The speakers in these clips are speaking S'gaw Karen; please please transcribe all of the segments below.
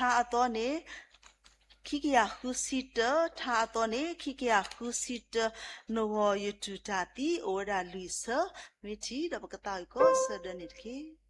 ထါအသီန့ၣ် ခံကယၤဃုဆံတၢ, ထါအသီန့ၣ် ခံကယၤဃုဆံတၢ, နဂီၢ်ယတူၢ်တၢ်သံ အိၣ်ဝဲဒၣ်လွံၢ်ဆၢ, မ့ၢ်ထံၣ်ဒီးပကသးဝံၣ်ကိးဆၢဒၢန့ၣ်တက့ၢ်.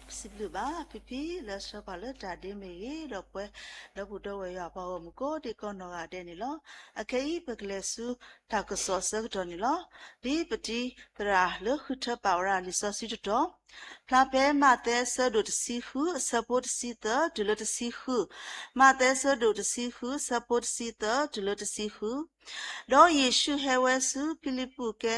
စံးဘျုးဘၣ်ဖံဖံလၢဆှၢပှၤလၢတၢ်ဒ့မ့ၢ်ဂ့ၤ, ဒီးပဝဲဒီပုၢ်ဒီဝဲၢ်ယွၤပှၤဂီၢ်မုၢ်ကိးဒံကိးနီၢ်ဂၤဒဲးန့ၣ်လီၤ. အခဲအံၤပကလဲၤဆူတၢ်ကစီၣ်အဆၢကတီၢ်န့ၣ်လီၤ. ဒ်ပတံၤသရၣ်လၢဃုထၢပာ်ဝဲဒၣ်လံာ်စီဆှံတတီၤ, ဖျါဖဲမးသဲအဆၢဒိၣ်တဆံဃု အဆၢဖိတဆံသၢ တုၤလၢတဆံဃု, မးသဲအဆၢဒိၣ်တဆံဃု အဆၢဖိတဆံသၢ တုၤလၢတဆံဃု. ဒီးယ့ၣ်ၡူးဟဲဝဲဆူဖံလံးပူး ကဲ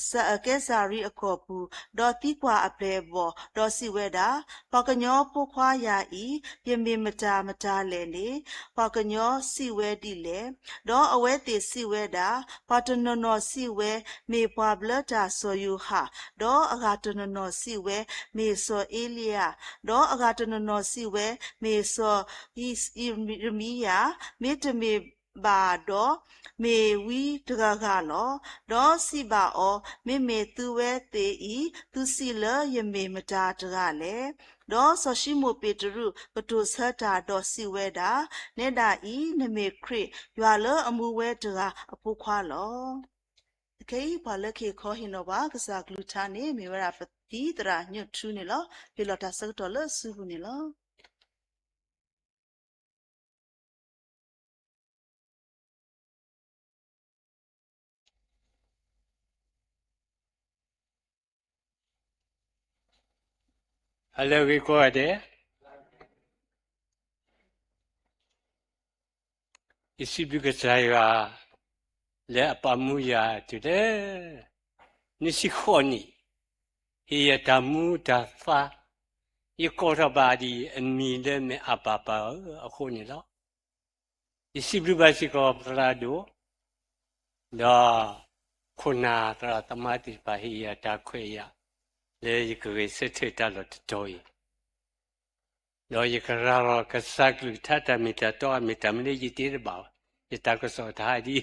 စၤရံအကီၢ်ပူၤ, ဒီးသံကွၢ်အပျဲၢ်အဘီၣ်, ဒီးစံးဝဲဒၣ်, ပှၤကညီဖိခွါယၤအံၤ, ယမ့ၢ်မတၤမတၤလဲၣ်န့ၣ်, ပှၤကညီစံးဝဲဒ်လဲၣ်. ဒီးအဝဲသ့ၣ်စံးဝဲဒၣ်, ပှၤတနီၤနီၤစံးဝဲ, မ့ၢ်ပှၤဘျၢတၢ်စီၤယိၤဟၣ်, ဒီးအဂၤတနီၤနီၤစံးဝဲ, မ့ၢ်စီၤအ့လံယၤ, ဒီးအဂၤတနီၤနီၤစံးဝဲ, မ့ၢ်စီၤယံးရမံယၤ, မ့တမ့ၢ် ဒီးယကမၤဘၣ်ဒီးမ့ၣ်ဝံတဂၤဂၤလီၤ. ဒီးစံးဘၣ်အီၤ, မ့မ့ၢ်သုဝဲသ့ၣ်အံၤ, သုစံးလၢယမ့ၢ်မတၤတဂၤလဲၣ်. ဒီးစီၤၡံမိၣ်ပ့းတရူးကတိၤဆၢတၢ်ဒီးစံးဝဲဒၣ်, နဲဒၣ်အံၤ, နမ့ၢ်ခရံာ်, ယွၤလၢအမူဝဲတဂၤအဖိခွါလီၤ. ခဲအံၤပှၤလၢကဟ့ၣ်ခီဟ့ၣ်နီၤပှၤကစၢ်အကလုၢ်ကထါန့ၣ် မ့ၢ်ဝဲဒၣ်ပသံသရၣ်ညိၣ်ထူန့ၣ်လီၤ. ဟ့ၣ်လီၤတၢ်ဆၢကတီၢ်လၢအစုပူၤန့ၣ်လီၤ. ဟါလၢအဂ့ၤကိးဂၤဒဲး, ယစံးဘျုးကစၢ်ယွၤ လၢအပာ်မူယၤတုၤလၢ နွံဆံဃိးနံၣ်, ဟ့ၣ်ယၤတၢ်မူတၢ်သါ, ယကိးထီၣ်ဘၣ်ဒ်အမံၤလၢမ့ၢ်အၤဘၤပၢ်ဧၢအဃိန့ၣ်လီၤ. ယစံးဘျုးဘၣ်စ့ၢ်ကီးပသရၣ်ဒိၣ်, ဒီးခိၣ်နၢ်သရၣ်သမါသ့ၣ်တဖၣ်ဟ့ၣ်ယၤတၢ်ခွဲးယာ် လၢယကဂဲၤဆၢထၢၣ်တၢ်လီၢ်တတီၤအံၤ, ဒီးယကရၤလီၤကစၢ်ကလုၢ်ကထါတၢ်မ့ၢ်တၢ်တီအမ့ၢ်တၢ်မနုၤယတဲတဘၣ်ဘၣ်, ယတၢ်ကစီၣ်တဟါဒ်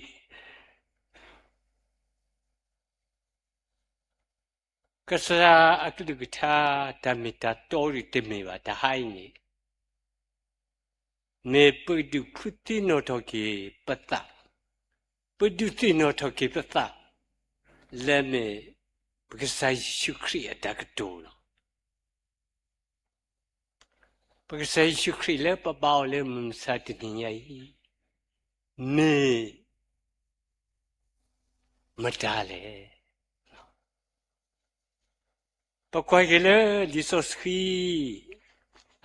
ကစၢ်အကလုၢ်ကထါတၢ်မ့ၢ်တၢ်တီတမ့ၢ်ဘၣ် တဟါအံၤန့ၣ်, မ့ၢ်ပဒုးသ့ၣ်နီၣ်ထီၣ်က့ၤပသး, ပဒုးသ့ၣ်နီၣ်ထီၣ်က့ၤပသး လၢမ့ၢ်ပကစၢ်ယ့ၣ်ၡူးခရံာ်အတၢ်ကတိၤလီၤ. ပကစၢ်ယ့ၣ်ၡူးခရံာ်လၢပဘါအီၤလၢမုၢ်မဆါတနံၤညါအံၤ မ့ၢ်မတၤလဲၣ်. ပကွၢ်က့ၤလၢလံာ်စီဆှံ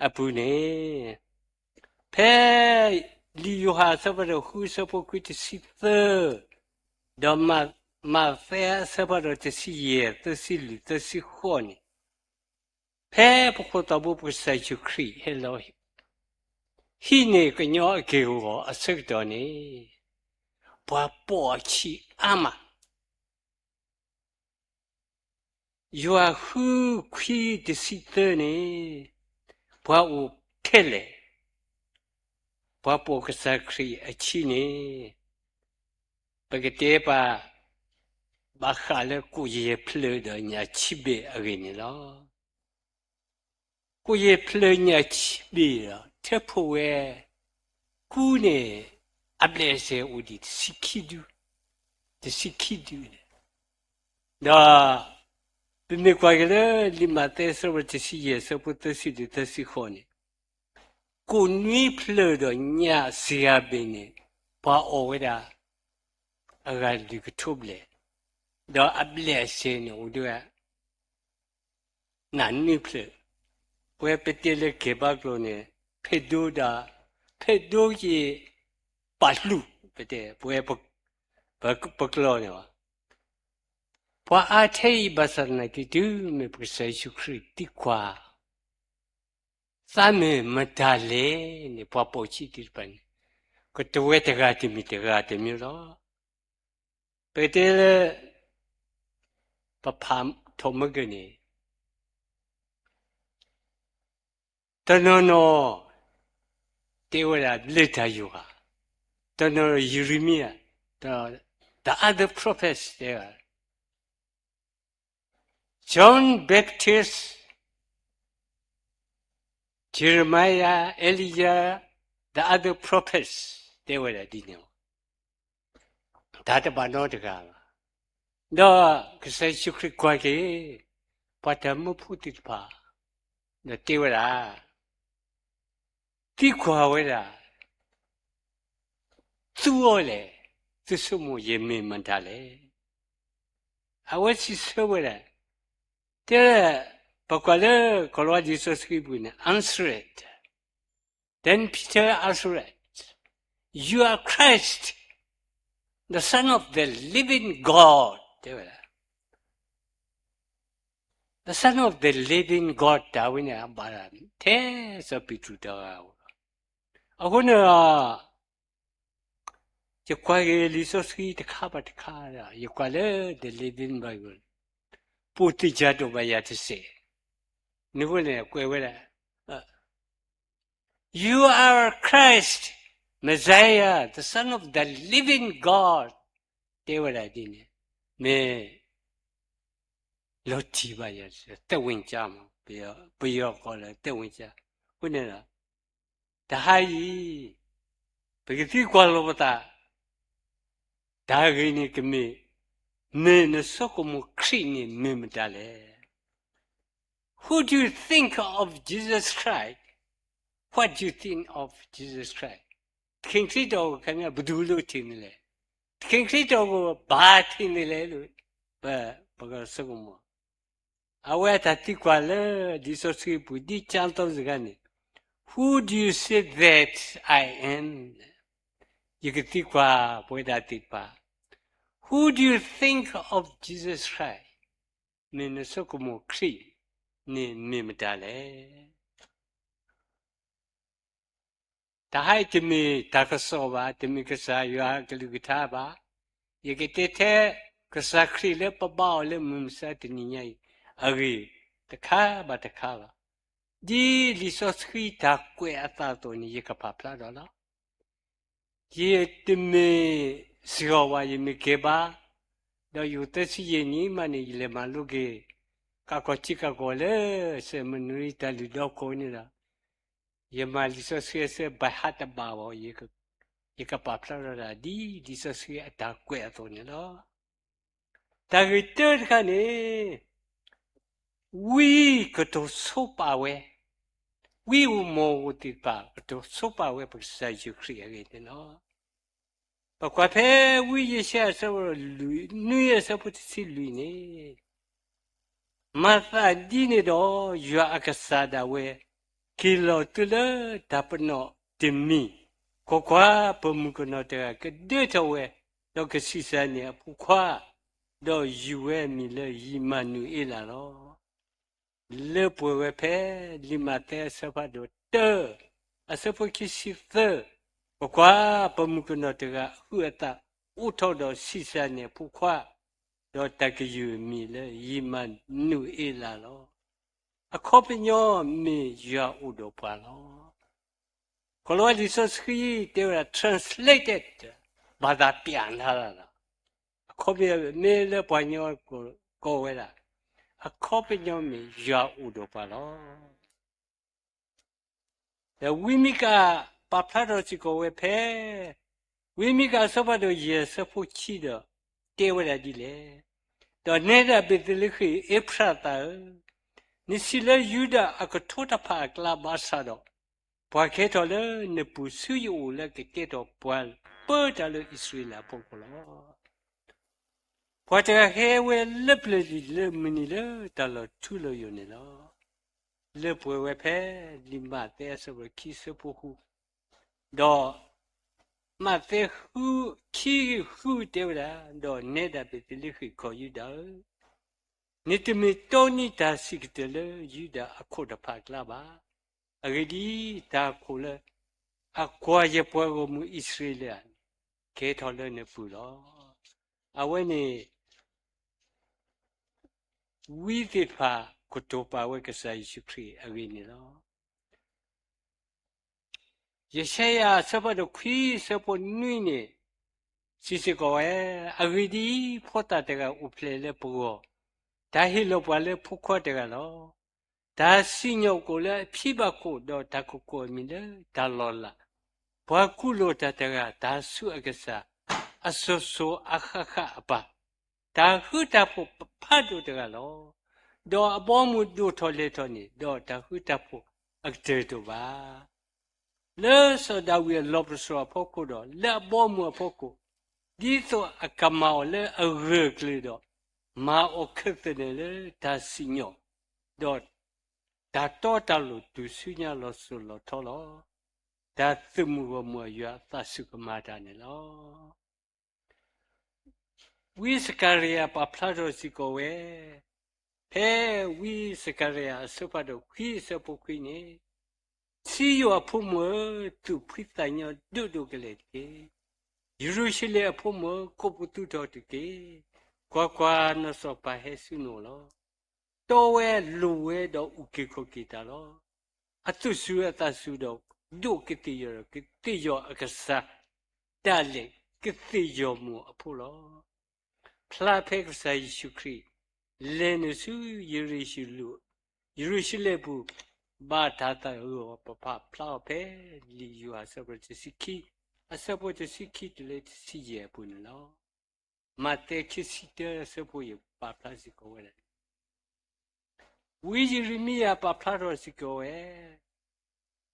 အပူၤန့ၣ်, ဖဲလံာ်ယိၤဟၣ်အဆၢဖးဒိၣ်ဃုအဆၢဖိခွံတဆံသၢ, ဒီးမးသဲအဆၢဖးဒိၣ်တဆံယဲၢ်သၢဆံလွံၢ်သၢဆံဃိးန့ၣ်, ဖဲပခိၣ်သးဘိပကစၢ်ယ့ၣ်ၡူးခရံာ်ဟဲလီၤ ဟံးန့ၢ်ကညီအက့ၢ်အဂီၤအဆၢကတီၢ်န့ၣ်, ပှၤပိာ်အခံအါမး ယိၤဟၣ်ဃုခွံတဆံသၢန့ၣ်, ပှၤအိၣ်ခဲလၢာ်, ပှၤပိာ်ကစၢ်ခရံာ်အခံန့ၣ်, ပကတဲပာ်ဘၣ်ဃးလၢကိၣ်ယဲၢ်ဖျၢၣ်ဒီးညၣ်ဆံဘ့ၣ်အဂ့ၢ်န့ၣ်လီၤ. ကိၣ်ယဲၢ်ဖျၢၣ်ညၣ်ဆံဘ့ၣ်ဒီး ထၢဖှိၣ်ဝဲကူန့ၣ် အဘျဲၣ်အစဲအိၣ်ဒံးတဆံခံဒု, တဆံခံဒုန့ၣ်, ဒီးပမ့ၢ်ကွၢ်က့ၤလၢလံာ်မးသဲအဆၢဖးဒိၣ်တဆံယဲၢ်အဆၢဖိသၢဆံလွံၢ်သၢဆံဃိးန့ၣ်, ကိၣ်နွံဖျၢၣ်ဒီးညၣ်စှၤဘ့ၣ်န့ၣ် ပှၤအီၣ်ဝဲဒၣ် အဂၤလွံၢ်ကထိဘျဲၣ်, ဒီးအဘျဲၣ်အစဲန့ၣ်အိၣ်ဒၣ် နွံဖျၢၣ်, ပဝဲပတဲလၢကဲဘါကျိာ်န့ၣ်, ဖဲဒိဒီး, ဖဲဒိက့ၤပာ်လူၤ, ပတဲ, ပဝဲပကျိာ်န့ၣ်ဘၣ်. ပှၤအါထဲအံၤဘၣ်ဆၣ်သနာ်က့ တုၤမ့ၢ်ပကစၢ်ယ့ၣ်ၡူးခရံာ်သံကွၢ် သးမ့ၢ်မတၤလဲၣ်န့ၣ် ပှၤပိာ်အခံသ့ၣ်တဖၣ်န့ၣ် ကတဝဲတဂၤတမံၤတဂၤတမံၤလီၤ. ပတဲလၢ ပဖးထီၣ်မ့ၢ်ဂ့ၤန့ၣ် တနီၤနီၤ တဲဝဲဒၣ်လၢတၢ်ယိၤဟၣ်, တနီၤနီၤယရမံယၤ, the other prophets တဲဝဲ John Baptist, Jeremiah, Elijah, the other prophets တဲဝဲဒၣ်ဒ်န့ၣ်လီၤ. တၢ်တဘၣ်နီတဂၤဘၣ်. ဒီးကစၢ်ယ့ၣ်ၡူးခရံာ်ကွၢ်က့ၤ ပှၤတၢ်မၢဖိသ့ၣ်တဖၣ်, ဒီးတဲဝဲဒၣ် သံကွၢ်ဝဲဒၣ် သုအီၤလဲၣ်, သုဆိကမိၣ်ယမ့ၢ်မတၤလဲၣ်. အဝဲစံးဆၢဝဲဒၣ်, တဲ, ပကွၢ်လၢကီၤလၤဝါလံာ်စီဆှံပူၤန့ၣ် answered, then Peter answered, You are Christ, the Son of the living God တဲဝဲဒၣ်. The Son of the living God တၢ်ဝဲန့ၣ် အဘၣ်ထဲစီၤပ့းတရူးတဂၤဧိၤလီၤ. အဃိန့ၣ်ဒီး ယကွၢ်က့ၤလံာ်စီဆှံတခါဘၣ်တခါဒီး ယကွၢ်လၢ The Living Bible ပိာ်သ့ၣ်ကၢ်ဒိၣ်ဘၣ်ယၤတစဲး, နဃိန့ၣ် ကွဲးဝဲဒၣ် You are Christ, Messiah, the Son of the living God တဲဝဲဒၣ်ဒ်န့ၣ်, မ့ၢ်လီၤတံၢ်ဘၣ်ယၤ, သက်ဝင်ခြင်းမး, ပယီၤကိးလၢ သက်ဝင်ခြင်း. အဃိန့ၣ်ဒီး တဟါအံၤ ပကသံကွၢ်လီၤပသး, တၢ်ဂ့ၢ်န့ၣ်ကမ့ၢ်, မ့ၢ်နဆိကမိၣ်ခရံာ်န့ၣ်မ့ၢ်မတၤလဲၣ်. Who do you think of Jesus Christ? What do you think of Jesus Christ? သခင်ခရစ်တော်ကို ခင်ဗျား ဘယ်သူလို့ထင်နေလဲ. သခင်ခရစ်တော်ကို ဘာထင်နေလဲလို့ ပကဆိကမိၣ်. အဝဲအတၢ်သံကွၢ်လၢ လံာ်စီဆှံပူၤ ဒ်ကျမ်းသုံးစကားန့ၣ်, Who do you say that I am? ယကသံကွၢ်ပဝဲဒၣ်သ့ၣ်တဖၣ်, Who do you think of Jesus Christ? မ့ၢ်နဆိကမိၣ်ခရံာ်န့ၣ်မ့ၢ်မတၤလဲၣ်. တဟါအံၤတမ့ၢ်တၢ်ကစီၣ်ဘၣ်, တမ့ၢ်ကစၢ်ယွၤအကလုၢ်ကထါဘၣ်. ယကတဲထဲကစၢ်ခရံာ်လၢပဘါအီၤလၢမုၢ်မဆါတနံၤညါအံၤ အဂ့ၢ်တခါဘၣ်တခါဘၣ်. ဒ်လံာ်စီဆှံတၢ်ကွဲးအသးအသိးန့ၣ် ယကပာ်ဖျါထီၣ်လီၤ. ယတမ့ၢ်စ့ၢ်ကီးဘၣ်, ယမ့ၢ်ကဲဘၣ်, ဒီးယအိၣ်သၢဆံယဲၢ်နံၣ်မးန့ၣ် ယလဲၤမၤလိက့ၤ ကးကီၢ်ထံကးကီၢ်လၢ seminary တၢ်လုၢ်ဒီခိၣ်န့ၣ်ဒီး ယမၤလံာ်စီဆှံအဆၢ by heart တဘၣ်ဘၣ်, ယကပာ်ဖျါထီၣ်ဒၣ်ဒ်လံာ်စီဆှံအတၢ်ကွဲးအသိးန့ၣ်လီၤ. တၢ်ဂ့ၢ်တၢတခါန့ၣ်, ဝံကတိၤဆိပာ်ဝဲ, ဝံဧိၤမီၢ်ဧိၤသ့ၣ်တဖၣ် ကတိၤဆိပာ်ဝဲပကစၢ်ယ့ၣ်ၡူးခရံာ်အဂ့ၢ်န့ၣ်လီၤ. ပကွၢ်ဖဲဝံယၡါယၤအဆၢဒိၣ်လွံၢ်, နွံအဆၢဖိတဆံလွံၢ်န့ၣ်, မၤသးဒ်န့ၣ်ဒီး ယွၤအကစၢ်ဒၣ်ဝဲ က့ၤလီၤသုလၢတၢ်ပနီၣ်တမံၤ, ကွၢ်ကွၢ်, ပမုၣ်ကနီၤတဂၤကဒၢထီၣ်ဝဲ, ဒီးကဆံးစၢ်န့ၢ်အဖိခွါ, ဒီးယုၢ်ဝဲအမံၤလၢယံးမၤနူၤအ့လးလီၤ. လၢပှဲၤဝဲဖဲလံာ်မးသဲအဆၢဖးဒိၣ်တၢ, အဆၢဖိခံဆံသၢ, ကွၢ်ကွၢ်, ပမုၣ်ကနီၤတဂၤအဟုးအသးအိၣ်ထီၣ်ဒီးဆံးစၢ်န့ၢ်အဖိခွါ, ဒီးတၢ်ကယုၢ်အမံၤလၢယံးမၤနူၤအ့လးလီၤ. အခီပညီမ့ၢ်ယွၤအိၣ်ဒီးပှၤလီၤ. ခီလီၤဝဲလံာ်စီဆှံတဲဝဲဒၣ် translated, ဘာသာပြန်ထားတာလီၤ. အခီပညီမ့ၢ်လၢပှၤကညီကိးဝဲဒၣ်, အခီပညီမ့ၢ်ယွၤအိၣ်ဒီးပှၤလီၤ. ဒီးဝံမံကၤပာ်ဖျါထီၣ်စ့ၢ်ကီးဝဲဖဲ ဝံမံကၤအဆၢဖးဒိၣ်ယဲၢ်အဆၢဖိခံဒီး တဲဝဲဒၣ်ဒ်လဲၣ်. ဒီးနဲဒၣ်ဘ့းသလ့ဃ့ၣ်အ့ဖရးသးဧၢ, နဆံးလၢယူဒၤအကထိတဖၣ်အကျါဘၣ်ဆၣ်ဒီး, ပှၤကဟဲထီၣ်လၢနပူၤဆူယအိၣ်လၢကကဲထီၣ်ပှၤပၢတၢ်လၢအံၣ်စရ့လးအဖီခိၣ်လီၤ. ပှၤတဂၤဟဲဝဲလၢပျၢၤလံာ်လၢမုၢ်နံၤလၢတၢ်လီၤထူလီၤယိာ်န့ၣ်လီၤ. လၢပှဲၤဝဲဖဲလံာ်မးသဲအဆၢဖးဒိၣ်ခံအဆၢဖိဃု, ဒီးမးသဲဃု, ခံဂ့ၢ်ဃုတဲဝဲဒၣ်, ဒီးနဲဒၣ်ဘ့းသလ့ဃ့ၣ်ကီၢ်ယူဒၤဧၢ, နတမ့ၢ်တိနံၤတၢ်စံၣ်ကတၢၢ်လၢယူဒၤအခိၣ်တဖၣ်အကျါဘၣ်. အဂ့ၢ်ဒ်အံၤ, တၢ်အခိၣ်လၢအကွၢ်ယပှၤဂီၢ်မုၢ်အံၣ်စရ့လးန့ၣ် ကဲထီၣ်လၢနပူၤလီၤ. အဝဲန့ၣ် ဝံသ့ၣ်တဖၣ်ကတိၤပာ်ဝဲကစၢ်ယ့ၣ်ၡူးခရံာ်အဂ့ၢ်န့ၣ်လီၤ. ယၡါယၤအဆၢဖးဒိၣ်ခွံအဆၢဖိနွံန့ၣ် စံးစ့ၢ်ကီးဝဲ, အဂ့ၢ်ဒ်အံၤ, ဖိသၣ်တဂၤအိၣ်ဖျဲၣ်လၢပဂီၢ်, တၢ်ဟ့ၣ်လီၤပှၤလၢဖိခွါတဂၤလီၤ. တၢ်စံၣ်ညီၣ်အိၣ်လၢအဖံဘၣ်ခိၣ်, ဒီးတၢ်ကကိးအမံၤလၢတၢ်လီၤလး, ပှၤကူၣ်လိာ်တၢ်တဂၤ, တၢ်ဆူးအကစၢ်, အစိၤစိၤအဃၣ်ဃၣ်အပၢ်, တၢ်ဃုတၢ်ဖိးဖးဒိၣ်တဂၤလီၤ. ဒီးအဘီအမုၢ်ဒိၣ်ထီၣ်လဲၢ်ထီၣ်န့ၣ်, ဒီးတၢ်ဃုတၢ်ဖိးအကတၢၢ်တအိၣ်ဘၣ်. လၢစီၤဒၤဝံးအလီၢ်ပစိာ်အဖီခိၣ်ဒီး လၢအဘီအမုၢ်အဖီခိၣ်, ဒ်သိးအကမၤအီၤလၢအဂၢၢ်အကျၢၤဒီး, မၤအီၤခၢၣ်သနၢၣ်လၢတၢ်စံၣ်ညီၣ်, ဒီးတၢ်တီတၢ်လိၤတုၤဆူညါလီၤစိၤလီၤထီလီၤ. တၢ်သုးမုၢ်ဂီၢ်မုၢ်အယွၤအသးဆူၣ်ကမၤတၢ်န့ၣ်လီၤ. ဝံစကၤရယၤပာ်ဖျါထီၣ်စ့ၢ်ကီးဝဲ, ဖဲဝံစကၤရယၤအဆၢဖးဒိၣ်ခွံအဆၢဖိခွံန့ၣ်, စံယိၣ်အဖိမုၣ်ဧၢ, သူၣ်ဖှံသးညီဒိၣ်ဒိၣ်ကလဲာ်တက့ၢ်. ယရူၤၡလ့ၣ်အဖိမုၣ်ဧၢ, ကိးပသူထီၣ်တက့ၢ်. ကွၢ်ကွၢ်, နီၢ်စီၤပၤဟဲဆူနအိၣ်လီၤ. တီဝဲလိၤဝဲဒီးအုၣ်က့ၤခီၣ်က့ၤတၢ်လီၤ. အသူၣ်စူၤအသးစူၤဒီး ဒိၣ်ကသ့ၣ်ယီၤဒီး ကသ့ၣ်ယီၤအကစၢ် ဒၣ်လဲာ်ကသ့ၣ်ယီၤမိၢ်အဖိလီၤ. ဖျါဖဲကစၢ်ယ့ၣ်ၡူးခရံာ် လဲၤနုာ်ဆူယရူၤၡလ့ၣ်ပူၤ, ယရူၤၡလ့ၣ်ပူၤ ဘၣ်တၢ်သးဂ့ၤအီၤ ပဖးဖျါအီၤဖဲ လံာ်ယိၤဟၣ်အဆၢဖျၢၣ်တဆံခံ, အဆၢဖိတဆံခံတုၤလၢတဆံယဲၢ်အပူၤန့ၣ်လီၤ. မးသဲခံဆံတၢအဆၢဖိယဲၢ်ပာ်ဖျါစ့ၢ်ကီးဝဲဒၣ် ဝံယံးရမံယၤပာ်ဖျါထီၣ်စ့ၢ်ကီးဝဲ,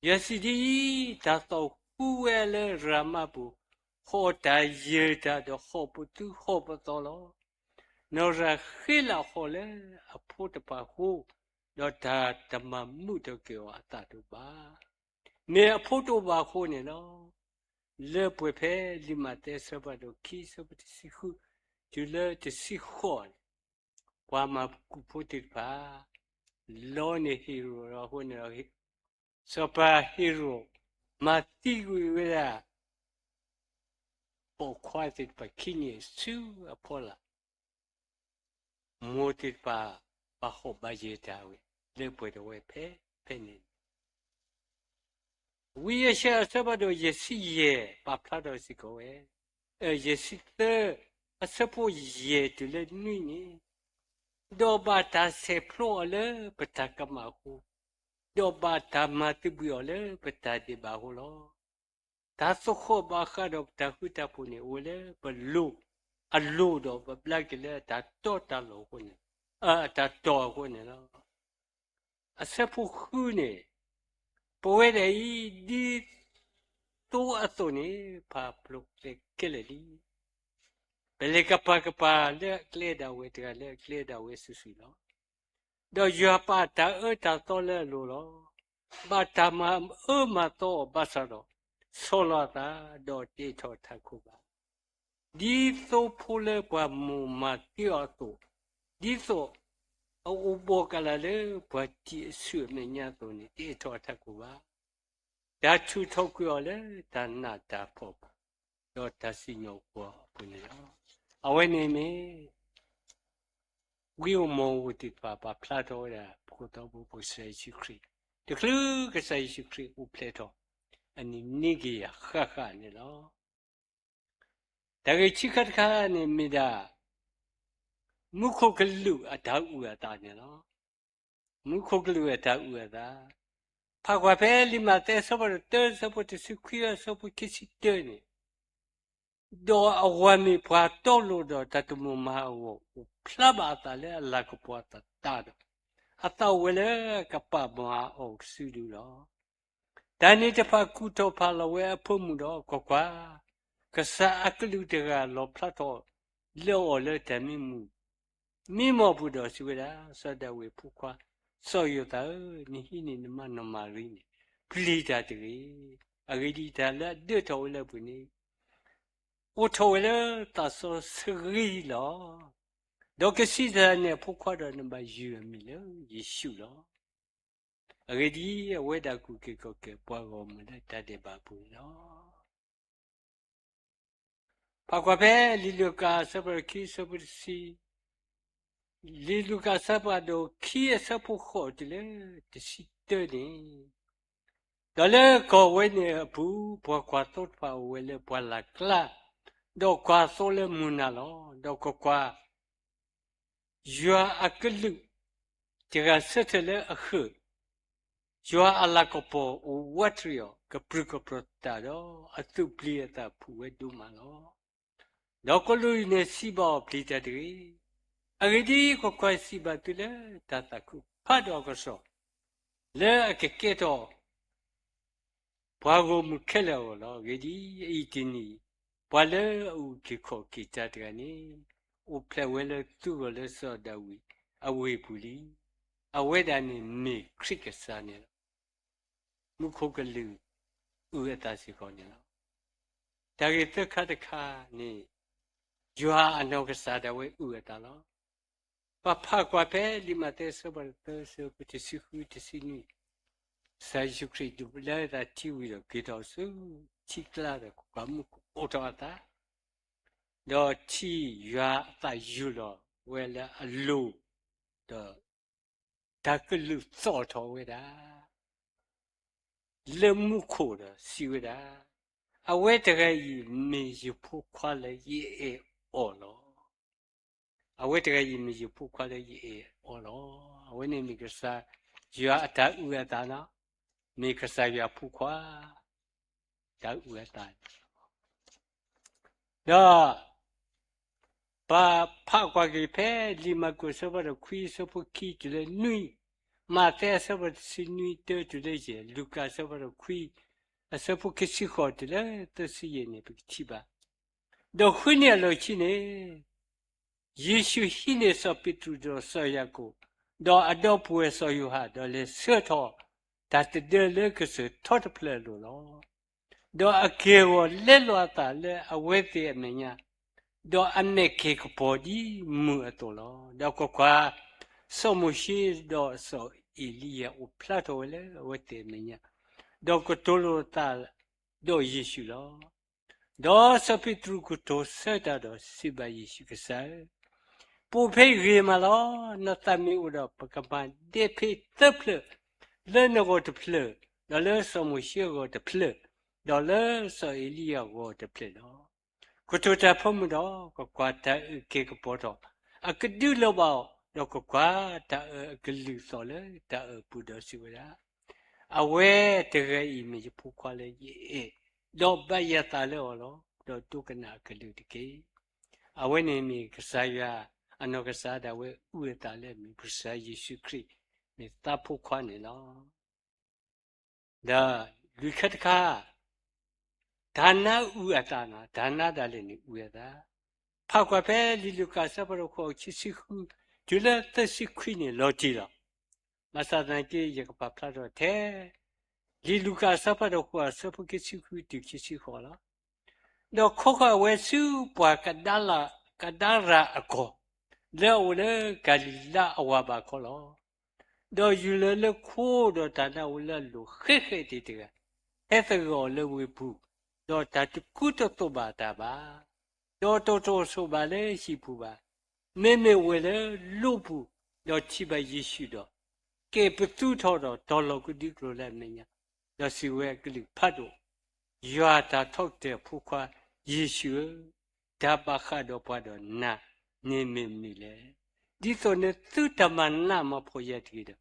ယွၤစံးဒ်အံၤ, တၢ်သီၣ်ဃုဝဲလၢရၤမါပူၤ, ဟီၣ်တၢ်ယၢၢ်တၢ်ဒီးဟီၣ်ပသူဟီၣ်ပသီလီၤ. နီၢ်ရၤဃ့လးဟီၣ်လၢအဖိတဖၣ်အဃိ, ဒီးတၢ်တမၤမုာ်ထီၣ်က့ၤအီၤအသးတအိၣ်ဘၣ်. မ့ၢ်အဖိတအိၣ်ဘၣ်အဃိန့ၣ်လီၤ. လၢပှဲၤဖဲလံာ်မးသဲအဆၢဖးဒိၣ်ခံ အဆၢဖိတဆံဃု တုၤလၢတဆံဃိးန့ၣ်, ပှၤမၤကူၣ်ဖိသ့ၣ်တဖၣ် လီန့ၢ်ဟ့ရိၣ်အဃိန့ၣ်ဒီး စီၤပၤဟ့ရိၣ် မၤသံကွံာ်ဝဲဒၣ် ပိာ်ခွါသ့ၣ်တဖၣ်ခံန့ၣ်ဆူအဖီလာ်, မိၢ်သ့ၣ်တဖၣ် ဘၣ်ဟီၣ်ဘၣ်ယၢၤတၢ်ဝဲ လၢပှဲၤထီၣ်ဝဲဖဲ ဖဲန့ၣ် ဝံယၡါယၤအဆၢဖးဒိၣ်ယဲၢ်ဆံယဲၢ် ပာ်ဖျါထီၣ်စ့ၢ်ကီးဝဲ, ယဲၢ်ဆံသၢ အဆၢဖိယဲၢ်တုၤလၢနွံန့ၣ်, ဒီးဘၣ်တၢ်ဆဲးဖျိအီၤလၢပတၢ်ကမၣ်အဃိ, ဒီးဘၣ်တၢ်မၤသဘှံးအီၤလၢပတၢ်ဒဲးဘးအဃိလီၤ. တၢ်သိၣ်ဃီၣ်ဘၣ်ဃးဒီးပတၢ်ဃူတၢ်ဖိးန့ၣ် အိၣ်ဝဲလၢပလိၤအလိၤဒီးပဘျါက့ၤလၢအတၢ်တီတၢ်လိၤအဃိန့ၣ်, အတၢ်တီၢ်အဃိန့ၣ်လီၤ. အဆၢဖိဃုန့ၣ်, ပဝဲဒၣ်အံၤ ဒ်သိအသိးန့ၣ် ဖးဖျိးကျဲခဲလၢာ်လံ. ပလဲၤကပၤကပၤလၢအကျဲဒၣ်ဝဲတဂၤလၢအကျဲဒၣ်ဝဲစုာ်စုာ်လီၤ. ဒီးယွၤပာ်တၢ်အၢတၢ်သီလၢအလိၤလီၤ. ဘၣ်တၢ်မၤအၢမၤသီအီၤဘၣ်ဆၣ်ဒီး, ဆီၣ်လီၤအသးဒီးတအဲၣ်ထီၣ်ထးခိၣ်ဘၣ်. ဒ်သိဖိလၢပှၤမိၢ်မၤသံအီၤအသိး, ဒ်သိးအအိၣ်ဘှီၣ်ကလာ်လၢပှၤတံာ်အဆူၣ်အမဲာ်ညါအသိးန့ၣ် တအဲၣ်ထီၣ်အထးခိၣ်ဘၣ်. တၢ်ထုးထီၣ်ကွံာ်အီၤလၢတၢ်နးတၢ်ဖှီၣ်, ဒီးတၢ်စံၣ်ညီၣ်ကွီၢ်အပူၤန့ၣ်လီၤ. အဝဲန့ၣ်မ့ၢ် ဝံဧိၤမီၢ်ဧိၤသ့ၣ်တဖၣ် ပာ်ဖျါထီၣ်ဝဲဒၣ် ပခိၣ်သီဖိ ပကစၢ်ယ့ၣ်ၡူးခရံာ်, တချုးကစၢ်ယ့ၣ်ၡူးခရံာ်အိၣ်ဖျဲၣ်ထီၣ် အနံၤနံက့ၤယၤဃၣ်ဃၣ်န့ၣ်လီၤ. တၢ်ဂ့ၢ်ခံခါတခါန့ၣ်မ့ၢ်ဒၣ် မူခိၣ်ကလူးအတၢ်အုၣ်အသးန့ၣ်လီၤ. မူခိၣ်ကလူးအတၢ်အုၣ်အသး, ဖးကွၢ်ဖဲလံာ်မးသဲအဆၢဖးဒိၣ်သၢ အဆၢဖိတဆံခွံ အဆၢဖိခံဆံတၢန့ၣ်, ဒီးအဝၤမ့ၢ်ပှၤတီလိၤဒီးတၢ်တမိၣ်မၤအဂီၢ် အိၣ်ဖျါဘၣ်အသးလၢအလၤကပီၤအသးတၢ်ဒီး, အသးအိၣ်ဝဲလၢကပာ်မၤအီၤကစုဒုလီၤ. တၢ်န့ၣ်တဖၣ်ကူၣ်ထီၣ်ဖးလီၤဝဲအဖိမုၣ်ဒီး ကွၢ်ကွၢ်, ကစၢ်အကလူးတဂၤလီၣ်ဖျါထီၣ်လၢအီၤလၢတၢ်မံမီၢ်, မံမီၢ်ပူၤဒီးစံးဝဲဒၣ်, စီၤဒၤဝံးအဖိခွါ, စီၤယိၤသးဧၢ, နဟံးန့ၢ်နမါနီၢ်မၤရံန့ၣ် ပျံၤတၢ်တဂ့ၤ. အဂ့ၢ်ဒ်အံၤ, တၢ်လၢအဒၢထီၣ်ဝဲလၢအပူၤန့ၣ် အိၣ်ထီၣ်ဝဲလၢသးစီဆှံလီၤ. ဒီးကစံးတၢ်န့ၣ်အဖိခွါဒီး နဘၣ်ယုၢ်အမံၤလၢယ့ၣ်ၡူးလီၤ. အဂ့ၢ်ဒ်အံၤ, အဝဲဒၣ်ကူၣ်က့ၤကီၢ်က့ၤပှၤဂီၢ်မုၢ်လၢတၢ်ဒဲးဘးအပူၤန့ၣ်လီၤ. ဖးကွၢ်ဖဲလံာ်လူၤကၣ်အဆၢဖးဒိၣ်ခံ အဆၢဖိတဆံ, လံာ်လူၤကၣ်အဆၢဖးဒိၣ်ခံ အဆၢဖိဃိးတုၤလၢတဆံတၢန့ၣ်, ဒီးလၢကီၢ်ဝဲန့ၣ်အပူၤ ပှၤကွၢ်သိတဖၣ်အိၣ်ဝဲလၢပှၢ်လၢ်ကျါ, ဒီးကွၢ်သိလၢမုၢ်နၤလီၤ. ဒီးကွၢ်ကွၢ်, ယွၤအကလူးတဂၤဆၢထၢၣ်လၢအဃၢၤ, ယွၤအလၤကပီၤအိၣ်ဝးတရံးအီၤ, ကပြုၢ်ကပြီၢ်သးဒီး အသူၣ်ပျံၤအသးဖုးဝဲဒိၣ်မးလီၤ. ဒီးကလူးန့ၣ်စံးဘၣ်အီၤ, ပျံၤတၢ်တဂ့ၤ. အဂ့ၢ်ဒ်အံၤ, ကွၢ်ကွၢ်, ယစံးဘၣ်သုလၢတၢ်သးခုဖးဒိၣ်အကစီၣ်, လၢအကကဲထီၣ် ပှၤဂီၢ်မုၢ်ခဲလၢာ်အဂီၢ်လီၤ. အဂ့ၢ်ဒ်အံၤ, အအံၤတနံၤအံၤ, ပှၤလၢအအုၣ်က့ၤခီၣ်က့ၤတၢ်တဂၤန့ၣ်, အိၣ်ဖျဲၣ်ဝဲလၢသုဂီၢ်လၢစီၤဒၤဝံးအဝ့ၢ်ပူၤလံ. အဝဲဒၣ်န့ၣ်မ့ၢ်ခရံာ်ကစၢ်န့ၣ်လီၤ. မူခိၣ်ကလူးအုၣ်အသးစ့ၢ်ကီးန့ၣ်လီၤ. တၢ်ဂ့ၢ်သၢခါတခါန့ၣ်, ယွၤအနီၢ်ကစၢ်ဒၣ်ဝဲအုၣ်အသးလီၤ. ပဖးကွၢ်ဖဲလံာ်မးသဲအဆၢဖးဒိၣ်သၢ အဆၢဖိတဆံဃု တဆံနွံ, ကစၢ်ယ့ၣ်ၡူးခရံာ်ဒုးလၢအသးထံဝံၤဒီး က့ၤထီၣ်ဆူထံကျါဒီး ကွၢ်ကွၢ်, မူခိၣ်အိးထီၣ်အသး, ဒီးထံယွၤအသးယုၢ်လီၤဝဲလၢအလိၤ, ဒီးတၢ်ကလုၢ်သီၣ်ထီၣ်ဝဲဒၣ် လၢမူခိၣ်ဒီးစံးဝဲဒၣ်, အဝဲတဂၤအံၤမ့ၢ်ယဖိခွါလၢယအဲၣ်အီၤလီၤ. အဝဲတဂၤအံၤမ့ၢ်ယဖိခွါလၢယအဲၣ်အီၤလီၤ. အဝဲန့ၣ်မ့ၢ်ကစၢ်ယွၤအတၢ်အုၣ်အသးနီၤ, မ့ၢ်ကစၢ်ယွၤအဖိခွါ တၢ်အုၣ်အသးန့ၣ်လီၤ. ဒီး ပဖးကွၢ်က့ၤဖဲလံာ်မၢ်ကူးအဆၢဖးဒိၣ်ခွံအဆၢဖိခံတုၤလၢနွံ, မးသဲအဆၢဖးဒိၣ်တဆံနွံတၢတုၤလၢယဲၢ်, လူၤကၣ်အဆၢဖးဒိၣ်ခွံ အဆၢဖိခံဆံဃိးတုၤလၢသၢဆံယဲၢ်န့ၣ် ပကထံၣ်ဘၣ်. ဒီးဃုနံၣ်အလီၢ်ခံန့ၣ် ယ့ၣ်ၡူးဟံးန့ၢ်စီၤပ့းတရူးဒီးစီၤယၤကိာ်, ဒီးအဒီပုၢ်ဝဲၢ်စီၤယိၤဟၣ်, ဒီးလဲၤဆှၢထီၣ်တၢ်တဒၢလၢကစၢၢ်ထီတဖျၢၣ်အလိၤလီၤ. ဒီးအက့ၢ်အဂီၤလဲလိာ်အသးလၢအဝဲသ့ၣ်အမဲာ်ညါ, ဒီးအမဲာ်က့ၤကပီၤဒ်မုၢ်အသိးလီၤ. ဒီးကွၢ်ကွၢ်, စီၤမိၤၡ့ဒီးစီၤအ့လံယၤအိၣ်ဖျါထီၣ်ဝဲလၢအဝဲသ့ၣ်အမဲာ်ညါ, ဒီးကတိၤလိာ်အသးဒီးယ့ၣ်ၡူးလီၤ. ဒီးစီၤပ့းတရူးကတိၤဆၢတၢ်ဒီးစံးဘၣ်ယ့ၣ်ၡူး, ကစၢ်ဧၢ, ပအိၣ်ဖဲအံၤဂ့ၤမးလီၤ. နသးမ့ၢ်အိၣ်ဒီး ပကမၤဒဲဖဲသၢဖျၢၣ်, လၢနဂီၢ်တဖျၢၣ်, ဒီးလၢစီၤမိၤၡ့အဂီၢ်တဖျၢၣ်, ဒီးလၢစီၤအ့လံယၤအဂီၢ်တဖျၢၣ်လီၤ. ကတိၤတၢ်ဖိမုၢ်ဒီး, ကွၢ်ကွၢ်, တၢ်အၢၣ်က့ၤကပီၤထီၣ်, အကဒုးလီၤဘၣ်အီၤ, ဒီးကွၢ်ကွၢ်, တၢ်အၢၣ်အကလုၢ်သီၣ်လၢတၢ်အၢၣ်ပူၤဒီးစံးဝဲဒၣ်, အဝဲတဂၤအံၤမ့ၢ်ယဖိခွါလၢယအဲၣ်, ဒီးဘၣ်ယသးလၢအီၤလီၤ. ဒီးဒိကနၣ်အကလုၢ်တက့ၢ်. အဝဲန့ၣ်မ့ၢ်ကစၢ်ယွၤအနီၢ်ကစၢ်ဒၣ်ဝဲအုၣ်အသးလၢအမ့ၢ်ကစၢ်ယ့ၣ်ၡူးခရံာ်, မ့ၢ်သးဖိခွါန့ၣ်လီၤ. ဒီးလွံၢ်ခါတခါ, တၢ်နါအုၣ်အသးနီၤ, တၢ်နါဒၣ်လဲာ်န့ၣ်အုၣ်အသး, ဖးကွၢ်ဖဲလံာ်လူၤကၣ်အဆၢဖးဒိၣ်ဃိး ခံဆံဃု, တုၤလၢသၢဆံခွံန့ၣ် လီၤတံၢ်လီၤ. ဘၣ်ဆၣ်သနာ်က့ ယကပာ်ဖျါထီၣ်ထဲ လံာ်လူၤကၣ်အဆၢဖးဒိၣ်ဃိး အဆၢဖိခံဆံဃုတုၤခံဆံဃိးလီၤ. ဒီးခိးကွၢ်ဝဲဆူပှၤကဒၤရၤအကီၢ်, လၢအအိၣ်လၢကၤလံၤလါအဝၤဘးခီလီၤ. ဒီးယူၤလၢလၢခိဒီးတၢ်နါအိၣ်လၢအလိၤဃဲဃဲတဂၤ, ဟဲသဂၢၢ်အီၤလၢဝ့ၢ်ပူၤ, ဒီးတၢ်တကူတသိးဘၣ်တၢ်ဘၣ်. ဒီးတတြီဆိဘၣ်လၢဟံၣ်ပူၤဘၣ်, မ့မ့ၢ်အိၣ်ဝဲလၢလိပူၤ, ဒီးထံၣ်ဘၣ်ယ့ၣ်ၡူးဒီး, ကဲၣ်ပသူထီၣ်ဒီးတီၤလီၤကဒုကျိာ်လၢအမဲာ်ညါ, ဒီးစံးဝဲအကလုၢ်ဖးဒိၣ်, ယွၤအတၢ်ထီကတၢၢ်အဖိခွါ, ယ့ၣ်ၡူးဧၢ, တၢ်ဘၣ်ဃးဒီးပှၤဒီးနၤ, န့ၣ်မ့ၢ်မနုၤလဲၣ်. ဒ်သိးနသုတမၤနးမၤဖှီၣ်ယၤတဂ့ၤဒီး,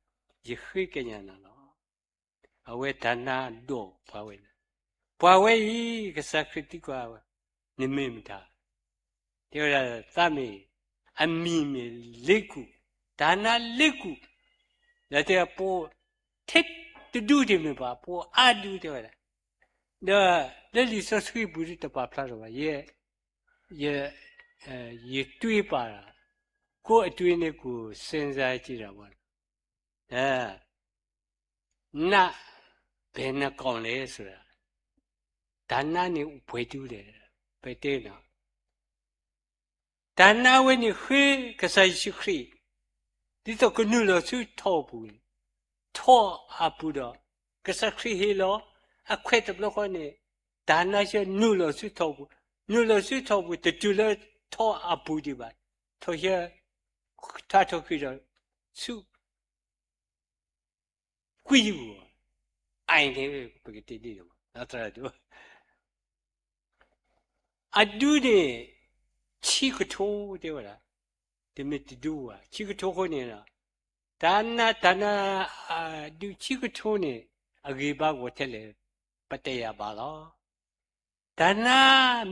ယဃ့ကညးနၤလီၤ. အဝဲတၢ်နါဒိၣ်ပှၤဝဲန့ၣ်, ပှၤဝဲအံၤ ကစၢ်ခရံာ်သံကွၢ်ဝဲ, နမ့ၢ်မတၤ, တဲဝဲဒၣ်သးမ့ၢ်, အမံၤမ့ၢ်လ့ကူၣ်, တၢ်နါလ့ကူၣ်, ဒီးတဲပှၤထဲတဒူတမ့ၢ်ဘၣ်, ပှၤအါဒူတဲဝဲဒၣ်, ဒီးလၢလံာ်စီဆှံပူၤဒ်တပာ်ဖျါထီၣ်ဘၣ်, ယ, ယ, ယတွ့ပာ်, ကိးအတွ့န့ၣ် ကိးစဲးစၢ်က့ၤဒၣ်ဘၣ်, နး, ဘယ်နှစ်ကောင်လဲဆိုတာ, တၢ်နါန့ၣ်အိၣ်ပှဲၤဒူလဲၣ်, ပတဲနီၤ, တၢ်နါဝဲန့ၣ်ဃ့ကစၢ်ယ့ၣ်ၡူးခရံာ်, ဒ်သိးကနုာ်လီၤဆူထိၣ်အပူၤန့ၣ်, ထိၣ်အပူၤဒီး, ကစၢ်ခရံာ်ဟ့ၣ်လီၤ, အခွဲးတဘျီဃီန့ၣ်, တၢ်နါဆၢနုာ်လီၤဆူထိၣ်ပူၤ, နုာ်လီၤဆူထိၣ်ပူၤ တတုၤလၢထိၣ်အပူၤဒံးဘၣ်, ထိၣ်ဆၢ, ထါထိၣ်ဃံးဒီး, ဆူ ကွံယုၢ်, အအံၤန့ၣ် ပကတဲဒ်န့ၣ်, အဒူန့ၣ်, ဆံကထိတဲဝဲဒၣ်, တမ့ၢ်တဒူဘၣ်, ဆံကထိဃိန့ၣ်, တၢ်နါတၢ်နါ, အဒူဆံကထိန့ၣ်, အဂံၢ်ဘါဂီၢ်ထဲလဲၣ်, ပတဲယၤဘၣ်လီၤ. တၢ်နါ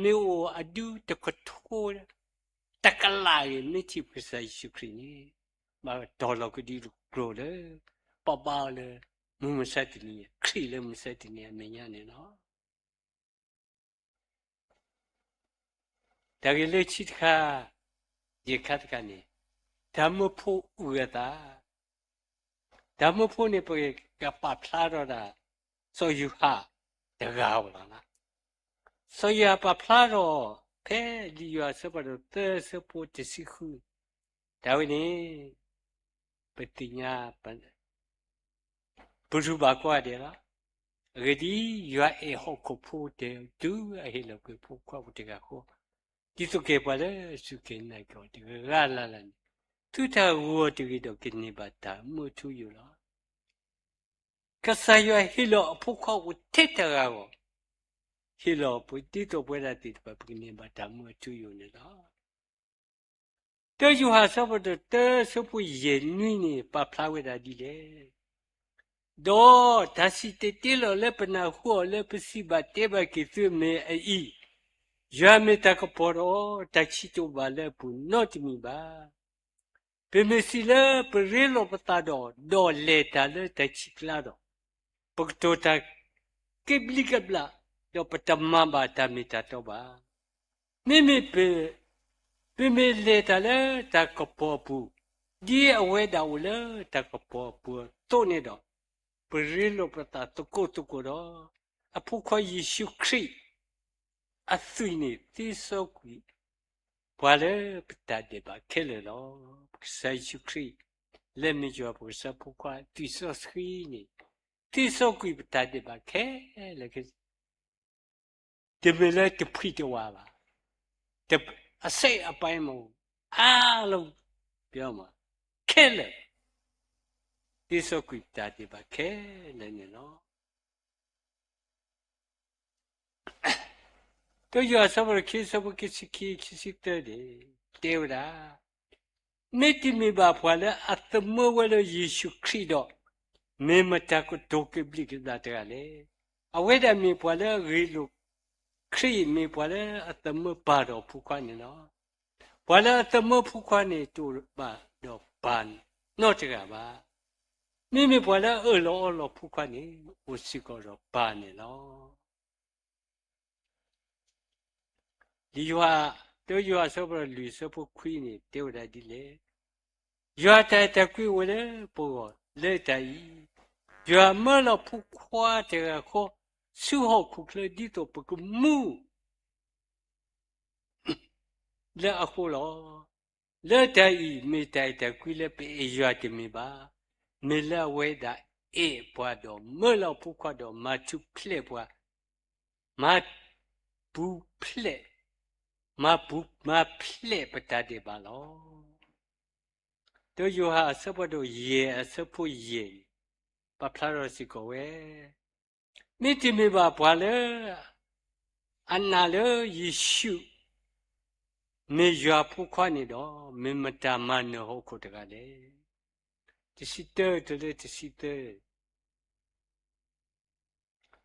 မ့ၢ်အိၣ်အဒူတကထိ, တကလးဂ့ၤ မ့ၢ်ထံၣ်ပကစၢ်ယ့ၣ်ၡူးခရံာ်န့ၣ်, ဘၣ်တီၤလီၤကဒုကျိာ်လၢ, ပဘါအီၤလၢ, မုၢ်မဆါတနံၤ, ခရံာ်လၢမုၢ်မဆါတနံၤအမဲာ်ညါန့ၣ်လီၤ. တၢ်ဂ့ၢ်လၢခံတခါ, ယခါတခါန့ၣ်, တၢ်မၢဖိအုၣ်အသး, တၢ်မၢဖိန့ၣ် ပကပာ်ဖျါထီၣ်ဒၣ်, စီၤယိၤဟၣ်တဂၤဧိၤလီၤ. စီၤယိၤဟၣ်ပာ်ဖျါထီၣ်, ဖဲလံာ်ယိၤဟၣ်အဆၢဖးဒိၣ်သၢအဆၢဖိတဆံဃု, တၢ်ဝဲန့ၣ်, ပသ့ၣ်ညါ ပရူးဘၣ်ကိးဂၤဒဲးလီၤ. အဂ့ၢ်ဒ်အံၤ, ယွၤအဲၣ်ဟီၣ်ခိၣ်ဖိတုၤအဟ့ၣ်လီၤကွံာ်အဖိခွါဖိတဂၤဃီ, ဒ်သိးကဟ့ၣ်ပှၤလၢအစူၢ်က့ၤနာ်က့ၤအီၤတဂၤလၢ်လၢ်န့ၣ်, သုတၢ်ဂီၤတဂ့ၤဒီးကန့ၢ်ဘၣ်တၢ်မူအထူအယိာ်လီၤ. ကစၢ်ယွၤဟ့ၣ်လီၤအဖိခွါအိၣ်ထဲတဂၤဧိၤ, ဟ့ၣ်လီၤပှၤဒ်သိးပဝဲဒၣ်သ့ၣ်တဖၣ် ပကန့ၢ်ဘၣ်တၢ်မူအထူအယိာ်န့ၣ်လီၤ. တၢယိၤဟၣ်အဆၢဖးဒိၣ်တၢ အဆၢဖိယဲၢ်နွံန့ၣ် ပာ်ဖျါဝဲဒၣ်ဒ်လဲၣ်. ဒီးတၢ်စံၣ်တဲၤတဲလီၤလၢပနၢ်ဟူအီၤလၢပစံးဘၣ်တဲဘၣ်က့ၤသုအမဲာ်အံၤ, ယွၤမ့ၢ်တၢ်ကပီၤဒီး တၢ်ဆံးတအိၣ်ဘၣ်လၢအပူၤနီတမံၤဘၣ်. ပမ့ၢ်စံးလၢပရ့လိာ်ပသးဒီး, ဒီးလဲၤတၢ်လၢတၢ်ဆံးကျါဒီး, ပကတိၤတၢ်ကဘျံးကဘျၣ်, ဒီးပတမၤဘၣ်တၢ်မ့ၢ်တၢ်တီဘၣ်. မ့မ့ၢ်ပ, ပမ့ၢ်လဲၤတၢ်လၢတၢ်ကပီၤအပူၤ, ဒ်အဝဲဒၣ်အိၣ်လၢတၢ်ကပီၤအပူၤအသိးန့ၣ်ဒီး, ပရ့လိာ်ပသးသကိးသကိးဒီး, အဖိခွါယ့ၣ်ၡူးခရံာ်အသွံၣ်န့ၣ် သ့စီကွံာ်ပှၤလၢပတၢ်ဒဲးဘးခဲလၢာ်လီၤ. ပကစၢ်ယ့ၣ်ၡူးခရံာ် လၢမ့ၢ်ယွၤပကစၢ်ဖိခွါအသွံၣ်စီဆှံန့ၣ်, သ့စီကွံာ်ပတၢ်ဒဲးဘးခဲလၢာ် တမ့ၢ်လၢတဖှံတဝါဘၣ်, အစိတ်အပိုင်းမဟုတ်ဘူး, အားလုံး, ခဲလၢာ်, သ့စီကွံာ်ပတၢ်ဒဲးဘးခဲလၢာ်န့ၣ်လီၤ. တၢယိၤဟၣ်အဆၢဖးဒိၣ်ခံ အဆၢဖိခံဆံခံ ခံဆံသၢန့ၣ် တဲဝဲဒၣ်, မ့တမ့ၢ်ဘၣ်ပှၤလၢအသမၢဝဲလၢယ့ၣ်ၡူးခရံာ်ဒီး, မ့ၢ်မတၤကတိၤကဘျံးကဘျၣ်တဂၤလဲၣ်. အဝဲဒၣ်မ့ၢ်ပှၤလၢအဂ့ၤလိာ်ခရံာ်, မ့ၢ်ပှၤလၢအသမၢပၢ်ဒီးဖိခွါန့ၣ်လီၤ. ပှၤလၢအသမၢဖိခွါန့ၣ် တအိၣ်ဘၣ်ဒီးပၢ်နီတဂၤဘၣ်. မ့မ့ၢ်ပှၤလၢအအၢၣ်လီၤအီလီၤဖိခွါန့ၣ် အိၣ်စ့ၢ်ကီးဒီးပၢ်န့ၣ်လီၤ. လံာ်ယိၤဟၣ်, တၢယိၤဟၣ်အဆၢဖးဒိၣ်လွံၢ် အဆၢဖိခွံန့ၣ် တဲဝဲဒၣ်ဒ်လဲၣ်. ယွၤအတၢ်အဲၣ်တၢ်ကွံအိၣ်ဝဲလၢပဂီၢ်လၢတၢ်အံၤ, ယွၤမၢလီၤဖိခွါတဂၤဃီ ဆူဟီၣ်ခိၣ်ချၢဒ်သိးပကမူ လၢအဃိလီၤ. လၢတၢ်အံၤမ့ၢ်တၢ်အဲၣ်တၢ်ကွံလၢပအဲၣ်ယွၤတမ့ၢ်ဘၣ်, မ့ၢ်လၢအဝဲဒၣ်အဲၣ်ပှၤဒီးမၢလီၤဖိခွါဒီးမၤထူၣ်ဖျဲးပှၤ, မၤပူၤဖျဲး, မၤပူၤမၤဖျဲးပတၢ်ဒဲးဘးလီၤ. တၢယိၤဟၣ်အဆၢဖးဒိၣ်ယဲၢ် အဆၢဖိယဲၢ်န့ၣ် ပာ်ဖျါထီၣ်စ့ၢ်ကီးဝဲ မ့တမ့ၢ်ဘၣ်ပှၤလၢ အနာ်လၢယ့ၣ်ၡူး မ့ၢ်ယွၤဖိခွါန့ၣ်ဒီး, မ့ၢ်မတၤမၤနၢၤဟီၣ်ခိၣ်တဂၤလဲၣ်. တဆံတၢတုၤလၢတဆံသၢ,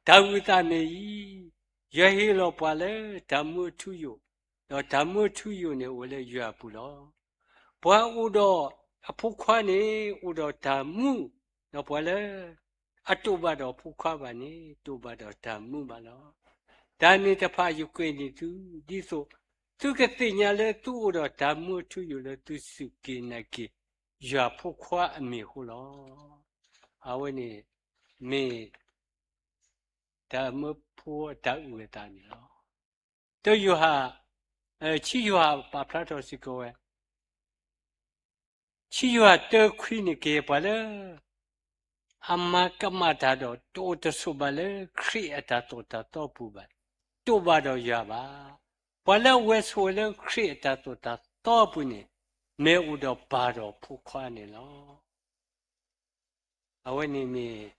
တၢ်အုၣ်အသးမ့ၢ်အံၤ, ယွၤဟ့ၣ်လီၤပှၤလၢတၢ်မူအထူအယိာ်, ဒီးတၢ်မူအထူအယိာ်န့ၣ်အိၣ်လၢယွၤအပူၤလီၤ. ပှၤအိၣ်ဒီးအဖိခွါန့ၣ် အိၣ်ဒီးတၢ်မူ, ဒီးပှၤလၢ အတအိၣ်ဘၣ်ဒီးဖိခွါဘၣ်န့ၣ် တအိၣ်ဘၣ်ဒီးတၢ်မူဘၣ်လီၤ. တၢ်န့ၣ်တဖၣ်ယကွဲးန့ၢ်သု, ဒ်သိးသုကသ့ၣ်ညါလၢသုအိၣ်ဒီးတၢ်မူအထူအယိာ်လၢ သုစူၢ်က့ၤနာ်က့ၤယွၤဖိခွါအမ့ၢ်အဃိလီၤ. အဝဲန့ၣ်မ့ၢ် တၢ်မၢဖိအတၢ်အုၣ်အသးန့ၣ်လီၤ. တၢယိၤဟၣ်, ဆံယိၤဟၣ်ပာ်ဖျါထီၣ်စ့ၢ်ကီးဝဲ, ဆံယိၤဟၣ်တၢခွံန့ၣ် ကဲပှၤလၢ အမၤကမၣ်တၢ်ဒီး တအိၣ်တဆိးဘၣ်လၢခရံာ်အတၢ်သိၣ်တၢ်သီပူၤဘၣ်, တအိၣ်ဘၣ်ဒီးယွၤဘၣ်. ပှၤလၢအဝဲဆိးဝဲလၢခရံာ်အတၢ်သိၣ်တၢ်သီပူၤန့ၣ် မ့ၢ်အိၣ်ဒီးပၢ်ဒီးဖိခွါန့ၣ်လီၤ. အဝဲန့ၣ်မ့ၢ်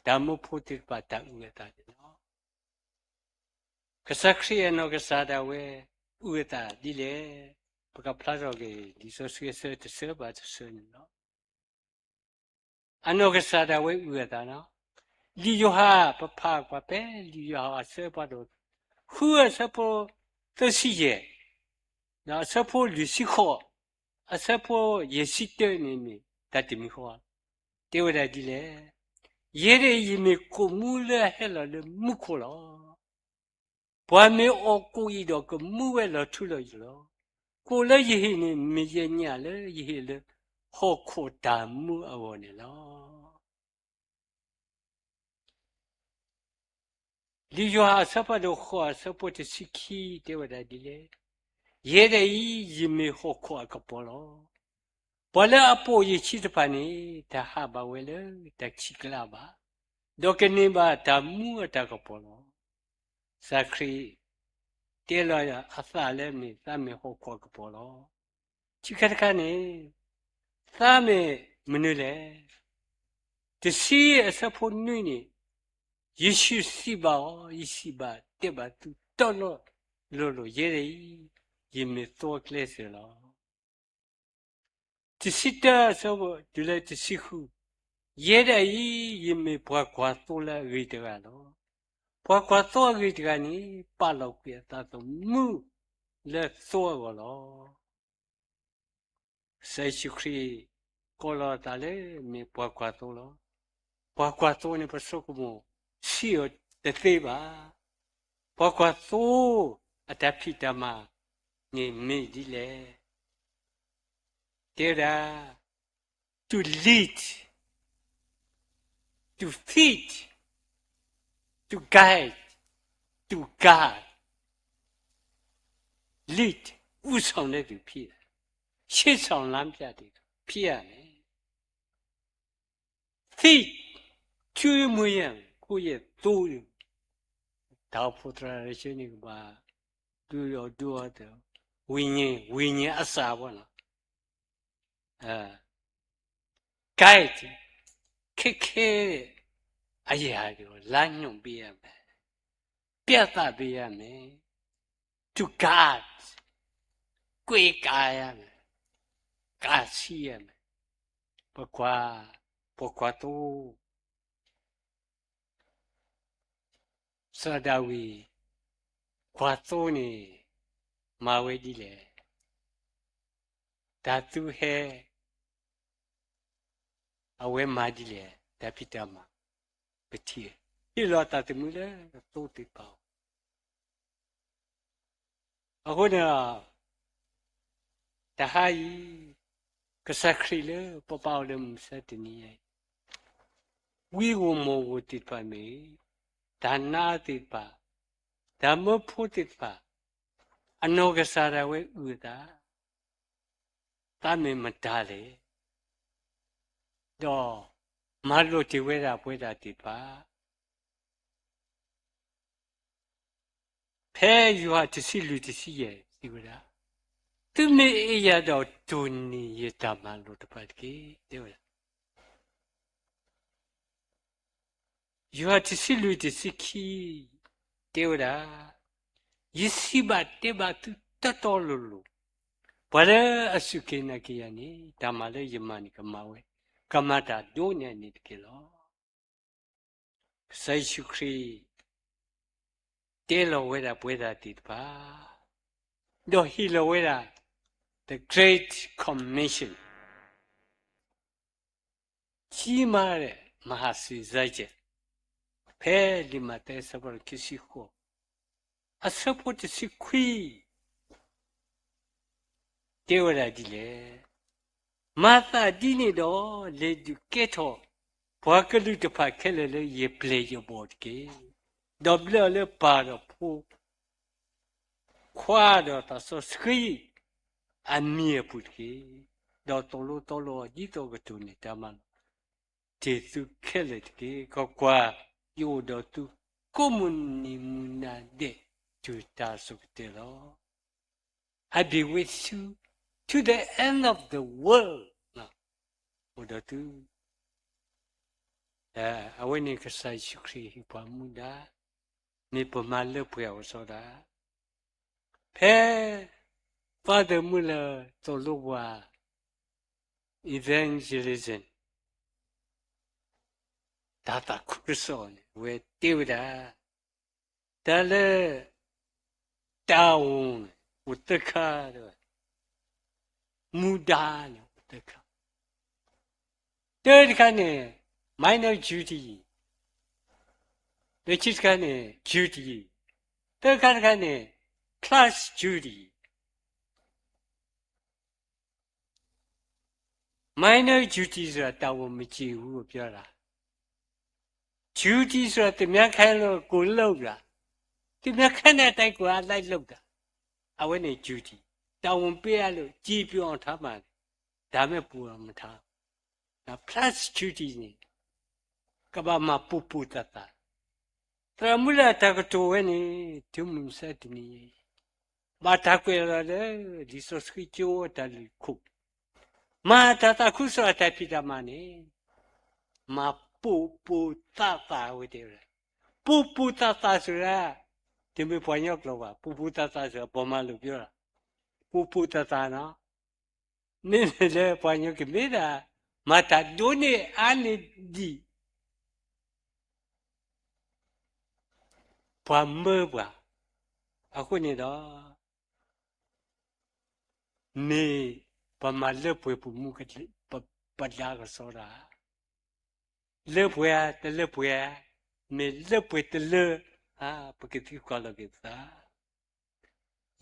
တၢ်မၢဖိသ့ၣ်တဖၣ်တၢ်အုၣ်အသးန့ၣ်လီၤ. ကစၢ်ခရံာ်အနီၢ်ကစၢ်ဒၣ်ဝဲ အုၣ်အသးဒ်လဲၣ်, ပကဖျါထီၣ်က့ၤ လံာ်စီဆှံအဆၢတဆၢဘၣ်တဆၢန့ၣ်လီၤ. အနီၢ်ကစၢ်ဒၣ်ဝဲအုၣ်အသးလီၤ. လံာ်ယိၤဟၣ် ပဖးကွၢ်ဖဲ လံာ်ယိၤဟၣ်အဆၢဖးဒိၣ် ဃုအဆၢဖိ သၢဆံယဲၢ်, ဒီးအဆၢဖိလွံၢ်ဆံဃိး, အဆၢဖိယဲၢ်ဆံတၢန့ၣ်မ့ၢ် တၢ်တမံၤဃီ, တဲဝဲဒၣ်ဒ်လဲၣ်, ယဲဒၣ်အံၤ ယမ့ၢ်ကိၣ်မူလၢအဟဲလီၤလၢမူခိၣ်လီၤ. ပှၤမ့ၢ်အီၣ်ကိၣ်အံၤဒီး ကမူဝဲလီၤထူလီၤယိာ်လီၤ. ကိၣ်လၢယဟ့ၣ်န့ၣ် မ့ၢ်ယညၣ်လၢယဟ့ၣ်လၢ ဟီၣ်ခိၣ်တၢ်မူအဂီၢ်န့ၣ်လီၤ. လံာ်ယိၤဟၣ်အဆၢဖးဒိၣ်ဃိး အဆၢဖိတဆံခံ တဲဝဲဒၣ်ဒ်လဲၣ်, ယဲဒၣ်အံၤ ယမ့ၢ်ဟီၣ်ခိၣ်အကပီၤလီၤ. ပှၤလၢအပိာ်ယခံတဖၣ်န့ၣ် တဟးဘၣ်ဝဲလၢတၢ်ခံးကျါဘၣ်, ဒီးကန့ၢ်ဘၣ်တၢ်မူအတၢ်ကပီၤလီၤ. ကစၢ်ခရံာ် တဲလီၤအသးလၢမ့ၢ် သးမ့ၢ်ဟီၣ်ခိၣ်အကပီၤလီၤ. ခံခါတခါန့ၣ် သးမ့ၢ်မနုၤလဲၣ်. တဆံအဆၢဖိနွံန့ၣ်, ယ့ၣ်ၡူးစံးဘၣ်အီၤ, ယစံးဘၣ်တဲဘၣ်သုတီတီလိၤလိၤ, ယဲဒၣ်အံၤ, ယမ့ၢ်သိအကျဲစၢၤလီၤ. တဆံတၢအဆၢဖိတုၤလၢတဆံဃု, ယဲဒၣ်အံၤ, ယမ့ၢ်ပှၤကွၢ်သိလၢအဂ့ၤတဂၤလီၤ. ပှၤကွၢ်သိအဂ့ၤတဂၤန့ၣ်, ပာ်လီၤကွံာ်အသးသမူလၢသိအဂီၢ်လီၤ. ကစၢ်ယ့ၣ်ၡူးခရံာ် ကိးလီၤအသးလၢမ့ၢ်ပှၤကွၢ်သိလီၤ. ပှၤကွၢ်သိန့ၣ် ပဆိကမိၣ်ဆံးအီၤတသ့ဘၣ်. ပှၤကွၢ်သိအတၢ်ဖံးတၢ်မၤန့ၣ်မ့ၢ်ဒ်လဲၣ်. တဲဝဲဒၣ်, to lead, to feed, to guide, to guard, lead, ဦးဆောင်တဲ့သူဖြစ်ရမယ်, ရှေ့ဆောင်လမ်းပြသူဖြစ်ရမယ်. Feed, ကျွေးမွေးရမယ်, ကိုယ့်ရဲ့သိုး, တၢ်အိၣ်ဖှိၣ်သရၣ်ရၢၡိန့ၣ်ကဘၣ် ဒုးအီၣ်ဒုးအီတၢ်, ဝိညာဉ်, ဝိညာဉ်အစာပေါ့နော်. guide, ခက်ခဲတဲ့အရာတွေကို လမ်းညွှန်ပေးရမယ်, ပြသပေးရမယ်. to guard, ကွဲကါရမယ်, ကါဆံးရမယ်. ပကွၢ်, ပကွၢ်သိ, စီၤဒၤဝံး ကွၢ်သိန့ၣ် မၤဝဲဒ်လဲၣ်. တၢ်သူဟဲ အဝဲမၤဒ်လဲၣ်, တၢ်ဖံးတၢ်မၤ, ပထံၣ်, ဟ့ၣ်လီၤအသးသမူလၢသိသ့ၣ်တဖၣ်အအိၣ်. အဃိန့ၣ်ဒီး တဟါအံၤ ကစၢ်ခရံာ်လၢပပာ်အီၤလၢမုၢ်မဆါတနံၤအံၤ, ဝံဧိၤမီၢ်ဧိၤသ့ၣ်တဖၣ်မ့ၢ်ဂ့ၤ, တၢ်နါသ့ၣ်တဖၣ်, တၢ်မၢဖိသ့ၣ်တဖၣ်, အနီၢ်ကစၢ်ဒၣ်ဝဲအုၣ်အသး, သးမ့ၢ်မတၤလဲၣ်, ဒီးမၤလိာ်တ့ၢ်ဝဲဒၣ်ပဝဲဒၣ်သ့ၣ်တဖၣ် ဖဲယိၤဟၣ်တဆံလွံၢ်တဆံယဲၢ်စံးဝဲဒၣ်, သုမ့ၢ်အဲၣ်ယၤဒီးတိၢ်န့ၢ်ယတၢ်မၤလိာ်တဖၣ်တက့ၢ်, တဲဝဲဒၣ်. ယိၤဟၣ်တဆံလွံၢ်တဆံခံ တဲဝဲဒၣ်, ယစံးဘၣ်တဲဘၣ်သုတီတီလိၤလိၤ, ပှၤလၢအစူၢ်က့ၤနာ်က့ၤယၤန့ၣ် တၢ်မၤလၢယမၤန့ၣ်ကမၤဝဲ, ကမၤတၢ်ဒိးန့ၢ်အန့ၣ်တက့ၢ်လီၤ. ကစၢ်ယ့ၣ်ၡူးခရံာ် တဲလီၤဝဲဒၣ်ပဝဲဒၣ်သ့ၣ်တဖၣ်, ဒီးဟ့ၣ်လီၤဝဲဒၣ် the Great Commission, ကြီးမားတဲ့ မဟာစာရန်, ဖဲလံာ်မးသဲအဆၢဖိခံဆံဃိး, အဆၢဖိတဆံခွံ တဲဝဲဒၣ်ဒ်လဲၣ်, မၤသးဒ်န့ၣ်ဒီး လဲၤဒုးကဲထီၣ် ပှၤကလုာ်တဖၣ်ခဲလၢာ်လၢယပျဲၢ်ယဘီၣ်တက့ၢ်. ဒီးဘျၢအီၤလၢပၢ်ဒီးဖိ ခွါဒီးသးစီဆှံအမံၤအပူၤတက့ၢ်. ဒီးသိၣ်လိသီလိအီၤ ဒ်သိးကတိၢ်န့ၢ်တၢ်မၤလိာ် တ့ၢ်သုခဲလၢာ်တက့ၢ်. ကွၢ်ကွၢ်, ယအိၣ်ဒီးသု ကိးမုၢ်နံၤမုၢ်နၤဒဲး တုၤတၢ်ဆိကတၢၢ်လီၤ. I'll be with you to the end of the world. အိၣ်ဒီးသု, အဝဲန့ၣ်ကစၢ်ယ့ၣ်ၡူးခရံာ်ဟ့ၣ်ပှၤမူဒါ, မ့ၢ်ပမၤလၢပှဲၤအီၤစီဒၣ်, ဖဲ Father Muller သိၣ်လိပှၤ evangelism တၢ်သးခုကစီၣ်န့ၣ် အဝဲတဲဝဲဒၣ်, တၢ်လၢ တာဝန်န့ၣ် အိၣ်သၢခါ, မူဒါန့ၣ် အိၣ်သၢခါ, တၢတခါန့ၣ် minor duty, လၢခံတခါန့ၣ် duty, သၢခါတခါန့ၣ် plus duty. Minor duty ဆိုတာ တာဝန်မကျေဘူး ပြောတာ, duty ဆိုတာ သူများခိုင်းလို့ကိုယ်လုပ်တာ, သူများခိုင်းတဲ့အတိုင်းကိုယ်ကလိုက်လုပ်တာ, အဝဲန့ၣ် duty, တာဝန်ပေးအပ်လို့ ကျေပွန်အောင်ထားမှာ, ဒါပေမဲ့ ပူအောင်မထား, ဒါ plus duty န့ၣ် ကဘၣ်မၤပူၤပူၤသးသး, သရၣ်မုၣ်လၢအတၢ်ကတိၤဝဲန့ၣ် တုၤမုၢ်မဆါတနံၤအံၤ ဘၣ်တၢ်ကွဲးလီၤလၢ လံာ်စီဆှံကၠိအတၢ်လုၢ်ခိၣ်, မၤတၢ်သးခုကစီၣ်အတၢ်ဖံးတၢ်မၤန့ၣ်, မၤ ပူၤပူၤသးသးဝဲတဲဝဲဒၣ်, ပူၤပူၤသးသးစံးဒၣ်, တမ့ၢ်ပှၤကညီကျိာ်ဘၣ်, ပူၤပူၤသးသးစံး ဗမာလိုပြောတာ, ပူၤပူၤသးသးနီၤ, မ့မ့ၢ်လၢပှၤကညီကမ့ၢ်ဒၣ် မၤတၢ်ဒိၣ်န့ၢ်အါန့ၢ်ဒံး ပှၤမၢပှၤ, အဃိန့ၣ်ဒီး မ့ၢ်ပမၤလၢပှဲၤပမူ ပဒါကစီဒီ, လၢပှဲၤဧါ တလၢပှဲၤဧါ, မ့ၢ်လၢပှဲၤတလၢဧါ, ပကသံကွၢ်လီၤက့ၤပသး,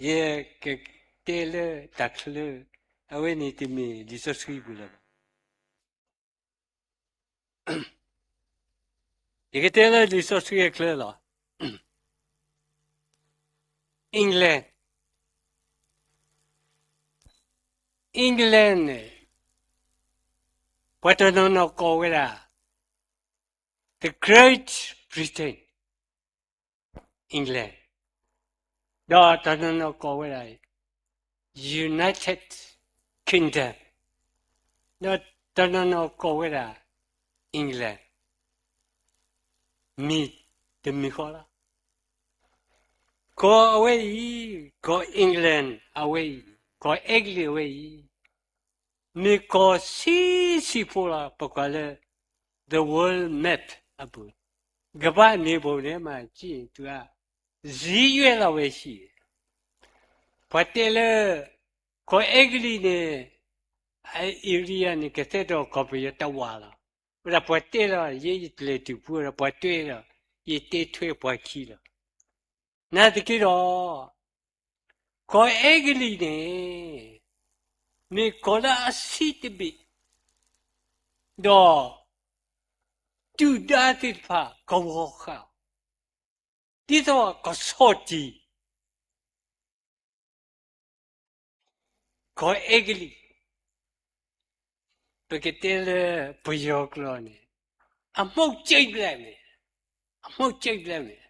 ယကတဲလၢတၢ်ချၢ, အဝဲန့ၣ်တမ့ၢ်လံာ်စီဆှံပူၤလၢၤဘၣ်. ယကတဲလၢလံာ်စီဆှံအချၢလီၤ. England, England န့ၣ် ပှၤတနီၤနီၤကိးဝဲဒၣ် The Great Britain, England, ဒီးတနီၤနီၤကိးဝဲဒၣ် United Kingdom, ဒီးတနီၤနီၤကိးဝဲဒၣ် England, မ့ၢ်တမံၤဃီလီၤ. ကီၢ်အဝဲအံၤ, ကီၢ် England အဝဲအံၤ, ကီၢ်အဲကလံးအဝဲအံၤ, မ့ၢ်ကီၢ်ဆံးဆံးဖိလီၤ. ပကွၢ်လၢ the world map အပူၤ, ကမ္ဘာ့မြေပုံထဲမှာကြည့်ရင် သူက စံးရွဲလီၤဝဲဆံး, ပှၤတဲလၢ ကီၢ်အဲကလံးန့ၣ် အ area န့ၣ် ကသဲဒီးကီၢ်ပယီၤတဝးလီၤ. ဝဲဒၣ်ပှၤတဲလီၤ ယဲယတလဲၤတုၤဖုဒီး ပှၤတဲလီၤ ယတဲထွဲပှၤခံလီၤ. နာ်သက့ဒီး ကီၢ်အဲကလံးန့ၣ် မ့ၢ်ကီၢ်လၢအဆံးတဘ့ၣ်, ဒီး ဒုၣ်ဒါသ့ၣ်တဖၣ်ကဝီၤဃာ်အီၤ, ဒ်သိးကဆီၣ်တံၢ် ကီၢ်အဲကလံး, ပကတဲလၢပယီၤကျိာ်န့ၣ် အမှိုကၠံဘျဲၣ်န့ၣ်, အမှိုကၠံဘျဲၣ်န့ၣ်,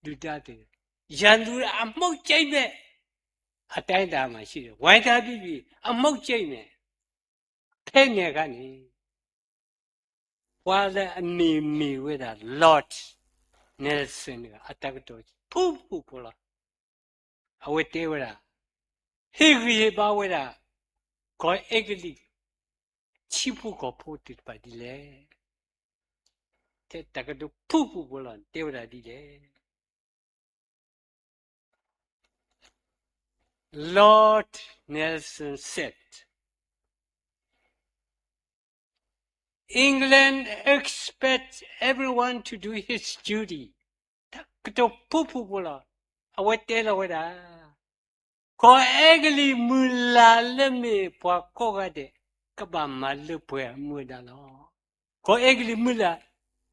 ဒုၣ်ဒါသ့ၣ်, ရန်သူအမှိုကၠံဘျဲၣ်, အတိုင်းအတာမှာရှိတယ်, ဝိုင်းထားပြီးပြီ, အမှိုကၠံဘျဲၣ်, ဖဲန့ၣ်အခါန့ၣ် ပှၤလၢအမ့ၢ်မ့ၢ်ဝဲဒၣ် Lord Nelson တဂၤ အတၢ်ကတိၤဖုၣ်ဖုၣ်ဖိလီၤ. အဝဲတဲဝဲဒၣ်, ဟ့ၣ်ဂံၢ်ဟ့ၣ်ဘါဝဲဒၣ် ကီၢ်အဲကလံး ထံဖိကီၢ်ဖိသ့ၣ်တဖၣ်ဒ်လဲၣ်. တၢ်ကတိၤဖုၣ်ဖုၣ်ဖိလီၤ တဲဝဲဒၣ်ဒ်လဲၣ်. Lord Nelson said, England expects everyone to do his duty. တၢ်ကတိၤဖုၣ်ဖုၣ်ဖိလီၤ. အဝဲတဲလီၤဝဲဒၣ်, ကီၢ်အဲကလံးမုၢ်လၢ်လၢမ့ၢ်ပှၤကိးဂၤဒဲး ကဘၣ်မၤလၢပှဲၤအမူဒါလီၤ. ကီၢ်အဲကလံးမုၢ်လၢ်,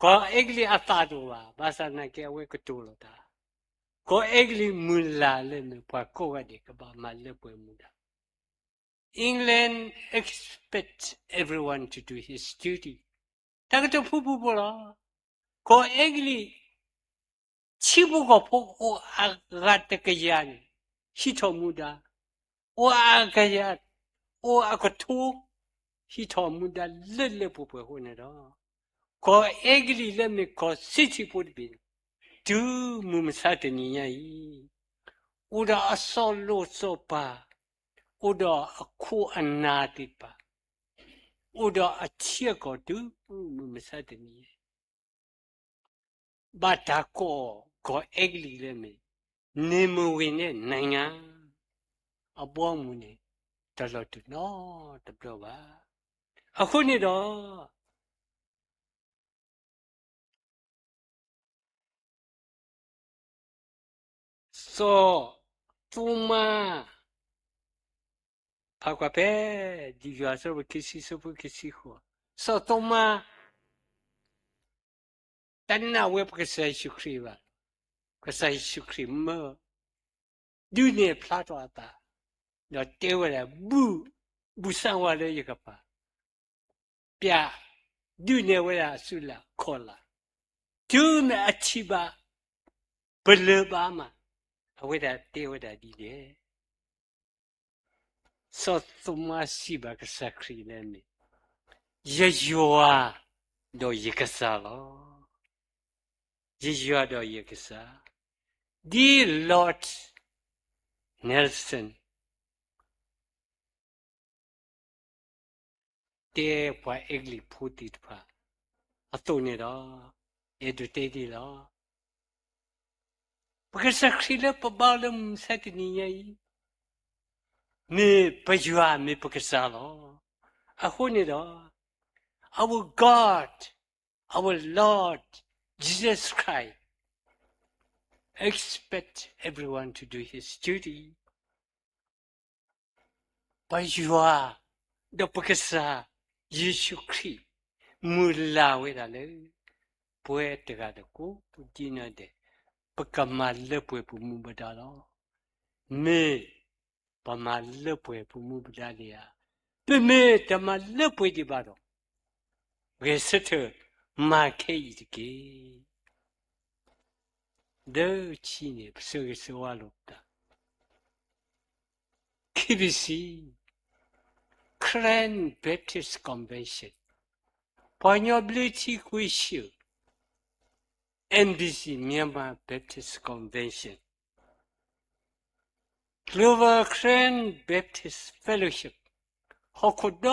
ကီၢ်အဲကလံးအသးတအိၣ်ဘၣ်, ဘၣ်ဆၣ်သနာ်က့အဝဲကတိၤလီၤတၢ်, ကီၢ်အဲကလံးမုၢ်လၢ်လၢမ့ၢ်ပှၤကိးဂၤဒဲး ကဘၣ်မၤလၢပှဲၤမူဒါ England expects everyone to do his duty. တၢ်ကတိၤဖုၣ်ဖုၣ်ဖိလီၤ. ကီၢ်အဲကလံး ထံဖိကီၢ်ဖိအိၣ်အဂၤတကယၤန့ၣ် ဟံးထီၣ်မူဒါ, အိၣ်အဂၤတကယၤ, အိၣ်အကထိ ဟံးထီၣ်မူဒါလၢလၢပှဲၤပှဲၤအဃိန့ၣ်ဒီး ကီၢ်အဲကလံးလၢမ့ၢ်ကီၢ်ဆံးဆံးဖိတဘ့ၣ်န့ၣ် တုၤမုၢ်မဆါတနံၤညါအံၤ အိၣ်ဒီးအစီၤလိၣ်စီၤပၤ, အိၣ်ဒီးအခိၣ်အနၢ်သ့ၣ်တဖၣ်, အိၣ်ဒီးအထံအကီၢ်တုၤမုၢ်မဆါတနံၤညါအံၤ ဘၣ်တၢ်ကိးအီၤ ကီၢ်အဲကလံးလၢမ့ၢ် နေမဝင်တဲ့နိုင်ငံ, အဘီအမုၢ်န့ၣ် တလီၤတူာ်နီတဘျီဘၣ်. အဃိန့ၣ်ဒီး စီၤသိမါ, ဖးကွၢ်ဖဲ ဒ်ယွၤအဆၢဖိခံဆံ ဆၢဖိခံဆံဃိး, စီၤသိမါ တနာ်ဝဲပကစၢ်ယ့ၣ်ၡူးခရံာ်ဘၣ်, ကစၢ်ယ့ၣ်ၡူးခရံာ်မၢ ဒုးနဲၣ်ဖျါထီၣ်အသး, ဒီးတဲဝဲဒၣ်, ဘူၣ်စၣ်ဝါလၢယကပၤ, ပျဲ, ဒုးနဲၣ်ဝဲဒၣ်အစုလၢခီၣ်လာ်, တုၤမ့ၢ်အထံၣ်ဘၣ် ပလၢၢ်ဘၣ်မး, အဝဲဒၣ်တဲဝဲဒၣ်ဒ်လဲၣ်. စီၤသိမါစံးဘၣ်ကစၢ်ခရံာ်လၢမ့ၢ်, ယယွၤ, ဒီးယကစၢ်လီၤ. ယယွၤဒီးယကစၢ်. Dear Lord Nelson တဲပှၤအဲကလံးဖိသ့ၣ်တဖၣ်အသိးန့ၣ်ဒီး, အဲၣ်ဒိးတဲဒ်လီၤ. ပကစၢ်ခရံာ်လၢပဘါလၢမုၢ်မဆါတနံၤညါအံၤ, မ့ၢ်ပယွၤ မ့ၢ်ပကစၢ်လီၤ. အဃိန့ၣ်ဒီး, our God, our Lord Jesus Christ expect everyone to do his duty. ပယွၤ ဒီးပကစၢ်ယ့ၣ်ၡူးခရံာ် မုၢ်လၢ်ဝဲဒၣ်လၢ ပဝဲတဂၤဒီးကိးဒ်နီၢ်ဒဲး ပကမၤလၢပှဲၤပမူပဒါလီၤ. မ့ၢ်ပမၤလၢပှဲၤပမူပဒါဒံးဧါ, ပမ့ၢ်တမၤလၢပှဲၤဒံးဘၣ်ဒီး, ဂဲၤဆၢထၢၣ်မၤခဲအံၤတက့ၢ်. ဒီးဆံန့ၣ် ပဆၢဂ့ၤဆၢဝါလိာ်ပသး K B C, Karen Baptist Convention, ပှၤကညီဘျၢထံကွ့ၢ်ဆၢ, M B C, Myanmar Baptist Convention, Global Karen Baptist Fellowship, ဟီၣ်ခိၣ်ဒီ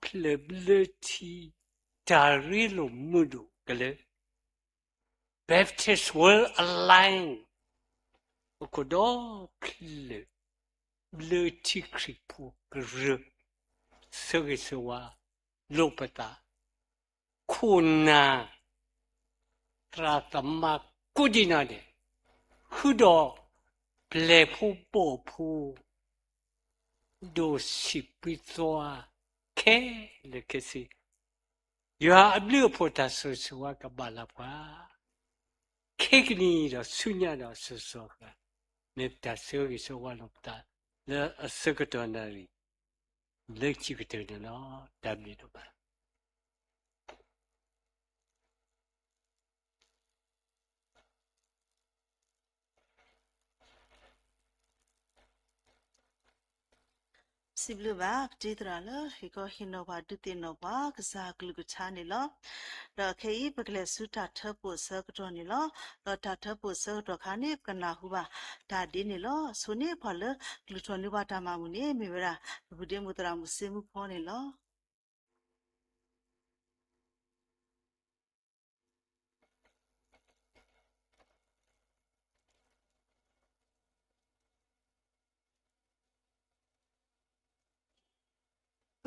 ဖျၢၣ်ဘျၢထံ တၢ်ရ့လိာ်မုာ်ဒိၣ်ကလၢာ် Baptist World Alliance, ဟီၣ်ခိၣ်ဒီဖျၢၣ် ဘျၢထံခရံာ်ဖိကရၢ, ဆၢဂ့ၤဆၢဝါလိာ်ပသး, ခိၣ်နၢ် သရၣ်သမါကိးဒံးနီၢ်ဒဲး, ဃုာ်ဒီးပျဲၢ်ဖိဘီၣ်ဖိ ဒိၣ်ဆံးပှံသွါခဲလၢာ်ခဲဆ့, ယွၤအဘျုးအဖှိၣ်တၢ်ဆိၣ်ဂ့ၤဆိၣ်ဝါကဘၣ်လၢပှၤ ခဲကနံၣ်အံၤဒီးဆူညါဒီးစိၤစိၤအဃၣ်, မ့ၢ်ပတၢ်ဆၢဂ့ၤဆၢဝါလိာ်ပသး လၢအဆၢကတီၢ်နၣ်ရံၣ် လၢခံကတၢၢ်န့ၣ်လီၤ. တၢ်ဘျုးဒိၣ်မး. စံးဘျုးဘၣ် ပတံၤသရၣ်လၢ ဟ့ၣ်ခီဟ့ၣ်နီၤပှၤ ဒုးသ့ၣ်နီၣ်ပှၤ ကစၢ်ကလုၢ်ကထါန့ၣ်လီၤ. ဒီးခဲအံၤ ပကလဲၤဆူတၢ်ထၢဖှိၣ်အဆၢကတီၢ်န့ၣ်လီၤ. ဒီးတၢ်ထၢဖှိၣ်အဆၢကတီၢ်အခါန့ၣ် ပကနၢ်ဟူဘၣ်တၢ်ဒ်န့ၣ်လီၤ. အဆိန့ၣ် ပှၤလၢကလုၢ်ထီၣ်န့ၢ်ဘၣ်တၢ်မၤမုာ်န့ၣ် မ့ၢ်ဝဲဒၣ် ပဒ့မုၣ်သရၣ်မုၣ်စ့မုၣ်ဖီန့ၣ်လီၤ.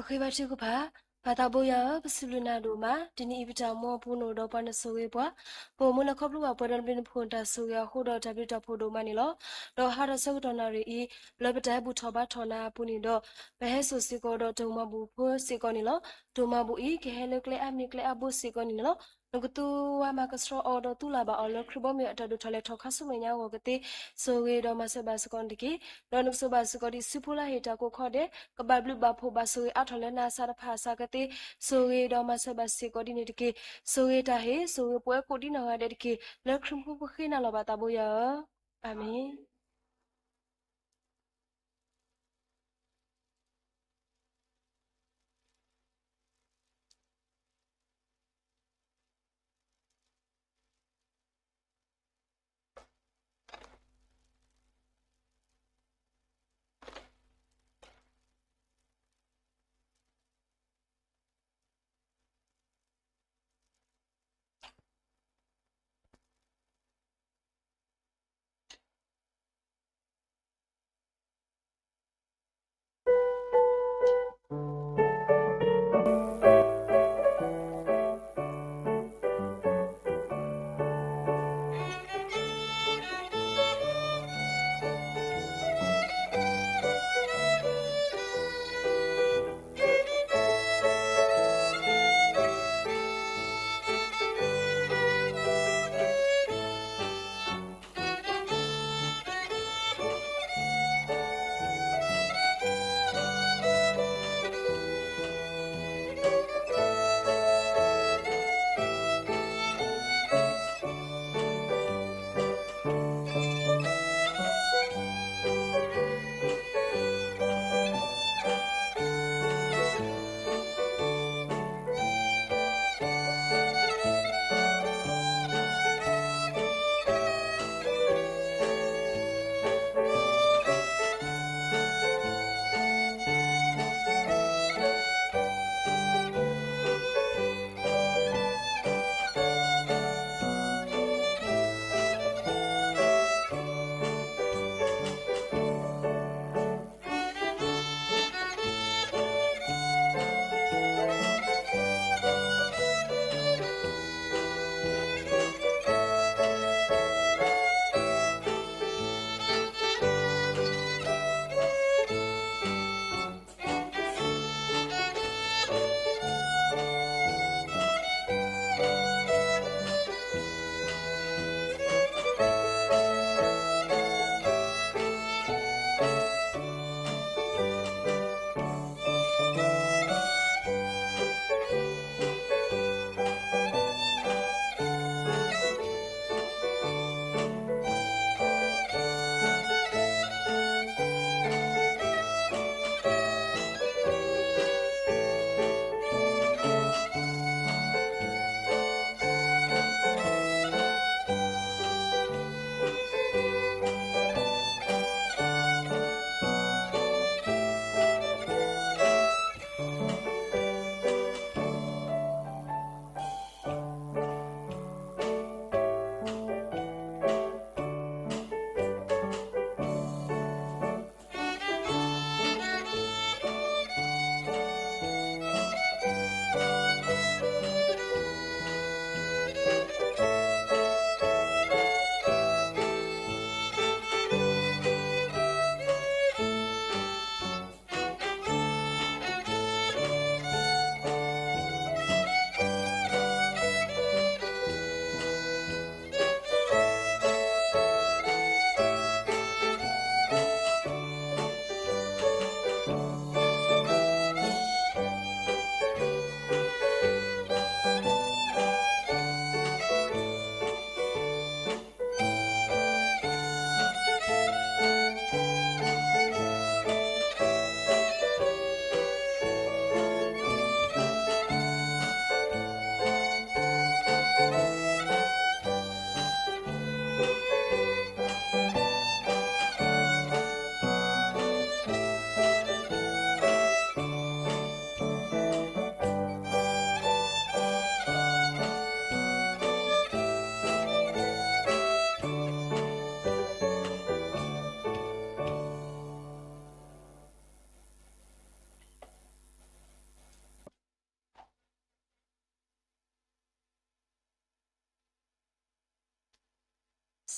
ပဃ့ဘါထုကဖၣ်, ပၢ်သးဘိယွၤဧၢ, ပစံးဘျုးနၤဒိၣ်မး, တနံၤအံၤပတၢ်အိၣ်မူအပူၤ နအိၣ်ဒီးပှၤ နဆိၣ်ဂ့ၤပှၤ, ပအိၣ်မူလၢခီဖျိဘၣ်ပှဲၤဒီးနဘျုးနဖှိၣ်တၢ်ဆိၣ်ဂ့ၤအဃိဒီး တၢ်ဘျုးတၢ်ဖှိၣ်ဒိၣ်မးန့ၣ်လီၤ. ဒီးဟါဒီးဆၢကတီၢ်နၣ်ရံၣ်အံၤ လၢပတၢ်ဟဲဘူၣ်ထီၣ်ဘါထီၣ်နၤအပူၤန့ၣ်ဒီး ပဟဲစိာ်စ့ၢ်ကီးဒီးတၢ်မၤဘူၣ်ဖိစ့ၢ်ကီးန့ၣ်လီၤ. တၢ်မၤဘူၣ်အံၤ ကဟဲလၢကျဲအါမံၤကျဲအါဘိစ့ၢ်ကီးန့ၣ်လီၤ. နကသူဝါမၤကဆှီအီၤဒီးသူလၢ်ဘၣ်အီၤလၢခရံာ်ဘီမုၢ်အတၢ်ဒိၣ်ထီၣ်လဲၤထီၣ် ခါဆူမဲာ်ညါအဂီၢ်ကသ့ ဆိၣ်ဂ့ၤဒီးမၤစၢၤဘၣ်စ့ၢ်ကီးန့ၣ်တက့ၢ်. ဒီးနကဆိၣ်ဘၣ်စ့ၢ်ကီးဒ်ဆူဖိလၢဟ့ၣ်တၢ်ကိးခီဒဲး ကဘၣ်ဘျုးဘၣ်ဖှိၣ်ဘၣ်ဆိၣ်ဂ့ၤအါထီၣ်လၢနၤအသးတဖၣ်အသးကသ့ ဆိၣ်ဂ့ၤဒီးမၤစၢၤဘၣ်စ့ၢ်ကီးဒ်န့ၣ်တက့ၢ်. ဆိၣ်ဂ့ၤတၢ်ဟ့ၣ် ဆိၣ်ဂ့ၤပဝဲကိးဒ်နီၢ်ဂၤဒဲးတက့ၢ်. လၢခရံာ်ဖိပဃ့နၤလီၤ ပၢ်သးဘိယွၤဧၢ, အၤမ့ၣ်.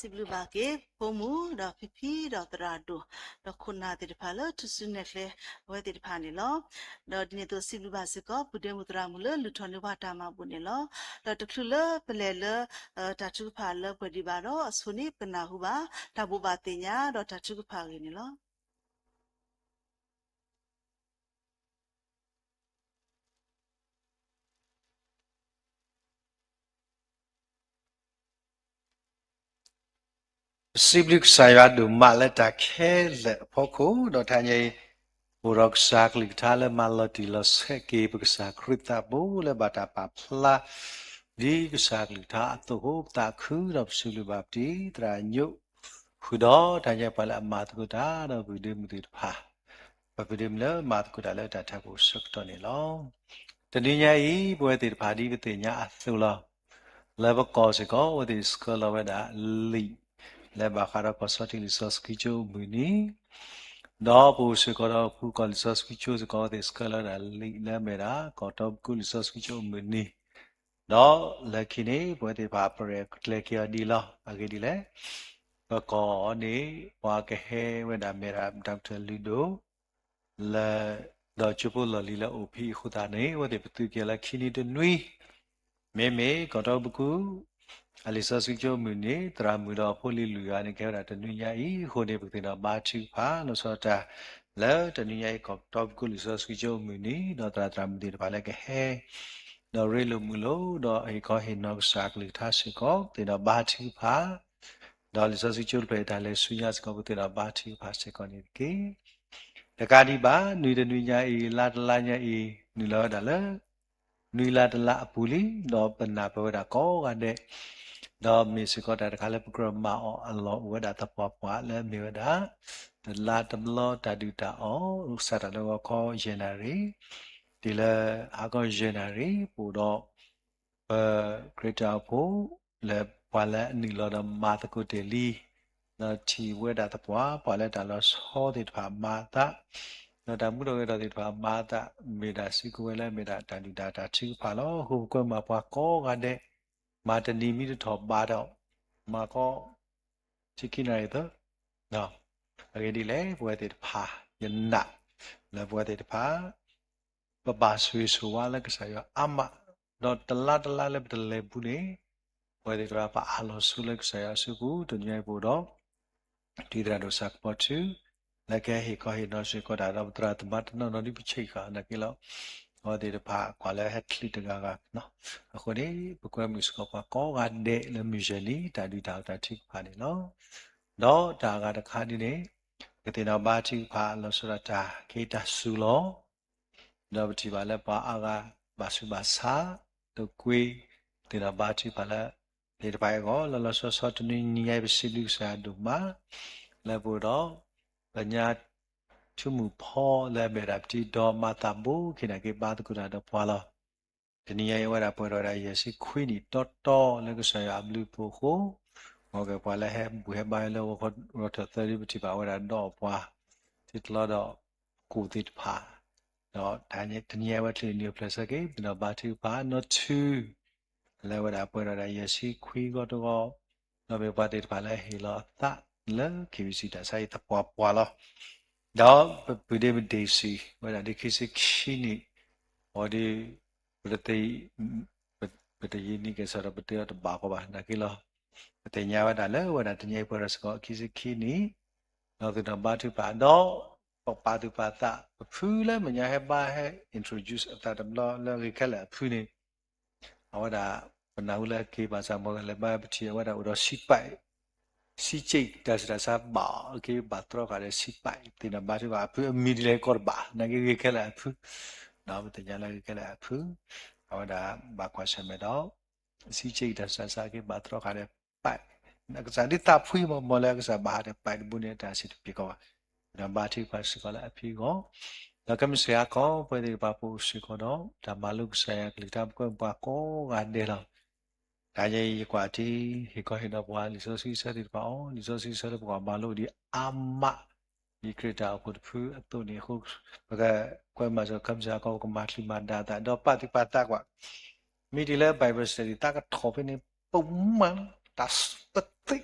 စံးဘျုးဘၣ်က့ၤ ဖိမုၣ်ဒီးဖံဖံဒီးသရၣ်ဒိၣ် ဒီးခိၣ်နၢ်သ့ၣ်တဖၣ်လၢထူၣ်စုနဲၣ်ကျဲအဝဲသ့ၣ်တဖၣ်န့ၣ်လီၤ. ဒီးဒ်န့ၣ်အသိးစံးဘျုးဘၣ်စ့ၢ်ကီး ပုၢ်ဒ့မုၣ်သရၣ်မုၣ်လၢလုၢ်ထီၣ်န့ၢ်ပှၤတၢ်မၤဘူၣ်န့ၣ်လီၤ. ဒီးတချုးလၢပလဲၤလၢ တၢ်ထုကဖၣ်လၢပှဲၤဒံးဘၣ်ဒီး အဆိန့ၣ်ပနၢ်ဟူဘၣ် တၢ်ဘိးဘၣ်သ့ၣ်ညါဒီးတၢ်ထုကဖၣ်အဂ့ၢ်န့ၣ်လီၤ. ပစံးဘျုးကစၢ်ယွၤဒိၣ်မးလၢတၢ်ခဲလၢာ်အဖီခိၣ် ဒီးတဟါညါအံၤ အိၣ်ဒီးကစၢ်ကလုၢ်ကထါလၢမၤလီၤတံၢ်လီၤဆဲးက့ၤပကစၢ်ခရံာ်သးဘိလၢဘၣ်တၢ်ပာ်ဖျါ ဒ်ကစၢ်ကလုၢ်ကထါအသိးအဃိ ပသးခုဒီးပစံးဘျုးဘၣ်ပတံၤသရၣ်ညိၣ် ဃုာ်ဒီးတဟါညါပှၤလၢအမၤသကိးတၢ်ဒီးပုၢ်ဒ့မုၣ်သ့ၣ်တဖၣ် ပပုၢ်ဒ့မုၣ်လၢမၤသကိးတၢ်လၢတၢ်ထးခိၣ်ဆၢကတီၢ်န့ၣ်လီၤ. တနံၤညါအံၤ ပဝဲသ့ၣ်တဖၣ်ဒ်ပသ့ၣ်ညါအသိးလီၤ. လၢပကီၢ်စ့ၢ်ကီး အဝဲသ့ၣ်ဆှၢလီၤဝဲဒၣ်လံာ် လၢဘၣ်ဃးဒီးကီၢ်ဆီၣ်တံၢ်လံာ်စီဆှံကၠိအမုၢ်နံၤ ဒီးပအိၣ်စ့ၢ်ကီးဒီးပှၤကီၢ်လံာ်စီဆှံကၠိစ့ၢ်ကီး အဝဲသ့ၣ်ဆှၢလီၤဝဲဒၣ်လံာ်လၢအမ့ၢ်ဒၣ် ကီၢ်တီပကိလံာ်စီဆှံကၠိအမုၢ်နံၤ ဒီးလၢခံန့ၣ် ပဝဲသ့ၣ်တဖၣ်ပရဲၣ်ကျဲၤက့ၤအီၤဒ်လီၤ. အဂ့ၢ်ဒ်လဲၣ်, ပကီၢ်န့ၣ် ပှၤကဟဲဝဲဒၣ်မ့ၢ်ဒၣ် doctor လုၢ်ဒိၣ် လၢ ဒီးကၠိဖိလီၢ်လံၤလၢအိၣ်ဖဲအံၤအဃိသတးန့ၣ် အဝဲသ့ၣ်ပသုးက့ၤလၢခံနွံတနွံ မ့မ့ၢ်ကီၢ်တီပကိ အလံာ်စီဆှံကၠိမုၢ်နံၤ သရၣ်မုၣ်ဒီးဖိလံၤလွံၢ်ဂၤန့ၣ် ကဟဲဝဲဒၣ်တနွံညါအံၤအဃိန့ၣ် ပကသ့ၣ်နီၣ်ဘါထုကဖၣ် လီၤဆီဒၣ်တၢ် လၢတနွံညါအံၤ ကီၢ်တီပကိလံာ်စီဆှံကၠိမုၢ်နံၤ ဒီးသရၣ်သရၣ်မုၣ်သ့ၣ်တဖၣ်လၢကဟဲ ဒီးရ့လိာ်မုာ်လိာ် ဒီးဟ့ၣ်ခီဟ့ၣ်နီၤကစၢ်ကလုၢ်ကထါစ့ၢ်ကီး ပသ့ၣ်နီၣ်ဘါထုကဖၣ် ဒီးလံာ်စီဆှံကၠိတဖျၢၣ်အတၢ်လဲၤဆူညါစ့ၢ်ကီး ပသ့ၣ်နီၣ်ဘါထုကဖၣ်စ့ၢ်ကီးန့ၣ်တက့ၢ်. တကးဒံးဘၣ် နွံတနွံညါအံၤ လါတလါညါအံၤ နုာ်လီၤဝဲဒၣ်လၢ နွံလါတလါအပူၤလံ ဒီးပနၢ်ပၢၢ်ဝဲဒၣ်ကိးဂၤဒဲး ဒီးမ့ၢ်စ့ၢ်ကီးတၢ်တခါလၢပကြၢးမၤအီၤအလီၢ် အိၣ်ဝဲဒၣ်သပှၢ်ပှၢ်လၢအမ့ၢ်ဝဲဒၣ် တလါတဘျီတၢ်ဒုၣ်တၢ်အီၣ် စးထီၣ်လၢဂီၤခီယဲၢ်နၣ်ရံၣ် တုၤလၢဟါခီယဲၢ်နၣ်ရံၣ် ပအိၣ်ဒီး ပ ခရံာ်တၢ်အိၣ်ဖှိၣ် လၢပှၤလၢအနုာ်လီၤဒီးမၤသကိးတ့ၢ်လံ ဒီးထံၣ်ဝဲဒၣ်သပှၢ်ပှၢ်လၢတၢ်လီၤဆီသ့ၣ်တဖၣ်မၤအသး ဒီးတၢ်မူထီၣ်ဂဲၤထီၣ်သ့ၣ်တဖၣ်မၤအသး မ့ၢ်ဒၣ်စုကဝဲၤလၢအမ့ၢ်ဒၣ်တၢ်ဒုၣ်တၢ်အီၣ်တၢ်ထုကဖၣ်လီၤ. အဃိပကွဲမုာ်ပှၤကိးဂၤဒဲး မၤတနံၤမ့ၢ်တထီၣ်ဘးဒီး မၤကီ ဆံခံနၣ်ရံၣ်သၢ အဂ့ၢ်ဒ်လဲၣ် ပဝဲသ့ၣ်တဖၣ် ယနာ် လၢပဝဲသ့ၣ်တဖၣ် ပဘၣ်ဆိၣ်ဂ့ၤဆိၣ်ဝါလၢကစၢ်ယွၤအါမး, ဒီးတလါတလါလၢပတလဲၤပူၤန့ၣ် ပဝဲသ့ၣ်တဖၣ်ပအၢၣ်လီၤဆိလၢကစၢ်ယွၤအစုပူၤ တနံၤညါအံၤပအိၣ်ဒီး တံၤသရၣ်ဒိၣ်စၢ်ကပီၤထူ လၢကဟဲဟ့ၣ်ခီဟ့ၣ်နီၤစ့ၢ်ကီးတၢ်ဒီးပသရၣ်သမါတနီၤနီၤဒ်ပဆဲးဃာ်နာ်က့လီၤ. အဝဲသ့ၣ်တဖၣ်ကွၢ်လၢဟဲချုးတဂၤဂၤ အဃိန့ၣ် ပကွဲမုာ်စ့ၢ်ကီးပှၤကိးဂၤဒဲးလၢမုၢ်ယဲၢ်နံၤ တၢ်ဒုၣ်တၢ်အီၣ်တၢ်ထုကဖၣ်န့ၣ်လီၤ. ဒီးတၢ်အဂၤတခါဒ်န့ၣ် ကသ့ၣ်နီၣ်ဘါထုကဖၣ်လီၤဆီဒၣ်တၢ် က့ၤတၢ်စူၤလီၤ ဒီးပထံၣ်ဘၣ်လၢပှၤအါဂၤဘၣ်ဆူးဘၣ်ဆါ တကွ့ သ့ၣ်နီၣ်ဘါထုကဖၣ်လၢ သ့ၣ်တဖၣ်အဂီၢ် လၢလီၤဆီဆီတနွံညါအံၤ ပစံးဘျုးကစၢ်ယွၤဒိၣ်မး လၢပအိၣ်ဒီး ပညါ ထူမုၢ်ဖီလၢအမ့ၢ်ဝဲဒၣ်ပတံၤဒီးမၤသးဘိ က့ၤနာ်က့ၤဘါသကိးတၢ်ဒီးပှၤလီၤ. တနံၤညါအံၤ အဝဲဒၣ်ပှဲၤထီၣ်ဝဲဒၣ်ယဲၢ်ဆံခွံနံၣ်တီတီလၢကစၢ်ယွၤအဘျုးအဖှိၣ်အဃိ မ်ကပှၤလၢဟဲဘူၣ်ဟဲဘါလၢဂီၤခီရီၣ်ထၢၣ်သၢဒ်ပထံၣ်ဘၣ်ဝဲဒၣ်ဒီးပှၤ ထံၣ်တလီဒီး ကိၣ်သ့ၣ်တဖၣ် ဒီးတနံၤညါအံၤ အဝဲချ့နံၣ်အိၣ်ဖျဲၣ်ဆၢက့ၤ ပသ့ၣ်နီၣ်ဘါထုကဖၣ်နီၢ်ထူ လၢအဝဲဒၣ်ပှဲၤထီၣ်ဝဲဒၣ်ယဲၢ်ဆံခွံဂီၢ်တဂီၢ် ဒီးမ့ၢ်ပှၤသ့ၣ်တဖၣ်လၢဟ့ၣ်လီၤအသးလၢ KBC တၢ်ဆါအံၤသပှၢ်ပှၢ်လီၤ. ဒီးပပုၢ်ဒ့မုၣ်ဒ့ၣ်စံၣ် ဝဲဒၣ်ဒ့ခံဆံခံနံၣ် အီၤဒီး ပတသ့ ပတယံာ်နံၣ်ကဲၣ်ဆိးဒီးပတ့အီၤတဘၣ်ဃီဘၣ်နာ်က့လီၤ. ပသ့ၣ်ညါဝဲဒၣ်လၢအဝဲဒၣ်တနံၤအံၤပှဲၤထီၣ်စ့ၢ်ကီးခံဆံခံနံၣ် ဒီးသ့ၣ်နီၣ်ဘါထုကဖၣ် ဒီးပပာ်သူၣ်ပာ်သး ပဖုလၢမဲာ်ညါဟဲဘါဟဲ introduce အသးတဘျီလၢအဂ့ၤခဲလၢာ်အဖုန့ၣ် အဝဲဒၣ် ပနၢ်ဟူလၢအက့ၤဘၣ်ဆၣ် မ်ကလဲၤဘါပထံၣ်အဝဲဒၣ်အိၣ်ဒီး စံးက့ တၢ်ဆူးတၢ်ဆါဘၣ်အီၤ အက့ဘၣ်တြီဃာ်ဒီး စံးက့ သ့ၣ်နီၣ်ဘါထုကဖၣ်အဖုအမံၤဒ်လဲၣ်ကီးတဘၣ် နာ်က့ဂ့ၤခဲလၢာ်အဖု ဒီးပသ့ၣ်ညါလၢဂ့ၤခဲလၢာ်အဖု အဝဲဒၣ်ဘၣ်ကွၢ်ဆၢၣ်မဲာ်ဒီး စံးက့ တၢ်ဆူးတၢ်ဆါက့ဘၣ်တြီဃာ်ဒီး ပ ကစၢ်ဒ်သးဖှံမး မ်လၢအကစၢ်ဘၣ်ဟးဒီး ပတဘိန့ၣ် တၢ်စံးတပ့ၤကီးဘၣ် ဒီးဘါထုကဖၣ်စ့ၢ်ကီးလၢအဖံအဂီၢ် ဒီးကမ့ၢ်စ့ၢ်ကီး ပဝဲသ့ၣ်တဖၣ်ပအိၣ်စ့ၢ်ကီးဒီး တၢ်မၤလိကစၢ်ယွၤကလုၢ်ကထါ ပကွဲမုာ်ပှၤကိးဂၤဒဲးလီၤ. တနံၤညါအံၤ ယကွၢ်ထံ ဟ့ၣ်ခီဟ့ၣ်နီၤပှၤလံာ်စီဆှံဆၢသ့ၣ်တဖၣ်အီၤ လံာ်စီဆှံဆၢလၢပကဘၣ်မၤလိဒ်အါမး ယခရံာ်တၢ်အိၣ်ဖှိၣ်တဖုအသိးန့ၣ်အဃိ ပကကွဲမုာ်စ့ၢ်ကီး ကမ့ၢ်စ့ၢ်ကီး ပကမၤချုးမၤဒါသး ဒီးပာ်သူၣ်ပာ်သးကွၢ် မ့ၢ်တုၤလၢ Bible study သးကထီၣ်ဖဲန့ၣ် ပမၤတၢ်ပသ့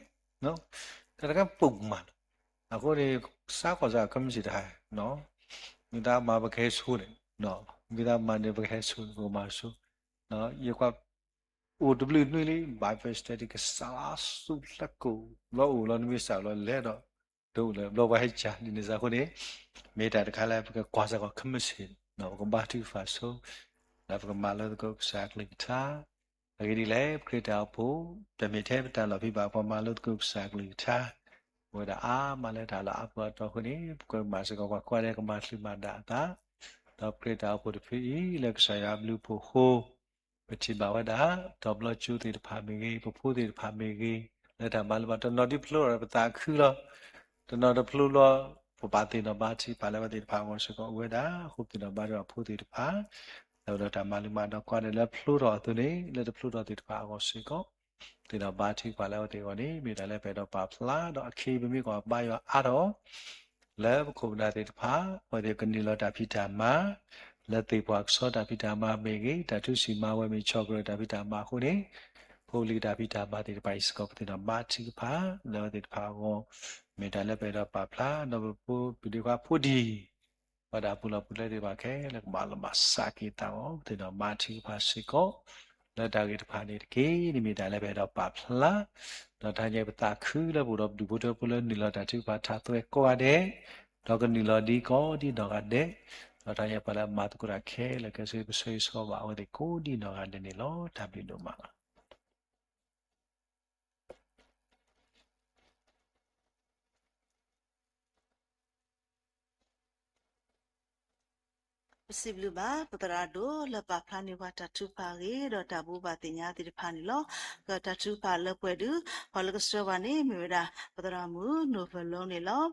တၢ်တခါပူၤမးလီၤ. အဃိန့ၣ် စးကီးစးကမ့ၢ်စံးတဟါ, မ့ၢ်သးမၤပကဟဲဆိန့ၣ်, မ့ၢ်သးမၤန့ၣ်ပကဟဲဆိန့ၣ် ပကမၤဆိ, ယကွၢ် အိၣ်တဘျုးနွံလံ Bible study ကစးလၢစူၢ်လၢကိး ဘျီအိၣ်လီၤ နမ့ၢ်စးလီၤလဲၤဒီး တအိၣ်လၢၤ ဘျီပှၤဟဲကၢ်ဒ်န့ၣ်စးအဃိန့ၣ် မ့ၢ်တၢ်တခါလၢပကကွၢ်စ့ၢ်ကီး commission ပကဘါထုကဖၣ်ဆိ ဒီးပကမၤလိသကိးကစၢ်ကလုၢ်ကထါ အဂ့ၢ်ဒ်လဲၣ် ပခရံာ်တၢ်အိၣ်ဖှိၣ် တမ့ၢ်ထဲပတၢ်လီၢ်ဖံးဘၣ် ပှၤမၤလိသကိးကစၢ်ကလုၢ်ကထါ အိၣ်ဝဲဒၣ်အါမးလၢတၢ်လီၢ်အါပူၤအတီၢ်အဃိန့ၣ် ပကမၤစ့ၢ်ကီးပှၤကွၢ်ဒဲးကမၤချုးမၤဒၣ်အသး ဒီးပခရံာ်တၢ်အိၣ်ဖှိၣ်တဖုအံၤ လၢကစၢ်ယွၤအဘျုးအဖှိၣ်အဃိ ပထံၣ်ဘၣ်ဝဲဒၣ် ဒီးဘျီကၠိသ့ၣ်တဖၣ်မ့ၢ်ဂ့ၤ ပဖိသ့ၣ်တဖၣ်မ့ၢ်ဂ့ၤ လၢတၢ်မၤလိဘၣ် တနီၤဒ်ဖျိထီၣ်ပသးခုလီၤ. တနီၤတဖျိလီၤ ပဘၣ်သ့ၣ်နီၣ်ဘါထုကဖၣ်လၢအဝဲသ့ၣ်တဖၣ်အဂီၢ်စ့ၢ်ကီးအိၣ်ဝဲဒၣ် အဃိပသ့ၣ်နီၣ်ဘါထုကဖၣ်ဖိသ့ၣ်တဖၣ် လၢဝဲဒီးတၢ်မၤလိမၤဒီးကွၢ်ဒဲးလၢဖျိထီၣ်အသိးန့ၣ် လၢတဖျိထီၣ်သ့ၣ်တဖၣ်အဂီၢ်စ့ၢ်ကီး သ့ၣ်နီၣ်ဘါထုကဖၣ်လၢအဝဲသ့ၣ်အဂီၢ်န့ၣ် မ့ၢ်တၢ်လၢပအဲၣ်ဒိးပာ်ဖျါ ဒီးအခ့ပမ့ၢ်ကွၢ်ဘါယွၤအါထီၣ် လၢပခိၣ်ပနၢ်သ့ၣ်တဖၣ် အဝဲသ့ၣ်ကနုာ်လီၤတၢ်ဖံးတၢ်မၤ လၢသ့ၣ်ပှၢ်ကဆှီတၢ်ဖံးတၢ်မၤမ့ၢ်ဂ့ၤ တၢ်ထူစံၣ်မၤဝဲမ့ၢ်ဆီၣ်ကရၢၢ်တၢ်ဖံးတၢ်မၤအဃိန့ၣ် ဖိလံၤတၢ်ဖံးတၢ်မၤသ့ၣ်တဖၣ်အံၤစ့ၢ်ကီး ပသ့ၣ်နီၣ်ဘါထုကဖၣ် လၢအဝဲသ့ၣ်တဖၣ်အဂီၢ် မ့ၢ်တၢ်လၢပအဲၣ်ဒိးပာ်ဖျါ ဒီးပဖိပဒံခွါဖိဒံ ပှၤဒၣ်ပူၤလီၢ်ပူၤလဲသ့ၣ်တဖၣ်ခဲလၢာ် ကဘၣ်လီၤမၢ်စၢ်က့ၤသးအီၤ ပသ့ၣ်နီၣ်ဘါထုကဖၣ်စ့ၢ်ကီး လၢတၢ်ဂ့ၢ်တဖၣ်န့ၣ်တက့ၢ်. န့ၣ်မ့ၢ်တၢ်လၢပအဲၣ်ဒိးပာ်ဖျါ ဒီးတၢ်ညါပသးခုလၢပအိၣ်ဒီးပဒူၣ်ဖိထၢဖိလၢနုာ်လီၤတၢ်ထုကဖၣ်ထးသွဲကိးဂၤဒဲး ဒီးကနုာ်လီၤဒ်ကိးဒ်နီၢ်ဂၤဒဲး ဒီးတၢ်ညါပှၤလၢအမၤသကိးတၢ်ခဲလၢာ် ကဲဆိၣ်ဂ့ၤပဆၢဂ့ၤဆၢဝါဘၣ်အဝဲသ့ၣ်ကိးဒ်နီၢ်ဂၤဒဲးန့ၣ်လီၤ. တၢ်ဘျုးဒိၣ်မးလီၤ. ပစံးဘျုးဘၣ် ပသရၣ်ဒိၣ်လၢပာ်ဖျါန့ၢ်ပှၤတၢ်ထုကဖၣ်အဂ့ၢ် ဒီးတၢ်ဘိးဘၣ်သ့ၣ်ညါသ့ၣ်တဖၣ်န့ၣ်လီၤ. တၢ်ထုကဖၣ်လၢပှဲၤဒုး ပှၤလၢကဆှၢပှၤန့ၣ် မ့ၢ်ဝဲဒၣ် ပသရၣ်မုၣ်နိၣ်ဖၢၣ်လီန့ၣ်လီၤ.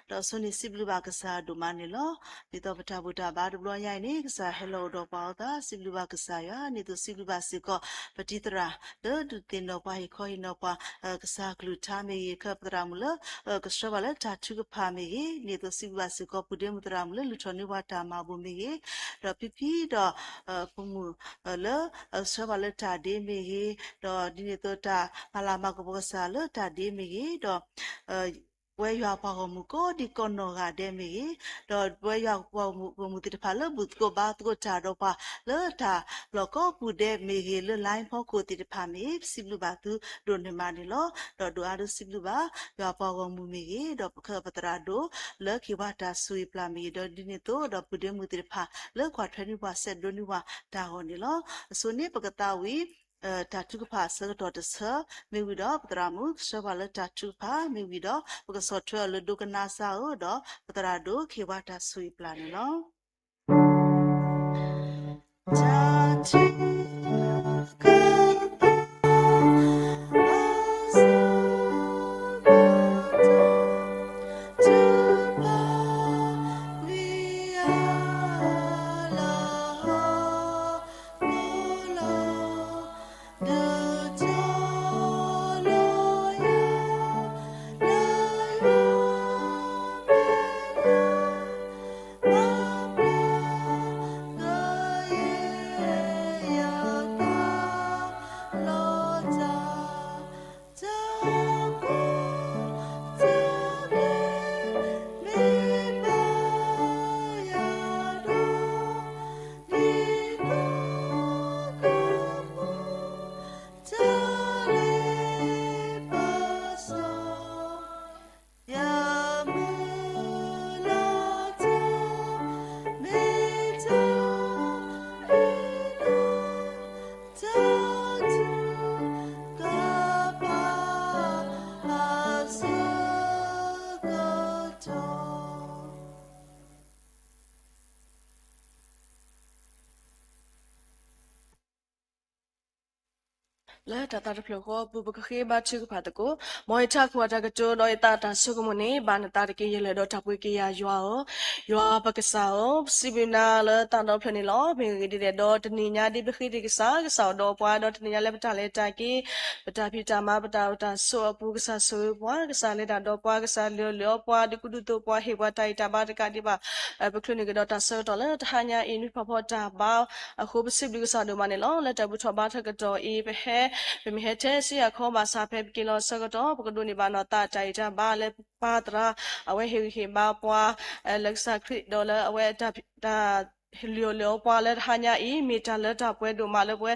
ဒီးအဆိန့ၣ်စံးဘျုးဘၣ်ကစၢ်ဒိၣ်မးန့ၣ်လီၤ. ဒ်သိးပတၢ်ဘူၣ်တၢ်ဘါတဘျီညါအံၤန့ၣ် ကစၢ်ဟဲလီၤအိၣ်ဒီးပှၤအသး စံးဘျုးဘၣ်ကစၢ်ယွၤ ဒ်သိးစံးဘျုးဘၣ်စ့ၢ်ကီး ပတံၤသရၣ်လၢဒုးသ့ၣ်နီၣ်ပှၤဟ့ၣ်ခီဟ့ၣ်နီၤပှၤ ကစၢ်ကလုၢ်ကထါမ့ၢ်ဂ့ၤ ခဲပသရၣ်မုၣ်လၢ ကဆှၢပှၤလၢတၢ်ထုကဖၣ်မ့ၢ်ဂ့ၤ ဒ်သိးစံးဘျုးဘၣ်စ့ၢ်ကီး ပုၢ်ဒ့မုၣ်သရၣ်မုၣ်လၢလုၢ်ထီၣ်န့ၢ်ပှၤတၢ်မၤဘူၣ်မ့ၢ်ဂ့ၤ, ဒီးဖံဖံဒီး ဖိမုၣ်လၢ ဆှၢပှၤလၢတၢ်ဒ့မ့ၢ်ဂ့ၤ, ဒီးဒ်န့ၣ်အသိးတၢ်မၤလၤမၤကပီၤကစၢ်လၢတၢ်ဒ့မ့ၢ်ဂ့ၤ, ဒီး ပဝဲယွၤပှၤဂီၢ်မုၢ်ကိးဒံကိးနီၢ်ဂၤဒဲးမ့ၢ်ဂ့ၤ, ဒီးပဝဲယွၤပှၤဂီၢ်မုၢ်သ့ၣ်တဖၣ်လၢဘူၣ်သကိးဘါသကိးတၢ်ဒီးပှၤ လၢတၢ်လီၢ်ကိးပူၤဒဲးမ့ၢ်ဂ့ၤ လၢ line ဖီခိၣ်သ့ၣ်တဖၣ်မ့ၢ်ဂ့ၤ ပစံးဘျုးဘၣ်သုဒိၣ်န့ၢ်မးန့ၣ်လီၤ. ဒီးဒိၣ်အါဒိၣ်စံးဘျုးဘၣ် ယွၤပှၤဂီၢ်မုၢ်မ့ၢ်ဂ့ၤ, ဒီးပသရၣ်ဒိၣ်လၢက့ၤပှၤတၢ်ဆိၣ်ဂ့ၤပျၢ်မ့ၢ်ဂ့ၤ, ဒီးဒ်န့ၣ်အသိးဒီးပုၢ်ဒ့မုၣ်သ့ၣ်တဖၣ်လၢကွၢ်ထွဲန့ၢ်ပှၤ ဆဲးဒိးန့ၢ်ပှၤတၢ်ဂီၤန့ၣ်လီၤ. အဆိန့ၣ်ပကသးဝံၤ တၢ်ထုကဖၣ်အဆၢကတီၢ်တဆၢ မ့ၢ်ဝံၤဒီးပသရၣ်မုၣ်ကဆှၢပှၤလၢတၢ်ထုကဖၣ် မ့ၢ်ဝံၤဒီး ပကဆီၣ်ထွဲအီၤလၢဒိကနၣ်စၢ်ဧၢ, ဒီးပသရၣ်ဒိၣ်က့ၤပှၤတၢ်ဆိၣ်ဂ့ၤပျၢ်န့ၣ်လီၤ. လၢတၢ်သးတဖျၢၣ်ဃီအပူၤ ပကဃ့ဘါထုကဖၣ်သကိး, မ်ယထးခိၣ်အတၢ်ကတိၤ ဒီးယသးအတၢ်ဆိကမိၣ်န့ၣ် ဘၣ်နသးတက့ၢ်. ယလဲၤဒီးတၢ်ပှ့ၤက့ၤယၤယွၤဧၢ, ယွၤပကစၢ်ဧၢ, ပစံးဘျုးနၤလၢသးဒီဖျၢၣ်န့ၣ်လီၤ. မ့ၢ်ဂ့ၢ်ဒ်လဲၣ်ဒီး တနံၤညါဒ်ပဃ့တ့ၢ်ကစၢ်, ကစၢ်အိၣ်ဒီးပှၤ, ဒီးတနံၤညါလၢပတၢ်လဲၤတၢ်က့ၤ ပတၢ်ဖံးတၢ်မၤ ပတၢ်အိၣ်တၢ်ဆိးအပူၤ ကစၢ်ဆိၣ်ဂ့ၤပှၤ, ကစၢ်လဲၤတၢ်ဒီးပှၤ, ကစၢ်လဲၤလၢအီၤပှၤ, ဒုးကူဒုးသိးပှၤ, ဟ့ၣ်ပှၤတၢ်ဂံၢ်တၢ်ဘါတကးဒံးဘၣ် ပချုးန့ၢ်ကဒီးတၢ်ဆၢကတီၢ်လၢတဟါညါအံၤ နွံဖးဖီတၢ်ဘါအဃိ ပစံးဘျုးကစၢ်ဒိၣ်မးန့ၣ်လီၤ. လၢတၢ်ဘူၣ်ထီၣ်ဘါထီၣ်ကတီၢ်အံၤ ပဟဲ ပမ့ၢ်ဟဲထဲစ့ၢ်ကီးဘၣ်ဆၣ် ဖဲပက့ၤလီၤအဆၢကတီၢ် ပကဒိးန့ၢ်ဘၣ်နီၢ်သးတၢ်ဂံၢ်တၢ်ဘါလၢပၢ်သရၣ် အဝဲဟ့ၣ်ဂံၢ်ဟ့ၣ်ဘါပှၤ လၢကစၢ်ခရံာ်ဒီးလၢအဝဲတၢ် လုၢ်အီၣ်လုၢ်အီပှၤလၢတဟါညါအံၤ မ့ၢ်တၢ်လၢတၢ်ပှဲၤဒိၣ်မးလၢပဝဲ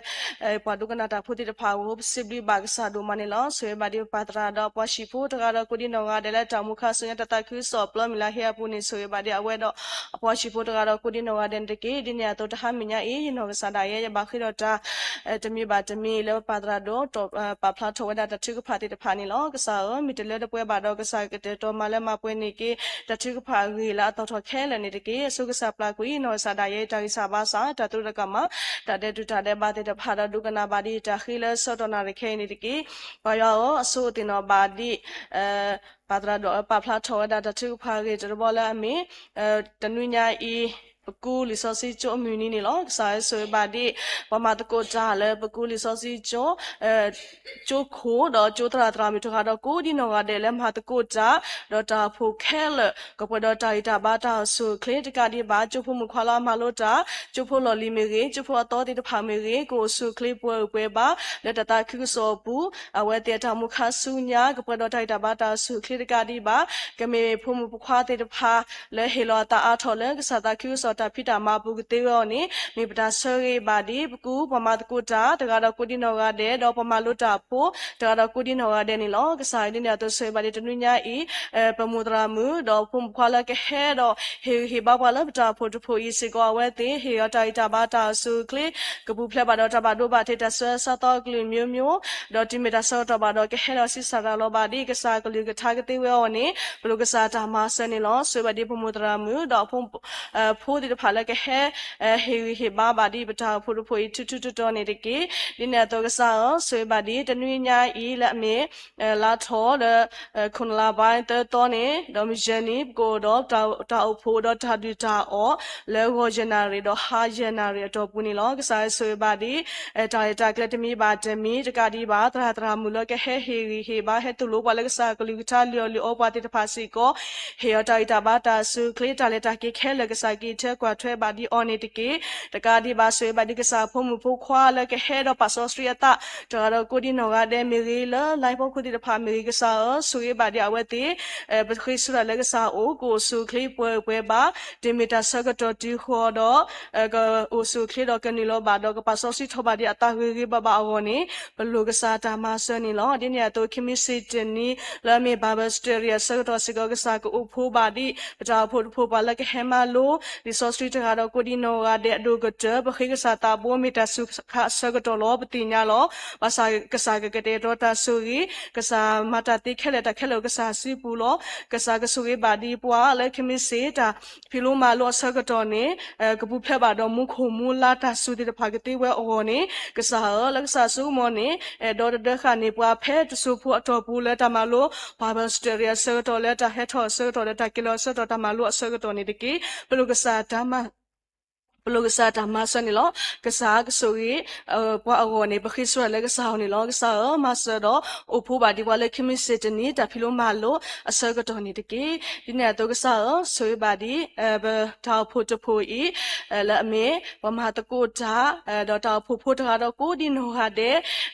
ပှၤဒိကနၣ်တၢ်ဖိသ့ၣ်တဖၣ်အဂီၢ် ပစံးဘျုးဘၣ်ကစၢ်ဒိၣ်မးန့ၣ်လီၤ. ဆိၣ်ဂ့ၤဘၣ်ဒ်ပပၢ်သရၣ်ဒီးအပှၤဟံၣ်ဖိတဂၤဒီး ကိးဒံနီၢ်ဂၤဒဲးလၢတၢ်အိၣ်မူခါဆူညါ တၢ်သးခုကစီၣ်ပျီမုၢ်လၢ်ဟ့အပူၤန့ၣ် ဆိၣ်ဂ့ၤဘၣ်ဒ်အဝဲဒီးအပှၤဟံၣ်ဖိတဂၤဒီး ကိးဒံနီၢ်ဂၤဒဲးန့ၣ်တက့ၢ်. ဒ်န့ၣ်အသိး တဟါမုၢ်ညါအံၤ ယနီၢ်ကစၢ်ဒၣ်ယဲ ယဘၣ်ဃ့ဒီးတၢ် တမံၤဘၣ်တမံၤလၢပပၢ်သရၣ်ဒိၣ် ပာ်ဖျါထီၣ်ဝဲဒၣ်တၢ်ထုကဖၣ်သ့ၣ်တဖၣ်န့ၣ်လီၤ. ကစၢ်ဧၢ, မ့ၢ်တလၢတပှဲၤဘၣ်ဒီး ကစၢ်ကတဲာ်ကတီၤမၤလၢမၤပှဲၤန့ၢ်က့ၤ တၢ်ထုကဖၣ်အဂ့ၢ်လၢအသီၣ်ထီၣ်ခဲလၢာ်န့ၣ်တက့ၢ်. အဆိကစၢ်ပျၢ်ကွံာ် နီၢ်ကစၢ်ဒၣ်ယဲ တၢ်ဂံၢ်စၢ်ဘါစၢ် တၢ်သရူးတၢ်ကမၣ် တၢ်ဒဲးတူၢ်တၢ်ဒဲးဘးသ့ၣ်တဖၣ်ဒီး ဒိကနၣ်ဘၣ်ဒ်တၢ်ဃ့လၢဆၢကတီၢ်နၣ်ရံၣ်ခဲအံၤန့ၣ်တက့ၢ်. ပၢ်ယွၤဧၢ, အဆိသ့ၣ်နီၣ်ဘၣ်ဒ် ပၢ်သရၣ်ဒိၣ်အပာ်ဖျါထီၣ်ဝဲဒၣ်တၢ်ထုကဖၣ်အဂ့ၢ်တဘီလၢအမ့ၢ် တနွံညါအံၤ ပကူလံာ်စီဆှံကၠိအမုၢ်နံၤန့ၣ်လီၤ. ကစၢ်ဧၢ, ဆိၣ်ဂ့ၤဘၣ်ဒ် ပှၤမၤသကိးတၢ်လၢပကူလံာ်စီဆှံကၠိ ကၠိခိၣ်ဒီးကၠိသရၣ်သရၣ်မုၣ်တဂၤဒီး ကိးဒံနီၢ်ဂၤဒဲးလၢမၤသကိးတၢ် ဒီးတၢ်အိၣ်ဖှိၣ်ခဲလၢာ် ကပှဲၤဒီးတၢ်ဂံၢ်တၢ်ဘါတၢ်အိၣ်ဆူၣ်အိၣ်ချ့တကးဒံးဘၣ် ကၠိဖိမုၣ်ခွါလၢအမၤလိတၢ် ကၠိဖိလီၢ်လံၤမ့ၢ်ဂ့ၤ ကၠိဖိအသီသ့ၣ်တဖၣ်မ့ၢ်ဂ့ၤ ကအိၣ်ဆူၣ်အိၣ်ချ့ပှဲၤအုၣ်ပှဲၤဘါ လၢတၢ်သးခုကစီၣ်အပူၤ အဝဲသ့ၣ်အတၢ်အိၣ်မူခါဆူညါ ကပှဲၤဒီးတၢ်ဂံၢ်တၢ်ဘါတၢ်အိၣ်ဆူၣ်အိၣ်ချ့တကးဒံးဘၣ် ကမ့ၢ်ဖိမုၣ်ဖိခွါသ့ၣ်တဖၣ် လၢဟ့ၣ်လီၤအသးအါထီၣ်လၢကစၢ်သးခုကစီၣ်တၢ်ဖံးတၢ်မၤအပူၤကသ့ဝဲအီၤန့ၣ် မ့ၢ်ပတၢ်ဆၢဂ့ၤဘၣ်ဒ် ပကူပှၤမၤသကိးတၢ် တဂၤဒီးကိးဒံနီၢ်ဂၤဒဲး ဒီးပှၤမၤလိတၢ်အဖိ တဂၤဒီးကိးဒံနီၢ်ဂၤဒဲးန့ၣ်လီၤ. ကစၢ်ဧၢ, ဒ်န့ၣ်အသိး ဆိၣ်ဂ့ၤဘၣ်ဒ်တနွံညါအံၤ ပမိၢ်သရၣ်မုၣ် ဒီးဖိမုၣ်ခွါလၢကဟဲဒီး ဟ့ၣ်ဂံၢ်ဟ့ၣ်ဘါပှၤလၢပတၢ်အိၣ်ဖှိၣ်တဖှိၣ်အံၤစ့ၢ်ကီး အဝဲသ့ၣ် ဟ့ၣ်အီၤတၢ်ဂံၢ်တၢ်ဘါတၢ်အိၣ်ဆူၣ်အိၣ်ချ့ ကပူၤဖျဲးဘၣ်ဒီးတၢ်ဘၣ်ဒိဘၣ်ထံးတၢ်ဆူးတၢ်ဆါသီအကလုာ်မျိုးမျိုး ဒီးတုၤမ့ၢ်တၢ်ဆၢကတီၢ်ဘၣ်ဒီး ကဟဲဒီးဆံးစၢ်တၢ်လီၤဘၣ်ဒ် ကစၢ်အကလုၢ်ကထါကသ့ဝဲအီၤန့ၣ် ပလိၣ်ကစၢ်တၢ်မၤစၢၤန့ၣ်လီၤ. ဆိၣ်ဂ့ၤဘၣ်ဒ်ပမိၢ်သရၣ်မုၣ် ဒီးအဖိ ဖိသ့ၣ်တဖၣ်လၢကဟဲ ဟ့ၣ်ဂံၢ်ဟ့ၣ်ဘါဘၣ်ဒ်ပတၢ်အိၣ်ဖှိၣ်တဖှိၣ်အံၤ ထူထူတီတီန့ၣ်တက့ၢ်. ဒ်န့ၣ်အသိးကစၢ်ဧၢ, ဆိၣ်ဂ့ၤဘၣ်ဒ်တနွံညါအံၤလၢအမ့ၢ် လါထီၣ်လၢ ခိၣ်နလါဘါသၢသီန့ၣ် ဒီးမုၢ်ယဲၢ်နံၤ ပကအိၣ်ဒီးတၢ်အိၣ်ဖှိၣ်ဒီးတၢ်ဒုၣ်တၢ်အီၣ် လၢဂီၤယဲၢ်နၣ်ရံၣ်ဒီးဟါယဲၢ်နၣ်ရံၣ်အတီၢ်ပူၤန့ၣ်လီၤ. ကစၢ်ဧၢ, ဆိၣ်ဂ့ၤဘၣ်ဒ် တၢ်ရဲၣ်တၢ်ကျဲၤတမံၤဘၣ်တမံၤတကးဒံးဘၣ် သရၣ်သရၣ်မုၣ်လၢကဟဲဟ့ၣ်ဂံၢ်ဟ့ၣ်ဘါ ဟဲသိၣ်လိပှၤလၢကစၢ်အကလုၢ်ကထါလုၢ်အီၣ်လုၢ်အီပှၤသ့ၣ်တဖၣ်စ့ၢ်ကီး ဟ့ၣ်အီၤတၢ်ဂံၢ်တၢ်ဘါတၢ်အိၣ်ဆူၣ်အိၣ်ချ့ တၢ်လဲၤတၢ်က့ၤခဲလၢာ် ကစၢ်က့ၤထဲကွၢ်ထွဲဘၣ်ဒ်အီၤန့ၣ်တက့ၢ်. တကးဒံးဘၣ် ဆိၣ်ဂ့ၤဘၣ်ဒ်ကစၢ်အဖိမုၣ်ဖိခွါလၢကဟဲဒီးပာ်စီဆှံအသး တဂၤဒီးကိးဒံနီၢ်ဂၤဒဲးမ့ၢ်ဂ့ၤ လၢလါဖီခိၣ်သ့ၣ်တဖၣ်မ့ၢ်ဂ့ၤ ကစၢ်ဧၢ, ဆိၣ်ဂ့ၤဘၣ်ဒ်အဝဲသ့ၣ် ပဃ့ဆူတၢ်လၢကစၢ်အအိၣ် ကအိၣ်ဆူၣ်အိၣ်ချ့ပှဲၤအုၣ်ပှဲၤဘါ တုၤမ့ၢ်တၢ်ဆၢကတီၢ်တုၤဃီၤဒီး ကအိၣ်ဆူၣ်အိၣ်ချ့ဒီးကနုာ်လီၤဘၣ်ဒီး ကပာ်စီဆှံထီၣ်ဘၣ်ဒ်အသးဂ့ၤဂ့ၤဘၣ်ဘၣ်အဂီၢ်န့ၣ် ပလိၣ်ကစၢ်တၢ်မၤစၢၤန့ၣ်လီၤ. ဒ်န့ၣ်အသိး ခံမံၤစ့ၣ်တနံၤ လၢအမ့ၢ် Bible Study အဆၢကတီၢ်စ့ၢ်ကီး ကစၢ်ကအိၣ်ဖှိၣ်ဘၣ်ဒ် ပတၢ်အိၣ်ဖှိၣ်တဖှိၣ် ပှၤလၢကဟဲမၤလိလံာ်စီဆှံတဂၤဒီးကိးဒံနီၢ်ဂၤဒဲးအဒိၣ်ကတၢၢ် ပဃ့ကစၢ်သးဘိမ့ၢ်တၢ်စူၤခါအဆၢကတီၢ်လီၤ. ပသ့ၣ်ညါလီၤ. ဘၣ်ဆၣ်ကစၢ်ကကတဲာ်ကတီၤတၢ်ဆိၣ်ဂ့ၤ ကစၢ်မၤတၢ်သ့ခဲလၢာ် တၢ်ခဲလၢာ်အိၣ်ကစၢ်စုပူၤလီၤ. ကစၢ်ကဆိၣ်ဂ့ၤဘၣ်ဒ်ပှၤလၢခံမံၤစ့ၣ်တၢ်ဖံးလိမၤလိအဆၢကတီၢ်န့ၣ် ကပူၤဖျဲးဘၣ်ဒီးမူခိၣ်မူလါတၢ်စူၤသ့ၣ်တဖၣ်ကသ့ဝဲအဂီၢ်န့ၣ် ကစၢ်ဧၢ, လၢကစၢ်ဆိကမိၣ်န့ၣ် အဲၣ်ဒိးတဒၢဃာ်န့ၢ်ပှၤဖဲတစိၢ်ဖိအတီၢ်ပူၤလၢတၢ်မၤလိ Bible Study အဆၢကတီၢ်လၢတၢ်ဟဲထီၣ်အဆၢကတီၢ်လၢတၢ်က့ၤလီၤအဆၢကတီၢ်တၢ်မၤလိအဆၢကတီၢ်န့ၣ်တက့ၢ်. ပလိၣ်ကစၢ်တၢ်မၤ ပလိၣ်ကစၢ်တၢ်မၤစၢၤန့ၣ်လီၤ. ကစၢ်ကဆိၣ်ဂ့ၤ ပှၤအဂီၢ်န့ၣ် ပဃ့ဆူတၢ်လၢကစၢ်အအိၣ်န့ၣ်လီၤ. ကစၢ်ဧၢ, မၤစၢၤဒီးအိၣ်ဖှိၣ်ဘၣ်ဒ်ပှၤလၢခံမံၤစ့ၢ်တနံၤ တၢ်ဖံးလိမၤလိအဆၢကတီၢ်န့ၣ်တက့ၢ်. ဒ်န့ၣ်အသိးကစၢ်ဧၢ, ဆိၣ်ဂ့ၤဘၣ်ဒ် ပတၢ်အိၣ်ဖှိၣ်တဖှိၣ်အံၤ လၢအမ့ၢ် ပှၤမၤသကိးတၢ် ဒီးတၢ်အိၣ်ဖှိၣ်ဖိတဂၤဒီးကိးဒံနီၢ်ဂၤဒဲး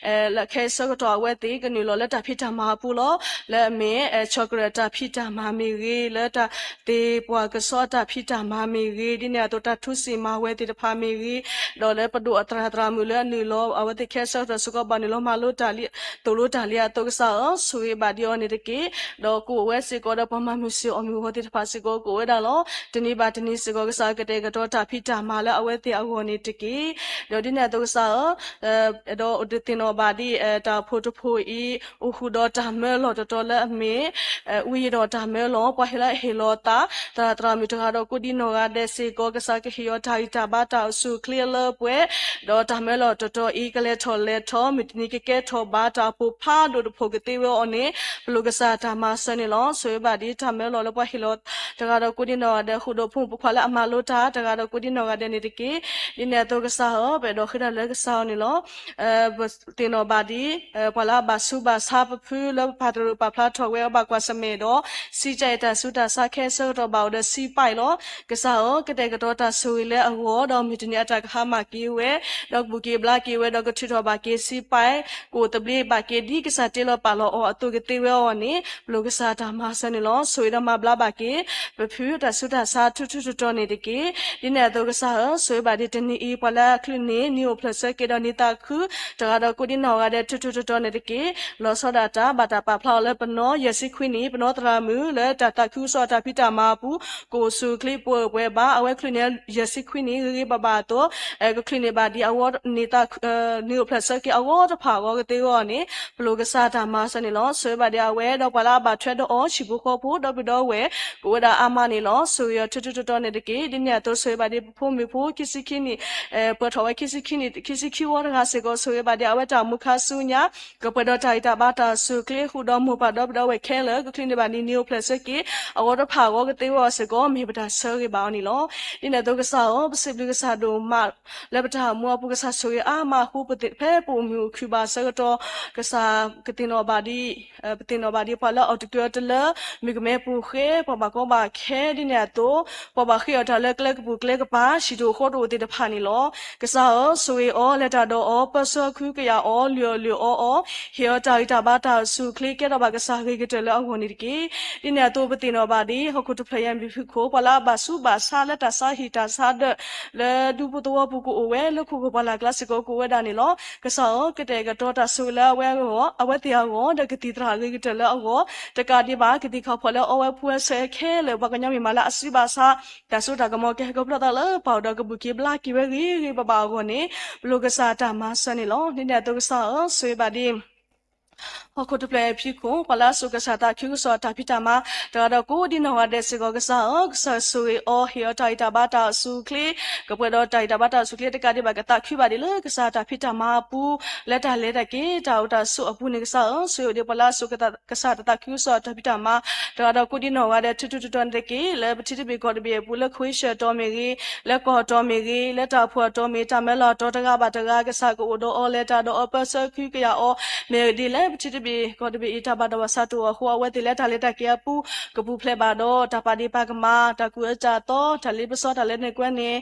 လၢခဲအံၤဆၢကတီၢ်အဝဲသ့ၣ်ကနုာ်လီၤလၢတၢ်ဖံးတၢ်မၤအပူၤလီၤ. လၢအမ့ၢ် chocolate တၢ်ဖံးတၢ်မၤမ့ၢ်ဂ့ၤ, လၢတၢ်သ့ပှၤကဆီအတၢ်ဖံးတၢ်မၤမ့ၢ်ဂ့ၤ, ဒ်န့ၣ်အသိးတၢ်ထူစံၣ်မၤဝဲသ့ၣ်တဖၣ်မ့ၢ်ဂ့ၤ, ဒီးလၢပဒိၣ်အသရၣ်သရၣ်မုၣ်လၢအနုာ်လီၤ အဝဲသ့ၣ်ခဲအံၤဆၢကတီၢ်စ့ၢ်ကီး ဘၣ်နုာ်လီၤမၤလိတၢ်လံ သိၣ်လိတၢ်လံအသိးကစၢ်ဧၢ, ဆိၣ်ဂ့ၤဘၣ်ဒ်အီၤန့ၣ်တက့ၢ်. ဒီးကအိၣ်ဝဲစ့ၢ်ကီးဒီးပှၤမၤမုၢ်ဆ့ၣ်အီၣ်မုၢ်ဂီၤသ့ၣ်တဖၣ်စ့ၢ်ကီးကအိၣ်ဝဲဒၣ်လီၤ. တနံၤဘၣ်တနံၤစ့ၢ်ကီး ကစၢ်ကတဲာ်ကတီၤတၢ်ဖံးတၢ်မၤလၢအဝဲသ့ၣ်အဂီၢ်န့ၣ်တက့ၢ်. ဒီးဒ်န့ၣ်အသိးကစၢ်ဧၢ, ဒီးအိၣ်ဒုးသ့ၣ်နီၣ်ဘၣ်ဒ် တၢ်အိၣ်ဖှိၣ်တဖှိၣ်အံၤ အိၣ်ဃုာ်ဒီးတၢ်မၢလီၢ်တတီၤလၢအမ့ၢ် ဝံယံၤဒီးတၢ်မၢလီၢ် ပှၤဟ့ၣ်လၢအဟ့ၣ်လီၤအသး သရၣ်သရၣ်မုၣ်တဂၤဒီးကိးဒံနီၢ်ဂၤဒဲးစ့ၢ်ကီး ကစၢ်ကဟ့ၣ်အီၤတၢ်ဂံၢ်တၢ်ဘါတၢ်အိၣ်ဆူၣ်အိၣ်ချ့အလၢပှဲၤ, ဒီးတၢ်မၢလီၢ်တတီၤအံၤ ကလဲၤထီၣ်လဲၤထီ မုၢ်တနံၤကကဲထီၣ်ဘၣ် တၢ်အိၣ်ဖှိၣ်ဖးဒိၣ်တဖှိၣ်ကသ့ဝဲအီၤန့ၣ် ပလိၣ်ကစၢ်တၢ်မၤစၢၤန့ၣ်လီၤ. ဆိၣ်ဂ့ၤဘၣ်ဒ်တၢ်မၢလီၢ်လၢပှၤဟ့ၣ်လီၤတဂၤဒီးကိးဒံနီၢ်ဂၤဒဲး ဃုာ်ဒီးဖိမုၣ်ဖိခွါလၢအမၤလိတၢ် တဂၤဒီးကိးဒံနီၢ်ဂၤဒဲးန့ၣ်တက့ၢ်. ဒ်န့ၣ်အသိးကစၢ်ဧၢ, ပအဲၣ်ဒိးဃ့တၢ်လၢကစၢ်အအိၣ်န့ၣ်လီၤ. ပသ့ၣ်နီၣ်ဘၣ်ဒ် ပှၤလၢအဘၣ်ဆူးဘၣ်ဆါပဖုလၢပပၢ်သရၣ်ပာ်ဖျါထီၣ်ဝဲအဘၣ်ကွၢ်ဆၢၣ်မဲာ်ဒီး စံးကဲအတၢ်ဆူးတၢ်ဆါခဲအံၤဆၢကတီၢ်ဘၣ်အိၣ်ဒီးစံးပာ်အံၤလီၤ. ကစၢ်ဧၢ, ကတဲာ်ကတီၤတၢ်ဆိၣ်ဂ့ၤလၢ အဂီၢ်, ဒီးမုၢ်တနံၤအတၢ်ကဟါမၢ်က့ၤဝဲ, ဒီးကဘူၣ်က့ၤဘျါက့ၤဝဲ, ဒီးကထုးထီၣ်ဘၣ်က့ၤစံးပာ်, ကအိၣ်သဘျ့ဘၣ်က့ၤဒ်ကစၢ်တ့လီၤပာ်လီၤအီၤအသိးကသ့ဝဲအဂီၢ်န့ၣ်, ပလိၣ်ကစၢ်တၢ်မၤစၢၤန့ၣ်လီၤ. ဆိၣ်ဂ့ၤဒီးမၤဘျါဘၣ်က့ၤ ပဖုတၢ်ဆူးတၢ်ဆါထူထူတီတီန့ၣ်တက့ၢ်. ဒ်န့ၣ်အသိးကစၢ်ဧၢ, ဆိၣ်ဂ့ၤဘၣ်ဒ်တနံၤအံၤ ပှၤလၢအချုးန့ၢ် နံၤအိၣ်ဖျဲၣ်ဆၢက့ၤဒီးနံၤသးခု, တဂၤဒီးကိးဒံနီၢ်ဂၤဒဲး ထူထူတီတီန့ၣ်တက့ၢ်. လီၤဆီဒၣ်တၢ် ဘၣ်တၢ်ပာ်ဖျါအီၤလၢပနီၢ် ယဲၢ်ဆံခွံနံၣ်, ပနီၢ်သရၣ်မုၣ်လၢတၢ်သးခုကစီၣ်အတၢ်ဖံးတၢ်မၤအပူၤ ကအိၣ်ဆူၣ်အိၣ်ချ့ပှဲၤပှဲၤဘၣ်. အဝဲချုးန့ၢ် ယဲၢ်ဆံခွံနံၣ် ဂ့ၤဂ့ၤဘၣ်ဘၣ်အသိး, ကချုးန့ၢ်ဘၣ်ဒ်အဝဲ နံၤအိၣ်ဖျဲၣ်ဆၢက့ၤအဂီၢ်တဖၣ်အဂီၢ်ကသ့အဂီၢ်န့ၣ်, ပလိၣ်ကစၢ်တၢ်မၤစၢၤန့ၣ်လီၤ. ဆိၣ်ဂ့ၤဘၣ်ဒ်အဝဲဒီးပှၤလၢအဘၣ်ထွဲဒီးအီၤ ဟံၣ်ဖိဃီဖိ ဒီပုၢ်ဒီဝဲၢ် ကအိၣ်ဝဲဒၣ်အါမးန့ၣ်လီၤ. ဆိၣ်ဂ့ၤအီၤထူထူတီတီန့ၣ်တက့ၢ်. ဒ်န့ၣ်အသိး ဆိၣ်ဂ့ၤဘၣ်ဒ်ပဖိမုၣ်ဖိ ခံဆံခံနံၣ်, ပှဲၤထီၣ်ဝဲ ခံဆံခံနံၣ် ခံဆံခံဝီတဂၤစ့ၢ်ကီး, ဆိၣ်ဂ့ၤဘၣ်ဒ်အဝဲတၢ်အိၣ်မူခါဆူညါ ကပှဲၤဒီးတၢ်ဂံၢ်တၢ်ဘါတၢ်အိၣ်ဆူၣ်အိၣ်ချ့ဃုာ်ဒီးမိၢ်ပၢ်ဒီပုၢ်ဒီဝဲၢ်ခဲလၢာ် ကချုးန့ၢ်ဘၣ်ဒ်နံၤအိၣ်ဖျဲၣ်ဆၢက့ၤ အဂီၢ်တဖၣ်အဂီၢ်ကသ့ဝဲအီၤစ့ၢ်ကီး မ့ၢ်ပတၢ်ဆၢဂ့ၤဘၣ်အီၤန့ၣ်လီၤ. ဒ်န့ၣ်အသိးကစၢ်ဧၢ, ပစံးဘျုးကစၢ်ဒိၣ်မး လၢပတၢ်အိၣ်မူအပူၤ ကစၢ်ဆိၣ်ဂ့ၤအါမးအဃိ ပသ့ၣ်ဖဲပအိၣ်မုာ်အိၣ်ခုၣ်ဘၣ်ဆၢကတီၢ် ကစၢ်ကသ့ၣ်နီၣ်ဘၣ်ဒ် ပသ့ၣ်နီၣ်ဘၣ်ဒ်ပှၤလၢအအိၣ်တကၢတလၢ မုၣ်ကမဲပူၤဃဲ ပှၤဘၣ်ကီဘၣ်ခဲဒ်န့ၣ်အသိး ပှၤဘၣ်ဃ့အီၤတၢ်လၢကျဲကပူၤကျဲကပၤ ဟံၣ်တအိၣ်ဃီတအိၣ်သ့ၣ်တဖၣ်န့ၣ်လီၤ. ကစၢ်ဧၢ, ဆိၣ်ဂ့ၤအီၤ လဲၤတၢ်ဒီးအီၤ ပၢဆှၢခုကယာ်အီၤ လုၢ်အီၣ်လုၢ်အီအီၤ ဟ့ၣ်အီၤတၢ်ဂံၢ်တၢ်ဘါတၢ်အိၣ်ဆူၣ်အိၣ်ချ့ ကဲထီၣ်ဘၣ်ကစၢ်ဂ့ၤကတၢၢ်လၢအဂီၢ်န့ၣ်တက့ၢ်. ဒ်န့ၣ်အသိးပသ့ၣ်နီၣ်ဘၣ်ဒ် ဟီၣ်ခိၣ်တဖျၢၣ်ယံၤမ့ၢ်ဖုၣ်ခိၣ် ပှၤလၢအဘၣ်ဆူးဘၣ်ဆါလၢတၢ်ဆါဟံၣ်တၢ်ဆါဒၢးလၢဒူပူၤသဝီပူၤကအိၣ်ဝဲ လၢခိၣ်ခိၣ်ပှၢ်လၢ်ကျါစ့ၢ်ကီးကအိၣ်ဝဲဒၣ်န့ၣ်လီၤ. ကစၢ်ဧၢ, ကတဲာ်ကတီၤတၢ်ဆိၣ်ဂ့ၤလၢအဝဲအဂီၢ် အဝဲသ့ၣ်အဂီၢ် ဒီးကသံၣ်သရၣ်ဂ့ၤကတၢၢ်လၢအဂီၢ် တကးဒံးဘၣ် ကသံၣ်ခီၣ်ဖီၣ်လၢအီဝဲဖှူဝဲဆှဲခဲလၢာ် ပှၤကညီမ့ၢ်မးလၢအစုဘၣ်ဆါ တၢ်စိတၢ်ကမီၤကဟဲခီဖျိသးလၢပှၤအိၣ်ဒီးကဘူၣ်က့ၤဘျါက့ၤဝဲဂ့ၤဂ့ၤဘၣ်ဘၣ်အဂီၢ်န့ၣ် ပလိၣ်ကစၢ်တၢ်မၤစၢၤန့ၣ်လီၤ. ဒ်န့ၣ်အသိးကစၢ်ဧၢ, ဆိၣ်ဂ့ၤဘၣ်ဒ် ဟီၣ်ခိၣ်တဖျၢၣ်အံၤဖံးခိၣ် ပှၤလၢအစိာ်ကစၢ်သးခုကစီၣ်အတၢ်ဖံးတၢ်မၤ တဂၤဒီးကိးဒံနီၢ်ဂၤဒဲးစ့ၢ်ကီး ကစၢ်ဧၢ, ကစၢ်ဆိၣ်ဂ့ၤအီၤ ဟ့ၣ်အီၤတၢ်ဂံၢ်တၢ်ဘါတၢ်အိၣ်ဆူၣ်အိၣ်ချ့ ကပှဲၤဒီးတၢ်ဂံၢ်တၢ်ဘါတၢ်အိၣ်ဆူၣ်အိၣ်ချ့တကးဒံးဘၣ် ကသးခုဘၣ်ဒံးလၢကစၢ်တၢ်ဖံးတၢ်မၤအပူၤ လၢတၢ်လဲၤတၢ်က့ၤတၢ်အိၣ်တၢ်ဆိးအပူၤန့ၣ် ကစၢ်ဧၢ, ဆိၣ်ဂ့ၤဒံးပှၤလၢအစိာ်ကစၢ်သးခုကစီၣ်အတၢ်ဖံးတၢ်မၤ တဂၤဒီးကိးဒံနီၢ်ဂၤဒဲး ထူထူတီတီန့ၣ်တက့ၢ်. လၢပထံတဘ့ၣ်ကီၢ်တဘ့ၣ်အပူၤ လၢခဝ့ၡၢၣ်တီၤမ့ၢ်ဂ့ၤ, လၢကီၢ်တီၤမ့ၢ်ဂ့ၤ, လၢတၢ်အိၣ်ဖှိၣ်အတီၤမ့ၢ် တၢ်မၢလီၤအတီၤတဂၤဘၣ်တဂၤ ကစၢ်ကအိၣ်ဒီးအီၤ လဲၤတၢ်ဒီးအီၤ ပၢဆှၢခုကယာ်အီၤ မ့ၢ်ဂ့ၤဒ်လဲၣ် ပထံတဘ့ၣ်ကီၢ်တဘ့ၣ်အံၤ တၢ်ဘၣ်ဒိဘၣ်ဆၣ်တအိၣ်အဃိ အဝဲသ့ၣ်လၢတၢ်လဲၤတၢ်က့ၤအပူၤ ကပူၤဖျဲးဘၣ်ဒီး တၢ်ပာ်ဒ့ၣ်ပာ်ကမၣ် တၢ်ကူၣ်အၢတၢ်သီ တၢ်လ့ပစီ တၢ်လၢနကွဲန့ၣ်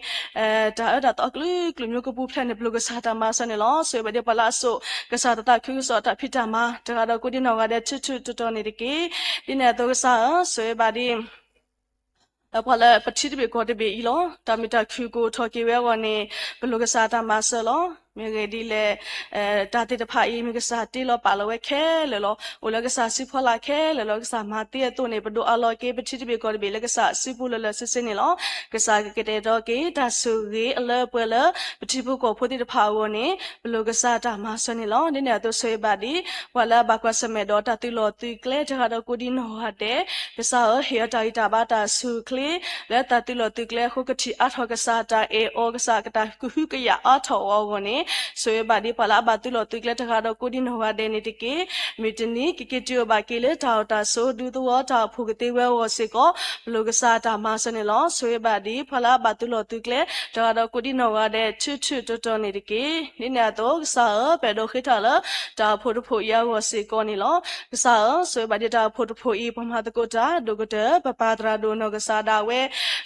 တၢ်အၢတၢ်သီအကလုာ်ကလုာ်မျိုးကပူၤဖျဲးန့ၣ် ပလိၣ်ကစၢ်တၢ်မၤစၢၤန့ၣ်လီၤ. ဆိၣ်ဂ့ၤဘၣ်ဒ်ပှၤလၢအစိာ်ကစၢ်သးခုကစီၣ်အတၢ်ဖံးတၢ်မၤ တဂၤဒီးကိးဒံနီၢ်ဂၤဒဲး ထူထူတီတီန့ၣ်တက့ၢ်. ဒ်န့ၣ်အသိးကစၢ်ဧၢ, ဆိၣ်ဂ့ၤဘၣ်ဒ် ပှၤလၢပထံတဘ့ၣ်ကီၢ်တဘ့ၣ်အံၤလီၤ. တၢ်မုာ်တၢ်ခုၣ်ကအိၣ်ထီၣ်က့ၤဝဲအဂီၢ်န့ၣ် ပလိၣ်ကစၢ်တၢ်မၤစၢၤလီၤ. မ့ၢ်ဂ့ၤဒ်လဲၣ် တၢ်သ့ၣ်တဖၣ်အံၤ မ့ၢ်ကစၢ်တ့လီၤပာ်လီၤဝဲခဲလၢာ်လီၤ. အိၣ်လၢကစၢ်စုဖီလာ်ခဲလၢာ်လီၤ. ကစၢ်မၤသ့အသိးန့ၣ် ပဒိးအးလီၤက့ၤ ပထံတဘ့ၣ်ကီၢ်တဘ့ၣ်လၢကစၢ်စုပူၤလၢလၢဆ့ဆ့န့ၣ်လီၤ. ကစၢ်ကကတဲာ်ကတီၤက့ၤတၢ်ဆိၣ်ဂ့ၤအလၢပှဲၤလၢ ပထံဖိကီၢ်ဖိသ့ၣ်တဖၣ်အဂီၢ်န့ၣ် ပလိၣ်ကစၢ်တၢ်မၤစၢၤန့ၣ်လီၤ. ဒ်န့ၣ်အသိးဆိၣ်ဂ့ၤဘၣ်ဒ် ပှၤလၢအဘၣ်ကွၢ်ဆၢၣ်မဲာ်ဒီးတၢ်သုးလီၢ်သုးကျဲတဂၤဒီးကိးဒံနီၢ်ဂၤဒဲး ကစၢ်ဧၢ, ဟ့ၣ်အီၤတၢ်ဂံၢ်တၢ်ဘါတၢ်အိၣ်ဆူၣ်အိၣ်ချ့ လၢတၢ်သုးလီၢ်သုးကျဲအဃိ ကထံၣ်အါထီၣ်ကစၢ်တၢ်အဲၣ်အီၤ ကစၢ်ကတၢ်ကဟုကယာ်အါထီၣ်အီၤအဂီၢ်န့ၣ် ဆိၣ်ဂ့ၤဘၣ်ဒ်ပှၤလၢအဘၣ်သုးလီၢ်သုးကျဲတဂၤဒီးကိးဒံနီၢ်ဂၤဒဲးန့ၣ်တက့ၢ်. မုၢ်တနံၤကက့ၤတုၤအိၣ်ဘၣ်က့ၤလၢတၢ်အိၣ်တၢ်ဆိးဒူသဝီတၢ်အိၣ်ဖှိၣ်ကသ့ဝဲအဂီၢ်စ့ၢ်ကီး ပလိၣ်ကစၢ်တၢ်မၤစၢၤန့ၣ်လီၤ. ဆိၣ်ဂ့ၤဘၣ်ဒ်ပှၤလၢအဘၣ်သုးလီၢ်သုးကျဲ တဂၤဒီးကိးဒံနီၢ်ဂၤဒဲး ထူထူတီတီန့ၣ်တက့ၢ်. ဒ်န့ၣ်အသိးကစၢ်ဧၢ, ပအဲၣ်ဒိးဃ့တၢ်လၢ တၢ်အိၣ်ဖှိၣ်တဖှိၣ်အံၤအဂီၢ်စ့ၢ်ကီးန့ၣ်လီၤ. ကစၢ်ဧၢ, ဆိၣ်ဂ့ၤဘၣ်ဒ်တၢ်အိၣ်ဖှိၣ်တဖှိၣ်အံၤ ပှၤမၤသကိးတၢ်ဒိၣ်ကတၢၢ် ပပၢ်သရၣ်ဒိၣ်နီၢ်ကစၢ်ဒၣ်ဝဲ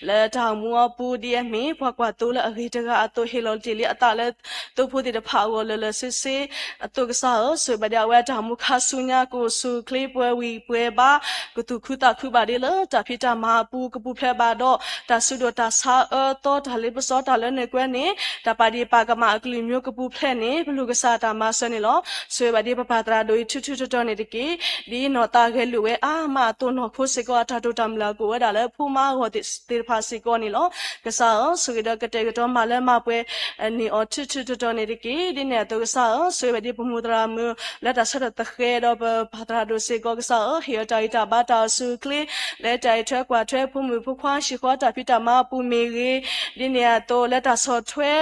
လၢတၢ်အိၣ်မူအပူၤဒ်အမ့ၢ် ပှၤကွၢ်သိလၢအဂ့ၤတဂၤအသိး ဟ့ၣ်လီၤတ့ၢ်လံအသးလၢ သိဖိသ့ၣ်တဖၣ်အဂီၢ်လၢလၢဆ့ဆ့အသိးကစၢ်ဧၢ, ဆိၣ်ဂ့ၤဘၣ်ဒ်အဝဲတၢ်အိၣ်မူခါဆူညါ ကအိၣ်ဆူၣ်အိၣ်ချ့ပှဲၤဝံၤပှဲၤဘါ ကသူၣ်ခုသးခုဘၣ်ဒ်လၢတၢ်ဖံးတၢ်မၤအပူၤ ကပူၤဖျဲးဘၣ်ဒီး တၢ်စုဒိၣ်တၢ်ဆါအၢသီ တၢ်လ့ပစီတၢ်လၢနကွဲန့ၣ် တၢ်ပာ်ဒ့ၣ်ပာ်ကမၣ်အကလုာ်မျိုးကပူၤဖျဲးန့ၣ် ပလိၣ်ကစၢ်တၢ်မၤစၢၤန့ၣ်လီၤ. ဆိၣ်ဂ့ၤဘၣ်ဒ်ပပၢ်သရၣ်ဒိၣ်အံၤ ထူထူတီတီန့ၣ်တက့ၢ်. ဒ်နီၢ်သးဂဲၤလိာ်ဝဲအါမးအသိး နီၢ်ခိစ့ၢ်ကီးအတၢ်တိာ်တၢ်မုၢ်လၢ်ကအိၣ်ဝဲဒၣ်လၢဖိမါအဂီၢ်သ့ၣ်တဖၣ်စ့ၢ်ကီးန့ၣ်လီၤ. ကစၢ်ဧၢ, ဆိၣ်ဂ့ၤဒီးကတဲာ်ကတီၤမၤလၢမၤပှဲၤန့ၢ်အီၤ ထူထူတီတီန့ၣ်တက့ၢ်. ဒ်န့ၣ်အသိးကစၢ်ဧၢ, ဆိၣ်ဂ့ၤဘၣ်ဒ်ပမိၢ်သရၣ်မုၣ် လၢတၢ်ဆၢထၢၣ်သဃဲးဒီးပပၢ်သရၣ်ဒိၣ်စ့ၢ်ကီးကစၢ်ဧၢ, ဟ့ၣ်အီၤတၢ်ဂံၢ်တၢ်ဘါတၢ်အိၣ်ဆူၣ်အိၣ်ချ့ လၢတၢ်အဲၣ်ထွဲကွၢ်ထွဲ ဖိမုၣ်ဖိခွါဟံၣ်ဃီတၢ်ဖံးတၢ်မၤအပူၤမ့ၢ်ဂ့ၤ, ဒ်န့ၣ်အသိးလၢတၢ်ဆီၣ်ထွဲ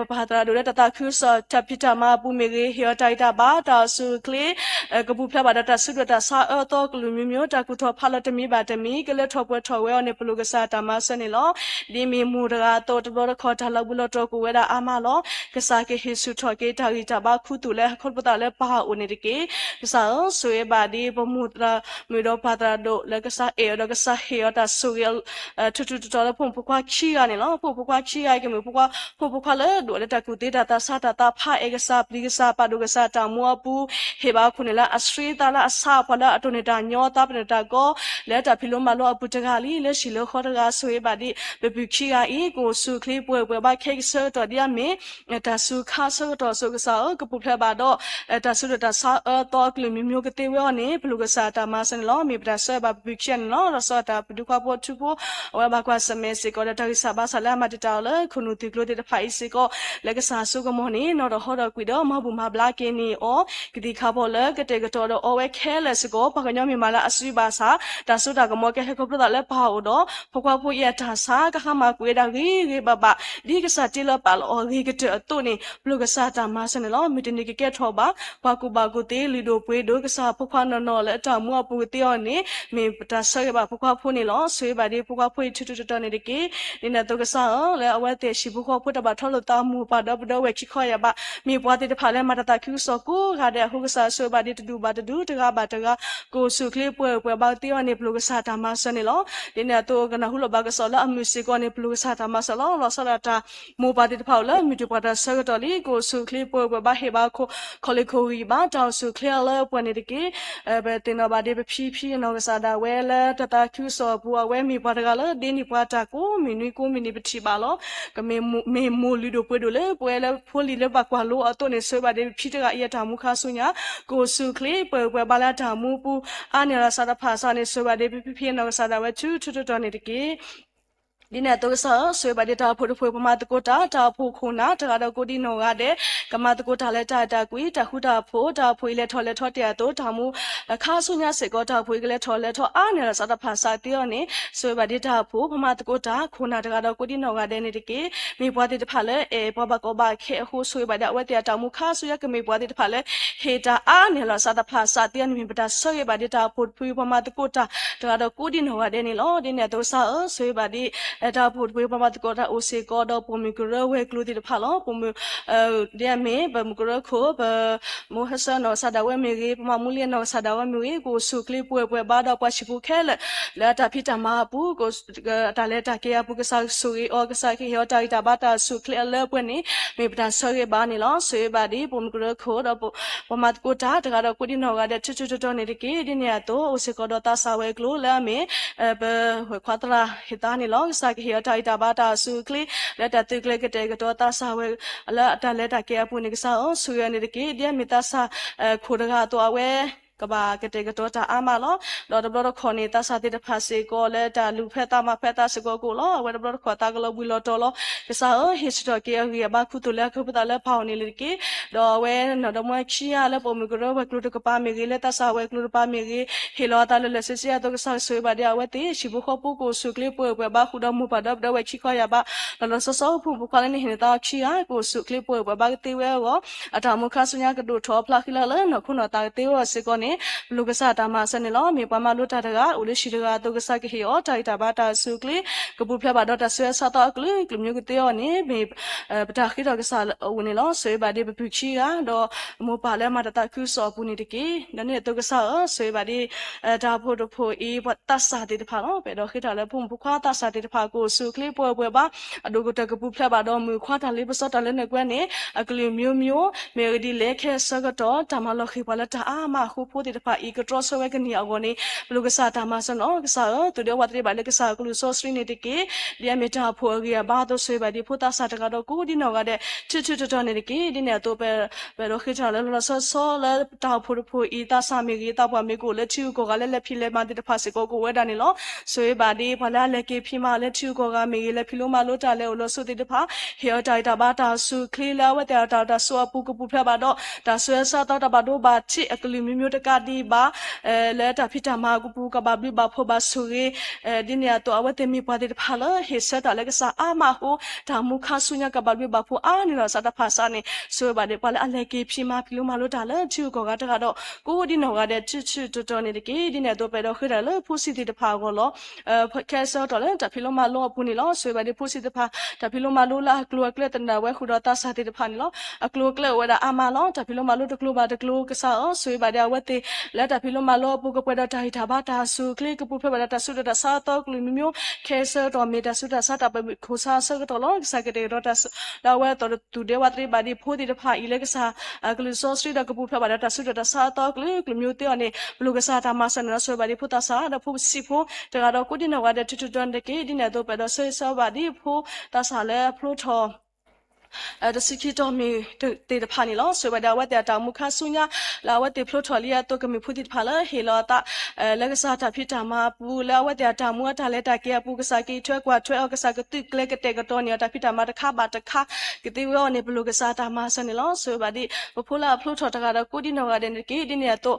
ပပၢ်သရၣ်ဒိၣ်လၢတၢ်သးခုကစီၣ်တၢ်ဖံးတၢ်မၤအပူၤမ့ၢ်ဂ့ၤ, ဟ့ၣ်အီၤတၢ်ဂံၢ်တၢ်ဘါတၢ်အိၣ်ဆူၣ်အိၣ်ချ့ ကပူၤဖျဲးဘၣ်ဒီးတၢ်စုဒိၣ်တၢ်ဆါအၢသီကလုာ်မျိုးမျိုး တၢ်ကူၣ်ထီၣ်ဖးလီၤတမံၤဘၣ်တမံၤ ကလၢထီၣ်ပှဲၤထီၣ်ဝဲအီၤန့ၣ် ပလိၣ်ကစၢ်တၢ်မၤစၢၤန့ၣ်လီၤ. ဒ်မ့ၢ်မိၢ်တဂၤအသိး တဘျီတခီၣ်တၢ်လီၤဘှံးလီၤတီၤကအိၣ်ဝဲဒၣ်အါမးလီၤ. ကစၢ် ဟ့ၣ်ဆူၣ်ထီၣ်က့ၤတၢ်ဂံၢ်တၢ်ဘါခူသူၣ်လၢဟီၣ်ခိၣ်ဖိသၣ်လၢပၢ်အအိၣ်န့ၣ်တက့ၢ်. ကစၢ်ဧၢ, ဆိၣ်ဂ့ၤဘၣ်ဒ်ပမိၢ်သရၣ်မုၣ်ဒီးပၢ်သရၣ်ဒိၣ်လၢကစၢ်အဲၣ်အီၤဒီးကစၢ်ဟ့ၣ်အီၤတၢ်ဆိၣ်ဂ့ၤ ထူးထူးတီၤတီၤလၢဖိမုၣ်ဖိခွါခံဂၤန့ၣ်လီၤ. ဖိမုၣ်ဖိခွါခံဂၤအံၤ ကမ့ၢ်ဖိခွါ, ဖိမုၣ်ဖိခွါလၢဒိၣ်လၢတၢ်ကူၣ်သ့တၢ်သးဆါ တၢ်သးဖး အဲၣ်ကစၢ် ပျံၤကစၢ် ပာ်ဒိၣ်ကစၢ်တၢ်မူအပူၤ, ဟ့ၣ်ဘၣ်ခိၣ်နူာ်လၢအဆှံသးလၢအဆါအပှၤလၢအတိၢ်န့ၢ်တၢ်ညီ သးပ့ၤနီၣ်တၢ်ကီ လၢတၢ်ဖံးလိမၤလိအပူၤတဂၤလံ, လၢဟံၣ်လၢဃီတဂၤ, ဆိၣ်ဂ့ၤဘၣ်ဒ်ပပုၢ်ခံဂၤအံၤ ကအိၣ်ဆူၣ်အိၣ်ချ့ပှဲၤပှဲၤဘၣ် ခဲအံၤကဆၢကတီၢ်ဒ်အမ့ၢ် တၢ်စူၤခါဆၢကတီၢ်အစိၤ ကစၢ်ဧၢ, ကပူၤဖျဲးဘၣ်ဒီး တၢ်ဆူးတၢ်ဆါအၢသီအကလုာ်မံၤမံၤကသ့ဝဲအီၤန့ၣ် ပလိၣ်ကစၢ်တၢ်မၤစၢၤန့ၣ်လီၤ. မ့ၢ်ပတၢ်ဆၢဘၣ်ပပုၢ်ခံဂၤန့ၣ်လီၤ. လီၤဆီဒၣ်တၢ်ပဒုးခွါဖိထူဖိ အဝဲဘၣ်ကွၢ်ဆၢၣ်မဲာ်စ့ၢ်ကီးဒီးတၢ်ဂံၢ်စၢ်ဘါစၢ်လၢအမၤတံာ်တာ်အီၤလၢခိၣ်နူာ်သုးကျိၤသ့ၣ်တဖၣ်အံၤစ့ၢ်ကီး လၢကစၢ်အစိကမီၤန့ၣ် နီၢ်ဒီးဟီဒီးကွံာ်ဒီးမၤဘူၣ်မၤဘျါက့ၤန့ၢ်အီၤ ကသံၣ်ခါဖီၣ်လၢကတဲာ်ကတီၤဒီးအီဝဲခဲလၢာ်စ့ၢ်ကီး ပှၤကညီမ့ၢ်မၤလၢအစုဘၣ်ဆၣ် တၢ်စိတၢ်ကမီၤကဟဲခီဖျိသးလၢပၢ်အအိၣ်ဒီး ဖိခွါဖိအံၤအတၢ်ဆါ ကဟါမၢ်ကွံာ်ဝဲဒၣ်ဂ့ၤဂ့ၤဘၣ်ဘၣ် ဒ်ကစၢ်တ့လၢပာ်လီၤအီၤဂ့ၤကတၢၢ်အသိးန့ၣ် ပလိၣ်ကစၢ်တၢ်မၤစၢၤန့ၣ်လီၤ. မုၢ်တနံၤကကဲထီၣ်ဘၣ် ပှၤကူၣ်ဘၣ်ကူၣ်သ့လုၢ်ဒိၣ်ပှ့ၤဒိၣ် ကစၢ်ဖိခွါနီၢ်နီၢ်လၢအတၢ်မူအပူၤကသ့အီၤန့ၣ် မ့ၢ်ပတၢ်ဆၢဂ့ၤဘၣ်ဖိခွါဖိန့ၣ်လီၤ. ဆိၣ်ဂ့ၤဘၣ်ဒ်ဖိခွါဖိအံၤထူးထူးတီၤတီၤန့ၣ်တက့ၢ်. ဒ်န့ၣ်အသိးကစၢ်ဧၢ, လၢအဝဲသ့ၣ်ဟံၣ်ဖိဃီဖိတၢ်ဘၣ်ထီလိာ်သးမိၢ်ပၢ်ဒီပုၢ်ဒီဝဲၢ်ခံခီယၢ်ဘး မ့ၢ်ပှၤသ့ၣ်တဖၣ်လၢမၤတၢ်သးခုကစီၣ်ကိးဂၤဒဲးအဃိ ကစၢ်ဆိၣ်ဂ့ၤဘၣ်ဒ်တဒူၣ်ဘၣ်တဒူၣ် တဂၤဘၣ်တဂၤ ကအိၣ်ဆူၣ်အိၣ်ချ့ပှဲၤပှဲၤဘၣ်ကသ့အီၤန့ၣ် ပလိၣ်ကစၢ်တၢ်မၤစၢၤန့ၣ်လီၤ. ဒ်န့ၣ်အသိးကနၢ်ဟူလိာ်ဘၣ်ကစီၣ်လၢအမုာ်စ့ၢ်ကီးန့ၣ် ပလိၣ်ကစၢ်တၢ်မၤစၢၤလီၤ. လီၤဆီဒၣ်တၢ်မိၢ်ပၢ်သ့ၣ်တဖၣ်အိၣ်လၢမုၢ်တ့ၢ်ပှၤတၢ်ဆၢကတီၢ်လံ ကအိၣ်ဆူၣ်အိၣ်ချ့ပှဲၤပှဲၤဘၣ် ဟ့ၣ်ဘၣ်ခိၣ် ခီၣ်လ့ၢ်ခိၣ်ဂံၢ်ဘါ တၢ်အိၣ်ဆူၣ်အိၣ်ချ့အလၢပှဲၤန့ၣ်တက့ၢ်. ပသ့ၣ်နီၣ်ဘၣ်ဒ်ပဖံဖံအနီၢ်ကစၢ်ဒၣ်ဝဲလၢတၢ်သးခုကစီၣ်အပူၤ အဝဲမ့ၢ်ပှၤတဂၤလၢဒ့န့ၢ်ပှၤတၢ်ကိးမုၢ်နွံကိးမုၢ်နံၤပထံၣ်ဘၣ်လီၤ. ကမ့ၢ်မိၢ်လုၢ်ဒိၣ်ပှ့ၤဒိၣ်လၢပဝဲလၢဖိလံၤလၢဘၣ်ကွၢ်လိအသိးန့ၣ် ဆိၣ်ဂ့ၤဘၣ်ဒ်ပဖံတဂၤအံၤအတၢ်မူခါဆူညါ ကအိၣ်ဆူၣ်အိၣ်ချ့ပှဲၤပှဲၤဘၣ်လၢအတၢ်မူပူၤ အါန့ၢ်လီၤစးတဖၣ်စးန့ၣ် ဆိၣ်ဂ့ၤဘၣ်ဒ်ပဖံဖံအနီၢ်ကစၢ်ဒၣ်ဝဲထူးထူးတီၤတီၤန့ၣ်တက့ၢ်. ဒ်န့ၣ်အသိးကစၢ်ဧၢ, ဆိၣ်ဂ့ၤဘၣ်ဒ်တၢ်အိၣ်ဖှိၣ်တဖှိၣ် ပမၤသကိးတၢ် တၢ်အိၣ်ဖှိၣ်ခိၣ်နၢ် တဂၤဒီးကိးဒံနီၢ်ဂၤဒဲး ကမၤသကိးတၢ်လၢတၢ်အဲၣ်တၢ်ကွံ တၢ်ဃူတၢ်ဖိး တၢ်အိၣ်ဖှိၣ်အံၤလဲၤထီၣ်လဲၤထီတ့ၢ်အသိး တၢ်မူ ခါဆူညါစ့ၢ်ကီး တၢ်အိၣ်ဖှိၣ်အံၤကလဲၤထီၣ်လဲၤထီအါန့ၢ်လီၤစးတဖၣ်စးသ့အီၤန့ၣ် ဆိၣ်ဂ့ၤဘၣ်ဒ်တၢ်အိၣ်ဖှိၣ် ပမၤသကိးတၢ် ခိၣ်နၢ်တဂၤဒီးကိးဒံနီၢ်ဂၤဒဲးန့ၣ်တက့ၢ်. မ့ၢ်ပှၤသ့ၣ်တဖၣ်လၢအဲၣ်ပှၤဘၣ်ကီဘၣ်ခဲအဃိ ဆိၣ်ဂ့ၤဘၣ်ဒ်အဝဲသ့ၣ်အတၢ်မူခါဆူညါ ကမ့ၢ်ပှၤသ့ၣ်တဖၣ်လၢ ဟ့ၣ်တၢ်အါန့ၢ်လီၤစးတဖၣ်စးသ့အီၤန့ၣ် မ့ၢ်ပတၢ်ဆိၣ်ဂ့ၤဘၣ်ဒ်တၢ်အိၣ်ဖှိၣ်တဖှိၣ် ပမၤသကိးတၢ် တဂၤဒီးကိးဒံနီၢ်ဂၤဒဲးန့ၣ်လီၤ. ဒ်န့ၣ်အသိးကစၢ်ဧၢ, ဆိၣ်ဂ့ၤဘၣ်ဒ် တၢ်အိၣ်ဖှိၣ်တဖှိၣ် ပမၤသကိးတၢ်အိၣ်စ့ၢ်ကီးဒီးပိာ်မုၣ်ကရၢဝဲၤကျိၤသ့ၣ်တဖၣ်လီၤ. ပိာ်မုၣ် ဒ်အမ့ၢ် ပမုၣ်ကရၢခိၣ် ပမိၢ်ဟၢဆၢနီၢ်ကစၢ်ဒၣ်ဝဲမ့ၢ်ဂ့ၤ ပမၤမူလံအနီၢ်ကစၢ်ဒၣ်ဝဲမ့ၢ်ဂ့ၤ ကအိၣ်ဆူၣ်အိၣ်ချ့ပှဲၤပှဲၤဘၣ်ဒီးပှၤဟံၣ်ဖိခဲလၢာ် လၢအတၢ်ဖံးတၢ်မၤအပူၤ တၢ်လဲၤတၢ်က့ၤအပူၤ ကစၢ်ဆိၣ်ဂ့ၤအီၤ ကစၢ်ကဟ့ၣ်အီၤတၢ်ဂံၢ်တၢ်ဘါတၢ်ဆူၣ်အိၣ်ချ့အလၢပှဲၤန့ၣ် မ့ၢ်ပတၢ်ဆိၣ်ဂ့ၤဘၣ်န့ၣ်လီၤ. ဆိၣ်ဂ့ၤဘၣ်ဒ်ပိာ်မုၣ်ကရၢခိၣ်ဒီး ပမၤသကိးတၢ် တဂၤဒီးကိးဒံနီၢ်ဂၤဒဲး ထူးထူးတီၤတီၤန့ၣ်တက့ၢ်. ဒ်န့ၣ်အသိး အိၣ်စ့ၢ်ကီးဒီးသးစၢ်ဝဲၤကျိၤလၢအမ့ၢ် ပဝဲၢ်ခွါသရၣ်ဟ့ၣ်သါန့ၣ်လီၤ. ကစၢ်ကဟ့ၣ်အီၤတၢ်ဂံၢ်တၢ်ဘါတၢ်ဆူၣ်အိၣ်ချ့ လၢတၢ်သုးကျဲၤကတဲာ်ကတီၤသးစၢ်ဝဲ လၢအတၢ်လဲၤတၢ်က့ၤအပူၤန့ၣ် ကစၢ်ဧၢ ဆိၣ်ဂ့ၤအီၤန့ၣ်တက့ၢ်. ဒ်အမ့ၢ်သးစၢ်ခိၣ်တဂၤအသိး အဝဲ ကဘၣ်ကတဲာ်ကတီၤတၢ်အါမးလီၤ. ဒီးတဘျီတခီၣ်န့ၣ် သးစၢ်သ့ၣ်တဖၣ်စ့ၢ်ကီး လၢတၢ်လူၤဖဲသးမၤဖဲသးစ့ၢ်ကီးကအိၣ်လီၤ. အဝဲတဘျီတခီၣ်သးကလီၤဘှံးလီၤတီၤလီၤ. ကစၢ်ဧၢ ဟ့ၣ်ဆူၣ်ထီၣ်က့ၤအဂံၢ်အဘါခူသူၣ်လၢဟီၣ်ခိၣ်ဖိသၣ်လၢပၢ်အအိၣ်န့ၣ်လၢတက့ၢ်. ဒီးအဝဲနီၢ်ဒီမါခံဂၤလၢပိာ်မုၣ်ကရၢဝဲၤကျိၤတကပၤမ့ၢ်ဂ့ၤ လၢသးစၢ်ဝဲၤကျိၤတကပၤမ့ၢ်ဂ့ၤ ဟ့ၣ်လီၤအသးလၢလၢာ်ဆ့ဆ့အသိး ကစၢ်ဆိၣ်ဂ့ၤဘၣ်ဒ်အဝဲသ့ၣ် ဟံၣ်ဖိဃီဖိကအိၣ်ဆူၣ်အိၣ်ချ့ပှဲၤပှဲၤဘၣ်ဃုာ်ဒီးမိၢ်ပၢ်ဒီပုၢ်ဒီဝဲၢ်ခံခီယၢ်ဘး လီၤလီၤဆီဆီ ဖိမုၣ်ဖိခွါလၢန့ၣ်ဟ့ၣ်န့ၢ်သးခံဂၤ ကအိၣ်ဆူၣ်အိၣ်ချ့ပှဲၤပှဲၤဘၣ်ကသ့ဝဲအဂီၢ် အတၢ်မူခါဆူညါကဒိၣ်ထီၣ်ဖျါဃံလၤလၢနီၢ်ခိနီၢ်သးကသ့ဝဲအီၤစ့ၢ်ကီးန့ၣ် ပလိၣ်ကစၢ်တၢ်မၤစၢၤန့ၣ်လီၤ. မ့ၢ်ပှၤမၤလိတၢ်တဂၤ အိၣ်လၢဟံၣ်တဂၤအသိး ကစၢ်ကဟ့ၣ်အီၤတၢ်ဂံၢ်တၢ်ဘါတၢ်ဆူၣ်အိၣ်ချ့ ကပူၤဖျဲးဘၣ်ဒီးတၢ်ဆူးတၢ်ဆါသီအကလုာ်ကလုာ်မံၤကသ့အီၤန့ၣ် မ့ၢ် ပတၢ်ဃ့ထီၣ်ကစၢ်အအိၣ်န့ၣ်လီၤ. ဆိၣ်ဂ့ၤဘၣ်ဒ်ပပုၢ်ခံဂၤ ဒီးမိၢ်ပၢ်လၢမၤတၢ်သးခုကစီၣ်အပူၤန့ၣ်တက့ၢ်. ဒီးန့ၣ်အသိးကစၢ်ဧၢ ဆိၣ်ဂ့ၤဘၣ်ဒ် တၢ်အိၣ်ဖှိၣ်တဖှိၣ်အံၤ ပှၤသးစၢ်သ့ၣ်တဖၣ်လီၤ. ပအဲၣ်ဒိးဃ့ထီၣ်လၢဖိမုၣ်ဖိခွါသးစၢ်သ့ၣ်တဖၣ် ကအိၣ်ဆူၣ်အိၣ်ချ့ပှဲၤပှဲၤဘၣ် အဒိၣ်ကတၢၢ်ကပူၤဖျဲးဘၣ်ဒီးမုၣ်ခွါတၢ်လ့ပစီတၢ်လၢနၢ်ကွဲန့ၣ် အကလုာ်မံၤမံၤ မ့ၢ်အဂ့ၢ်ဒ်လဲၣ် ခဲအံၤဆၢကတီၢ် တၢ်မၤလီၤဃံၤပှၤလၢတၢ်အါမးအဃိ ဖိသ့ၣ်တဖၣ်အံၤ ကတြီဆၢဝဲကန့ၢ်အဂီၢ်န့ၣ် ပလိၣ်ကစၢ်တၢ်မၤစၢၤန့ၣ်လီၤ. ကစၢ်ဧၢ သူၣ်ဒ့ဝးသ့ဘၣ်လၢကစၢ်ကလုၢ်စီဆှံန့ၣ်တက့ၢ်. ဒ်အမ့ၢ်တၢ်အိၣ်ဖှိၣ်အဂံၢ်အဘါအသိး ဆိၣ်ဂ့ၤဘၣ်ဒ်ဖိသးစၢ်တဂၤဒီးကိးဒံနီၢ်ဂၤဒဲး ထူးထူးတီၤတီၤန့ၣ်တက့ၢ်. ဒ်န့ၣ်အသိး ပအဲၣ်ဒိးဃ့ထီၣ်လၢလီၤလီၤဆီဆီလၢတၢ်အိၣ်ဖှိၣ်တဖှိၣ်အံၤ သးစၢ်မ့ၢ်ဂ့ၤ သးပှၢ်မ့ၢ်ဂ့ၤ ကအိၣ်လၢထံဂုၤကီၢ်ဂၤလၢလဲၤဖံးလဲၤမၤသ့ၣ်တဖၣ်စ့ၢ်ကီးကအိၣ်ဝဲဒၣ်န့ၣ်လီၤ. ဆိၣ်ဂ့ၤဘၣ်ဒ်ပှၤလၢအလဲၤက့ၤဖံးမၤလၢထံဂုၤကီၢ်ဂၤမ့ၢ်ဂ့ၤ လဲၤဖံးလိမၤလိတၢ်လဲၤအိၣ်လီၤဆိးသ့ၣ်တဖၣ် ဟ့ၣ်အီၤတၢ်ဂံၢ်တၢ်ဘါတၢ်ဆူၣ်အိၣ်ချ့လၢအဝဲသ့ၣ်အတၢ်အိၣ်တၢ်ဆိးအပူၤ ကပူၤဖျဲးဘၣ်ဒီး တၢ်ဆူးတၢ်ဆါသီတၢ်ဘၣ်ဒိဘၣ်ထံးအကလုာ်မံၤမံၤ ကးဒံးဘၣ် လၢတၢ်ဖံးတၢ်မၤအပူၤ ကဘၣ်ဘျုးဘၣ်ဖှိၣ်ဘၣ်ဆိၣ်ဂ့ၤ ဒ်န့ၣ်အသိး အဝဲသ့ၣ်မ့ၢ်ပှၤသ့ၣ်တဖၣ်လၢ ဟ့ၣ်ဆၢတၢ်လၢကစၢ်အါမးအဃိ တၢ်မူခါဆူညါ ကဘၣ်ဘျုးဘၣ်ဖှိၣ်အါန့ၢ်လီၤစးတဖၣ်စးန့ၣ် ဆိၣ်ဂ့ၤဘၣ်ဒံးပှၤလၢအလဲၤက့ၤဖံးမၤဖံးလိမၤလိတၢ်လၢထံဂုၤကီၢ်ဂၤတဂၤဒီး ကိးဒံနီၢ်ဂၤဒဲး ထူထူတီတီန့ၣ်တက့ၢ်. ဒ်န့ၣ်အသိး ပအဲၣ်ဒိးဃ့တၢ်လၢဖိဆံးသ့ၣ်တဖၣ်အဂီၢ်လီၤ. ခဲအံၤဆၢကတီၢ်လၢတၢ်ဖံးလိမၤလိအပူၤန့ၣ်လီၤ. ဆိၣ်ဂ့ၤဘၣ်ဒံးဖိဆံးသ့ၣ်တဖၣ် တၢ်ဖံးလိမၤလိလၢအကျိၤအကျဲသနၢၣ်ဝဲဃုာ်ဒီးသးစၢ်သ့ၣ်တဖၣ်န့ၣ်လီၤ. အကျိၤအကျဲအိၣ်ဝဲဒၣ်အါမးလီၤ. တၢ်ဖံးလိမၤလိတကျိၤဘၣ်တကျိၤ ကစၢ်ဧၢ ဆိၣ်ဂ့ၤဘၣ်ဒံးအဝဲသ့ၣ် လၢတၢ်ဖံးလိမၤလိအပူၤ ကပှဲၤဒီးတၢ်ဂံၢ်တၢ်ဘါတၢ်အစူၢ်အချ့ ကပူၤဖျဲးဘၣ်ဒီးတၢ်ဆူးဒီးတၢ်ဆါအသီအကလုာ်မံၤမံၤ ခဲအံၤဆၢကတီၢ်မ့ၢ်တၢ်ဆူးတၢ်ဆါတၢ်ပၢၢ်ခိၣ်ဆါအဆၢကတီၢ်လီၤ. ကစၢ်ကတဲာ်ကတီၤတၢ်ဆူး ဒီးအဝဲအသိးသူၣ်ဒဲဝးတရံးဘၣ်ဒံးဖိသ့ၣ်တဖၣ်အံၤလၢကစၢ်အကလုၢ်စီဆှံဒီးကပူၤဖျဲးဘၣ်ဒီးတၢ်ဆူးဒီးတၢ်ဆါအသီအကလုာ်ကလုာ်မံၤသ့အီၤန့ၣ် ပလိၣ်ကစၢ်တၢ်မၤစၢၤန့ၣ်လီၤ. ဆိၣ်ဂ့ၤဘၣ်ဒံးဖိသးစၢ်ဒီးဖိဆံးဖိ တဂၤဒီးကိးဒံနီၢ်ဂၤဒဲး ထူထူတီတီန့ၣ်တက့ၢ်. ဒ်န့ၣ်အသိး ပအဲၣ်ဒိးဆၢဂ့ၤဆၢဝါဘၣ်ဒံးဖိသးစၢ်လၢဖျိထီၣ် တဆံခံတီၢ်မ့ၢ်သ့ၣ်တဖၣ်န့ၣ်လီၤ. ဆိၣ်ဂ့ၤဘၣ်ဒံးအဝဲသ့ၣ်အတၢ်အိၣ်မူခါဆူညါ လၢအဝဲသ့ၣ်ဖျိထီၣ်လံအသိး ကမ့ၢ်ဖိသ့ၣ်တဖၣ်လၢဟ့ၣ်လီၤအသး လၢကစၢ်တၢ်ဖံးတၢ်မၤအပူၤ လၢအဝဲသ့ၣ်အတၢ်မူအတၢ်လဲၤတၢ်က့ၤအပူၤ ကစၢ်က့ၤထွဲကွၢ်ထွဲအီၤ ကစၢ်ကသုးကျဲၤကတဲာ်ကတီၤန့ၢ်အီၤ တၢ်ဖံးတၢ်မၤတခါဘၣ်တခါ ကသ့ဝဲအီၤန့ၣ် ပလိၣ်ကစၢ်တၢ်မၤစၢၤန့ၣ်လီၤ. ဆိၣ်ဂ့ၤဘၣ်ဒံး ပဖိလၢအဖျိထီၣ်တဂၤဒီးကိးဒံနီၢ်ဂၤဒဲးန့ၣ်တက့ၢ်. ဒ်န့ၣ်အသိး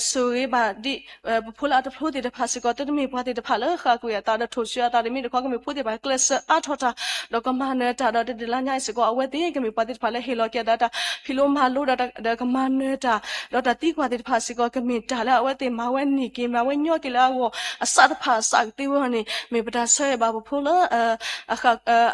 ဆိၣ်ဂ့ၤဘၣ်ဒံး ပဖိလၢအတဖျိသ့ၣ်တဖၣ်စ့ၢ်ကီး သုတမ့ၢ်ပှၤသ့ၣ်တဖၣ်လၢဃၣ်ကွံာ်အသးဒီးထိၣ်ဆှၢအသးတမ့ၢ်တခီ ကမ့ၢ်ဖိသ့ၣ်တဖၣ်ကျဲးစၢးအါထီၣ်တၢ် ဒီးကမၤနၢၤတၢ်ဒီးတနံၤလါညါအံၤစ့ၢ်ကီး အဝဲသ့ၣ်ကမ့ၢ်ပှၤသ့ၣ်တဖၣ်လၢဟ့ၣ်လီၤက့ၤအသးတၢ်ဖံးလိမၤလိဒီး ဒီးကမၤနၢၤတၢ် ဒီးတၢ်သံကွၢ်သ့ၣ်တဖၣ်စ့ၢ်ကီး ကမ့ၢ်တၢ်လၢအဝဲသ့ၣ်မၤဝဲန့ၢ်က့ၤ မၤဝဲညီက့ၤလၢအဂီၢ် အစးတဖၣ်အစးကသ့ဝဲအီၤန့ၣ် မ့ၢ်ပတၢ်ဆၢဂ့ၤဘၣ်ပဖိလၢ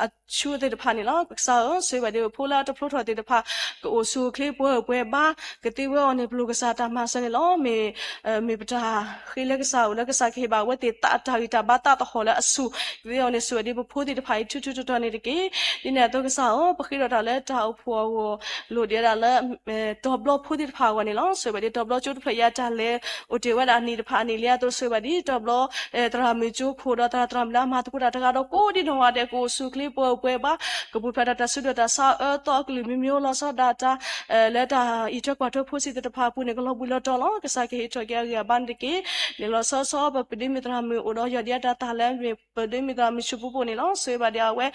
အဆူၣ်သ့ၣ်တဖၣ်န့ၣ်လီၤ. ကစၢ်ဧၢ ဆိၣ်ဂ့ၤဘၣ်ဒံးပဖိလၢအတဖျိထီၣ်သ့ၣ်တဖၣ် ကအိၣ်ဆူၣ်အိၣ်ချ့ပှဲၤပှဲၤဘါ ကသ့ဝဲအီၤန့ၣ် ပလိၣ်ကစၢ်တၢ်မၤစၢၤန့ၣ်လီၤ. မ့ၢ် မ့ၢ်ပတၢ်ဃ့လၢကစၢ်အိၣ်လၢကစၢ်ကဟ့ၣ်ဘၣ်အဝဲသ့ၣ်သးအတၢ်ဂံၢ်တၢ်ဘါ သးသဟီၣ်လၢအဆူၣ် ကသ့ဝဲအီၤန့ၣ် ဆိၣ်ဂ့ၤဘၣ်ဒံးပဖိသ့ၣ်တဖၣ်အံၤ ထူထူတီတီန့ၣ်တက့ၢ်. ဒ်န့ၣ်အသိးကစၢ်ဧၢ ပဃ့ဒီးတၢ်လၢတၢ်အိၣ်ဖှိၣ်အဂီၢ် လိၣ်ဒံးဒၣ်လၢ တီၤဘျီဖိသ့ၣ်တဖၣ်အဂီၢ်န့ၣ်လီၤ. ဆိၣ်ဂ့ၤဘၣ်ဒံး တီၤဘျီကၠိတဖျၢၣ်အံၤ တၢ်လဲၤအိၣ်တ့ၢ်ဝဲဒၣ်အနံၣ်တဖၣ်အနံၣ်လံအသိး ဆိၣ်ဂ့ၤဘၣ်ဒံး တီၤဘျီ သရၣ်မုၣ်ကၠိခိၣ်ဒီးသရၣ်သရၣ်မုၣ်လၢအမၤသကိးတၢ်တဂၤဒီးကိးဒံနီၢ်ဂၤဒဲး ကအိၣ်ဆူၣ်အိၣ်ချ့ပှဲၤပှဲၤဘါ ကပူၤဖျဲးဒီးတၢ်ဆူးဒီးတၢ်ဆါအၢသီအကလုာ်မံၤမံၤ လီၤဆီဒၣ်တၢ် လၢတၢ်အံးထွဲကွၢ်ထွဲဖိဆံးသ့ၣ်တဖၣ်အပူၤန့ၣ် ကလီၤဘှံးလီၤတီၤလီၤ. ကစၢ်ကဟ့ၣ်ထီၣ်က့ၤအဂံၢ်အဘါန့ၣ်တက့ၢ်. န့ၣ်လီၤဆီဆီ ပပဒုးမ့ၢ်သရၣ်မုၣ် အိၣ်ဒီးယီၢ်ဒံးအတၢ်သၣ်လၢ ပဒုးမ့ၢ်သရၣ်မုၣ်ဆူၣ်ပူၤပူၤန့ၣ်လီၤ. ဆိၣ်ဂ့ၤဘၣ်ဒံးအဝဲ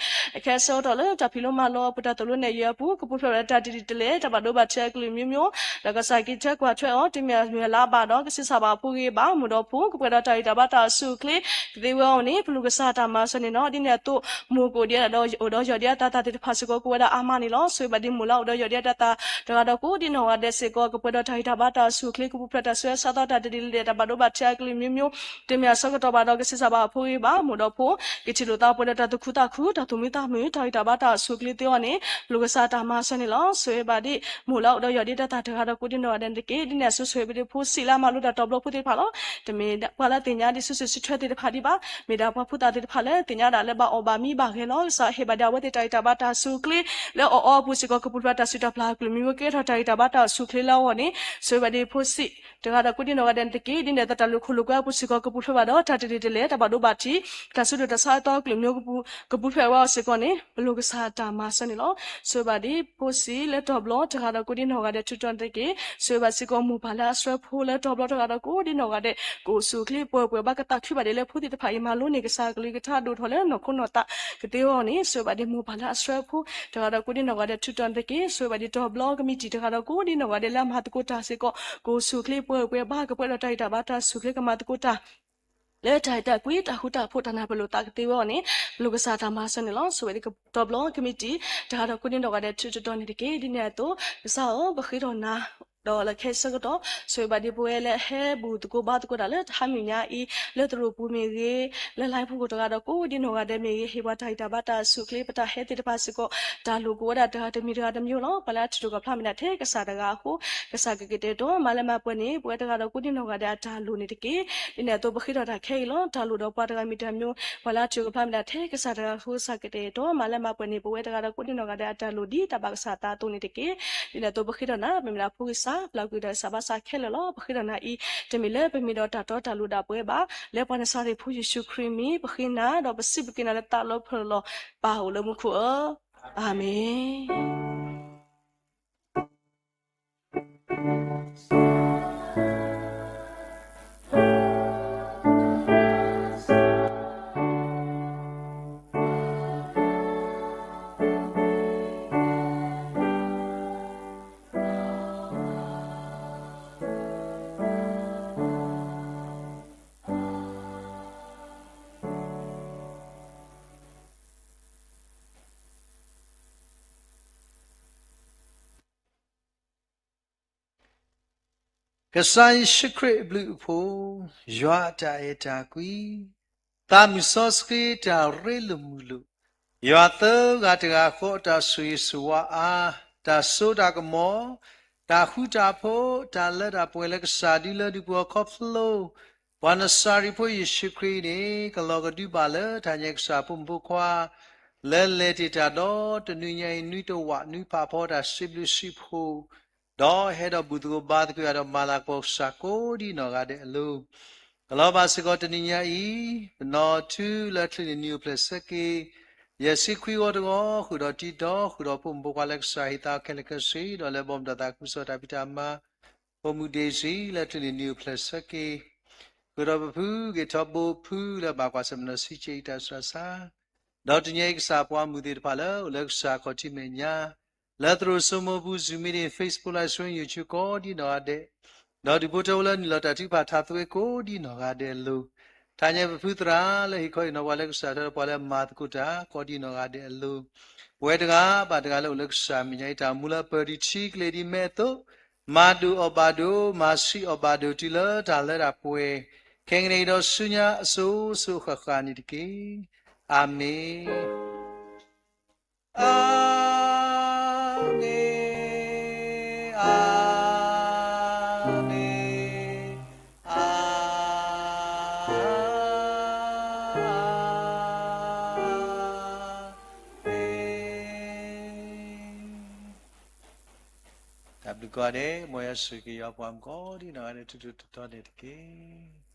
ခဲအံၤဆၢကတီၢ်လၢတၢ်ဖံးလိမၤလိအပူၤ တၢ်သိၣ်လိနဲၣ်ယဲၢ်အပူၤ ကပူၤဖျဲးဒီးတၢ်တဒ်တလဲၣ် တၢ်ဘၣ်ဒိဘၣ်ထံးအကလုာ်မံၤမံၤ ဒီးကစၢ်က့ၤထွဲကွၢ်ထွဲအီၤ တုၤမ့ၢ်အမုၢ်အလါဘၣ်ဒီး ကဆံးစၢ်ဘၣ်အဖိဂ့ၤဘၣ် မိၢ်ဒီးဖိ ကပှဲၤဒီးတၢ်ဂံၢ်တၢ်ဘါတၢ်အိၣ်ဆူၣ်အိၣ်ချ့ ကသ့ဝဲအီၤန့ၣ် ပလိၣ်ကစၢ်တၢ်မၤစၢၤန့ၣ်လီၤ. ဒ်န့ၣ်အသိး မိၢ်ကအိၣ်ဒံးဒီး အိၣ်ဒီးယီၢ်ဒံးအတၢ်သၣ်သ့ၣ်တဖၣ်စ့ၢ်ကီး ကဝဲဒၣ်အါမးန့ၣ်လီၤ. ဆိၣ်ဂ့ၤဘၣ်ဒံးမိၢ်လၢအိၣ်ဒီးယီၢ်ဒံးအတၢ်သၣ်တဂၤဒီးကိးဒံနီၢ်ဂၤဒဲးစ့ၢ်ကီး ကပှဲၤဒီးတၢ်ဂံၢ်တၢ်ဘါတၢ်အိၣ်ဆူၣ်အိၣ်ချ့ ကပူၤဖျဲးတၢ်ဆူးတၢ်ဆါအသီတၢ်တဒ်လဲၣ် တၢ်ဘၣ်ဒိဘၣ်ထံးအကလုာ်မံၤမံၤ တုၤမ့ၢ်အဆၢကတီၢ်ဘၣ်ဒီး ကဆံးစၢ်ဘၣ်အဖိဂ့ၤဘၣ် မိၢ်ဒီးဖိ ကထံၣ်လိာ်သးပှဲၤဒီးတၢ်သူၣ်ခုသးခု တၢ်သူၣ်မံသးမုာ် တၢ်ဂံၢ်တၢ်ဘါတၢ်အိၣ်ဆူၣ်အိၣ်ချ့သ့အီၤန့ၣ် ပလိၣ်ကစၢ်တၢ်မၤစၢၤန့ၣ်လီၤ. ဆိၣ်ဂ့ၤဘၣ်ဒံး မိၢ်လၢအိၣ်ဒီးယီၢ်ဒံးတၢ်သၣ်တဂၤဒီးကိးဒံနီၢ်ဂၤဒဲးန့ၣ်တက့ၢ်. ဒ်န့ၣ်အသိးဆိၣ်ဂ့ၤဘၣ်ဒံးဖိဆံးလၢအမၤလိတၢ်တီၤဘျီဖိသ့ၣ်တဖၣ်လီၤ. တမ့ၢ်ပှၤလၢသ့ၣ်ညါဒံးစုစ့ၣ်စုထွဲသ့ၣ်တဖၣ်ဒံးဘၣ်. မ့ၢ်ဒၣ်ပှၤဖိသၣ်သ့ၣ်တဖၣ်လၢသ့ၣ်ညါဒၣ်လၢဘၣ်အီၣ်ဘၣ်မံဘၣ်ဂဲၤလီၤ. ကစၢ်ဟ့ၣ်ဘၣ်ဒံးအဝဲသ့ၣ်တၢ်ဂံၢ်တၢ်ဘါတၢ်အိၣ်ဆူၣ်အိၣ်ချ့ လၢအီၣ်အီအပူၤစ့ၢ်ကီး ကပူၤဖျဲးတၢ်စူၢ်တၢ်ပျၢ်အကလုာ်မံၤမံၤ ကဲထီၣ်တၢ်ဂံၢ်တၢ်ဘါတၢ်အိၣ်ဆူၣ်အိၣ်ချ့လၢအဂီၢ်န့ၣ် ဆိၣ်ဂ့ၤဘၣ်ဒံးဖိဆံး တဂၤဒီးကိးဒံနီၢ်ဂၤဒဲးန့ၣ်တက့ၢ်. ဒ်န့ၣ်အသိးတၢ်လိၣ်ခိၣ်လိၣ်ကွဲအပူၤစ့ၢ်ကီး ကပူၤဖျဲးဘၣ်ဒီးတၢ်တဒ်လဲၣ် တၢ်ဘၣ်ဒိဘၣ်ထံး တၢ်ဆူးဒီးတၢ်ဆါအသီကလုာ်မံၤ ကပူၤဖျဲးဝဲအီၤစ့ၢ်ကီးန့ၣ် ပလိၣ်ကစၢ်တၢ်မၤစၢၤန့ၣ်လီၤ. ဆိၣ်ဂ့ၤဘၣ်ဒံးဖိဆံးလၢတီၤဘျီ တဂၤဒီးကိးဒံနီၢ်ဂၤဒဲးထူးတီၤန့ၣ်တက့ၢ်. ဆိၣ်ဂ့ၤဘၣ်စ့ၢ်ကီးမိၢ်ပၢ်လၢအဆှၢဖိလၢတီၤဘျီ တဂၤဒီးကိးဒံနီၢ်ဂၤဒဲး ကအိၣ်ဆူၣ်အိၣ်ချ့ပှဲၤပှဲၤဘၣ် ကသးခုဘၣ်ဒံးလၢဖိသ့ၣ်တဖၣ်အံၤမၤလိန့ၢ်ကစၢ်အကလုၢ်ကထါဒိၣ်ထီၣ်လၢနီၢ်ခိနီၢ်သးကသ့အီၤန့ၣ် ဆိၣ်ဂ့ၤဘၣ်ဒံးမိၢ်ပၢ်လၢအဆှၢဖိ တဂၤဒီးကိးဒံနီၢ်ဂၤဒဲးထူးတီၤန့ၣ်တက့ၢ်. ဆိၣ်ဂ့ၤဘၣ်ဒံးတီၤဘျီကမံးတံာ် တဂၤဒီးကိးဒံနီၢ်ဂၤဒဲးလၢအမၤသကိးတၢ်စ့ၢ်ကီး ကအိၣ်ဆူၣ်အိၣ်ချ့ပှဲၤပှဲၤဘၣ် ကပှဲၤဒီးတၢ်ဂံၢ်တၢ်ဘါတၢ်အိၣ်ဆူၣ်အိၣ်ချ့ ကမၤသကိးတၢ် လၢတၢ်အဲၣ်တၢ်ကွံ တၢ်ဃူတၢ်ဖိး တၢ်နၢ်ပၢၢ်လိာ်သးကသ့ဝဲအီၤန့ၣ် ပလိၣ်ကစၢ်တၢ်မၤစၢၤန့ၣ်လီၤ. ဆိၣ်ဂ့ၤဘၣ်ဒံးတီၤဘျီကမံးတံာ် တဂၤဒီးကိးဒံနီၢ်ဂၤဒဲးထူးတီၤန့ၣ်တက့ၢ်. ဒ်န့ၣ်အသိး ကစၢ်ဧၢ ပဃ့ထီၣ်နၤ ဒီးလၢခဲအံၤဆၢကတီၢ် ဆိၣ်ဂ့ၤဘၣ်ဒံးပဝဲလၢဟဲဘူၣ်သကိးဘါသကိးတၢ်လၢတဟါမုၢ်ညါအံၤ လၢသရိာ်ပူၤမ့ၢ်ဂ့ၤ လၢ line ပူၤကိၣ် တဂၤဒီးကိးဒံနီၢ်ဂၤဒဲးမ့ၢ်ဂ့ၤ ဟ့ၣ်ပှၤတၢ်ဂံၢ်တၢ်ဘါတၢ်အိၣ်ဆူၣ်အိၣ်ချ့ ပတၢ်ဟဲသ့ၣ်တဖၣ်စ့ၢ်ကီး တၢ်လိၣ်ကအိၣ်ဝဲဒၣ်တဂၤတမံၤတဂၤတမံၤလီၤ. ပှၤလၢအထံၣ်လိာ်ကဖျါမဲာ်ညါထဲကစၢ်တဂၤအဃိ ကစၢ်ကကတဲာ်ကတီၤမၤလၢမၤပှဲၤန့ၢ် ပဝဲတဂၤဒီးကိးဒံနီၢ်ဂၤဒဲးအတၢ်လိၣ်န့ၣ်တက့ၢ်. ဒ်န့ၣ်အသိးပဃ့ထီၣ်တၢ်ခဲအံၤလီၤ. တၢ်လိၣ်ဒီးပှၤတဂၤမံၤတဂၤမံၤ ပှၤလၢအထံၣ်လိာ်ကဖျါမဲာ်ညါထဲကစၢ်တဂၤအဃိ ကစၢ်ကတဲာ်ကတီၤမၤလၢမၤပှဲၤန့ၢ် ပဝဲတဂၤဒီးကိးဒံနီၢ်ဂၤဒဲးအတၢ်လိၣ်ဒ်တၢ်ဘၣ်ကစၢ်အသးအသိးန့ၣ်တက့ၢ်. ဒ်န့ၣ်အသိးပဃ့ထီၣ်နၤ ပမ့ၢ်ဒၣ်ဖိဂံၢ်စၢ် ပျၢ်ကွံာ်တၢ်ဂံၢ်စၢ်ဘါစၢ်ခဲလၢာ်လီၤ. ပဃ့ထီၣ်နၤအံၤ တမ့ၢ်လၢပမ့ၢ်ဒီးတၢ်တီတၢ်လိၤဒၣ်ပဝဲဘၣ်. လၢပှၤနၤစၤရ့းဖိယ့ၣ်ၡူးခရံာ်မံၤ ပဃ့နၤ ဒီးပစံးဘျုးက့ၤနၤလၢသးလၢပျၢၤလီၤ. ပၢ်အိၣ်လၢမူခိၣ်ဧၢ, အၤမ့ၣ်. ကစၢ်ယ့ၣ်ၡူးခရံာ်အဘျုးအဖှိၣ်, ယွၤအတၢ်အဲၣ်တၢ်ကွံ, သးမုၢ်စီဆှံတၢ်ရ့လိာ်မုာ်လိာ်, ယွၤသၢဂၤတဂၤဃီအတၢ်ဆိၣ်ဂ့ၤဆိၣ်ဝါအါ, တၢ်စိတၢ်ကမီၤ, တၢ်ဃူတၢ်ဖိး, တၢ်လၢတၢ်ပှဲၤလၢကစၢ်ဒုလၢဒုးပူၤအီၤခီဖျိ ပှၤနစၤရ့းဖိယ့ၣ်ၡူးခရံာ်အံၤန့ၣ် ကလီၤကဒုဘၣ်လၢတၢ်ညါကစၢ်ဖိမုၣ်ဖိခွါ လၢလဲၤတ့ၢ်တၢ်ဒီးတနွံညါအံၤ နွံတဝာ်နွံဖးဖီတၢ်စံးဘျုးစံးဖှိၣ် ဒီးဟဲဒီးဘူၣ်သကိးဘါသကိးယၤဒီးမၤလၤကပီၤကစၢ်ကိးဒ်နီၢ်ဂၤဒဲးအလိၤ ကလီၤဘၣ်စ့ၢ်ကီးတနံၤညါအံၤ, ပနီၢ်ထူလၢချံးန့ၣ်နံၤအိၣ်ဖျဲၣ်ဆၢက့ၤ, ယဲၢ်ဆံခွံဂီၤတဂီၤ ဃုာ်ဒီးတံဒီ ဃုာ်ဒီးဖိမုၣ်ဖိခွါလၢကစၢ်ဟ့ၣ်သးခဲလၢာ်ခဲဆ့ ဒီးလၢဘီမုၢ်ဒီးသးခုကစီၣ်တၢ်ဖံးတၢ်မၤ, ဖိမုၣ်ဒ့ၣ်စံလၢချံးန့ၣ်နံၤအိၣ်ဖျဲၣ်ဆၢက့ၤ, ဃုာ်ဒီးပဖုဂ့ၤထီဘိဖုလၢဘၣ်ကွၢ်ဆၢၣ်မဲာ်နီၢ်ဆံးကဲအံၤတၢ်ဆှၢဆါ ဒီးတနံၤညါအံၤကစၢ်ပှၤမုၣ်သ့ၣ်တဖၣ်လၢအိၣ်လၢကစၢ်ခီၣ်ထံးမဲာ်ညါ, လၢသရိာ်စိမိၢ်ပူၤ Zoom meeting, Facebook Live Stream, YouTube ကိးဒ်နီၢ်ဂၤဒဲး, ဒီးဒုးဖိထၢဖိလၢနုာ်လီၤတၢ်ထုကဖၣ်ထါသဝ့ကိးဒ်နီၢ်ဂၤဒဲးအလိၤ, ထါညါပဖုသရၣ်လၢဟ့ၣ်ခီဟ့ၣ်နီၤပှၤလၢကစၢ်ထီၣ်ဒီးပှၤလၢမၤသကိးတၢ်ကိးဒ်နီၢ်ဂၤဒဲးအလိၤ, ပဝဲတဂၤဘၣ်တဂၤလၢအိၣ်လၢကစၢ်မဲာ်ညါအံၤ တၢ်မူလၢပၢၢ်ဒံးထံကလဲၤဒံးမဲအသိး, မၤဒိၣ်အီၣ်ဘၣ်ဒိၣ်, မၤဆံးအီၣ်ဘၣ်ဒိၣ်တုၤလၢတၢ်လၢတၢ်ပှဲၤ, ခဲကနံၣ်အံၤဒီးဆူညါအစိၤစိၤအဃၣ်ဃၣ်န့ၣ်တက့ၢ်. အၤမ့ၣ်, အၤမ့ၣ်, အၤမ့ၣ်, အၤမ့ၣ်. တၢ်ဘျုးကိးဂၤဒဲး, မ်ယွၤဆိၣ်ဂ့ၤက့ၤယွၤပှၤမုၣ်ကိးဒ်နီၢ်ဂၤဒဲး ထူထူတီတီန့ၣ်တက့ၢ်.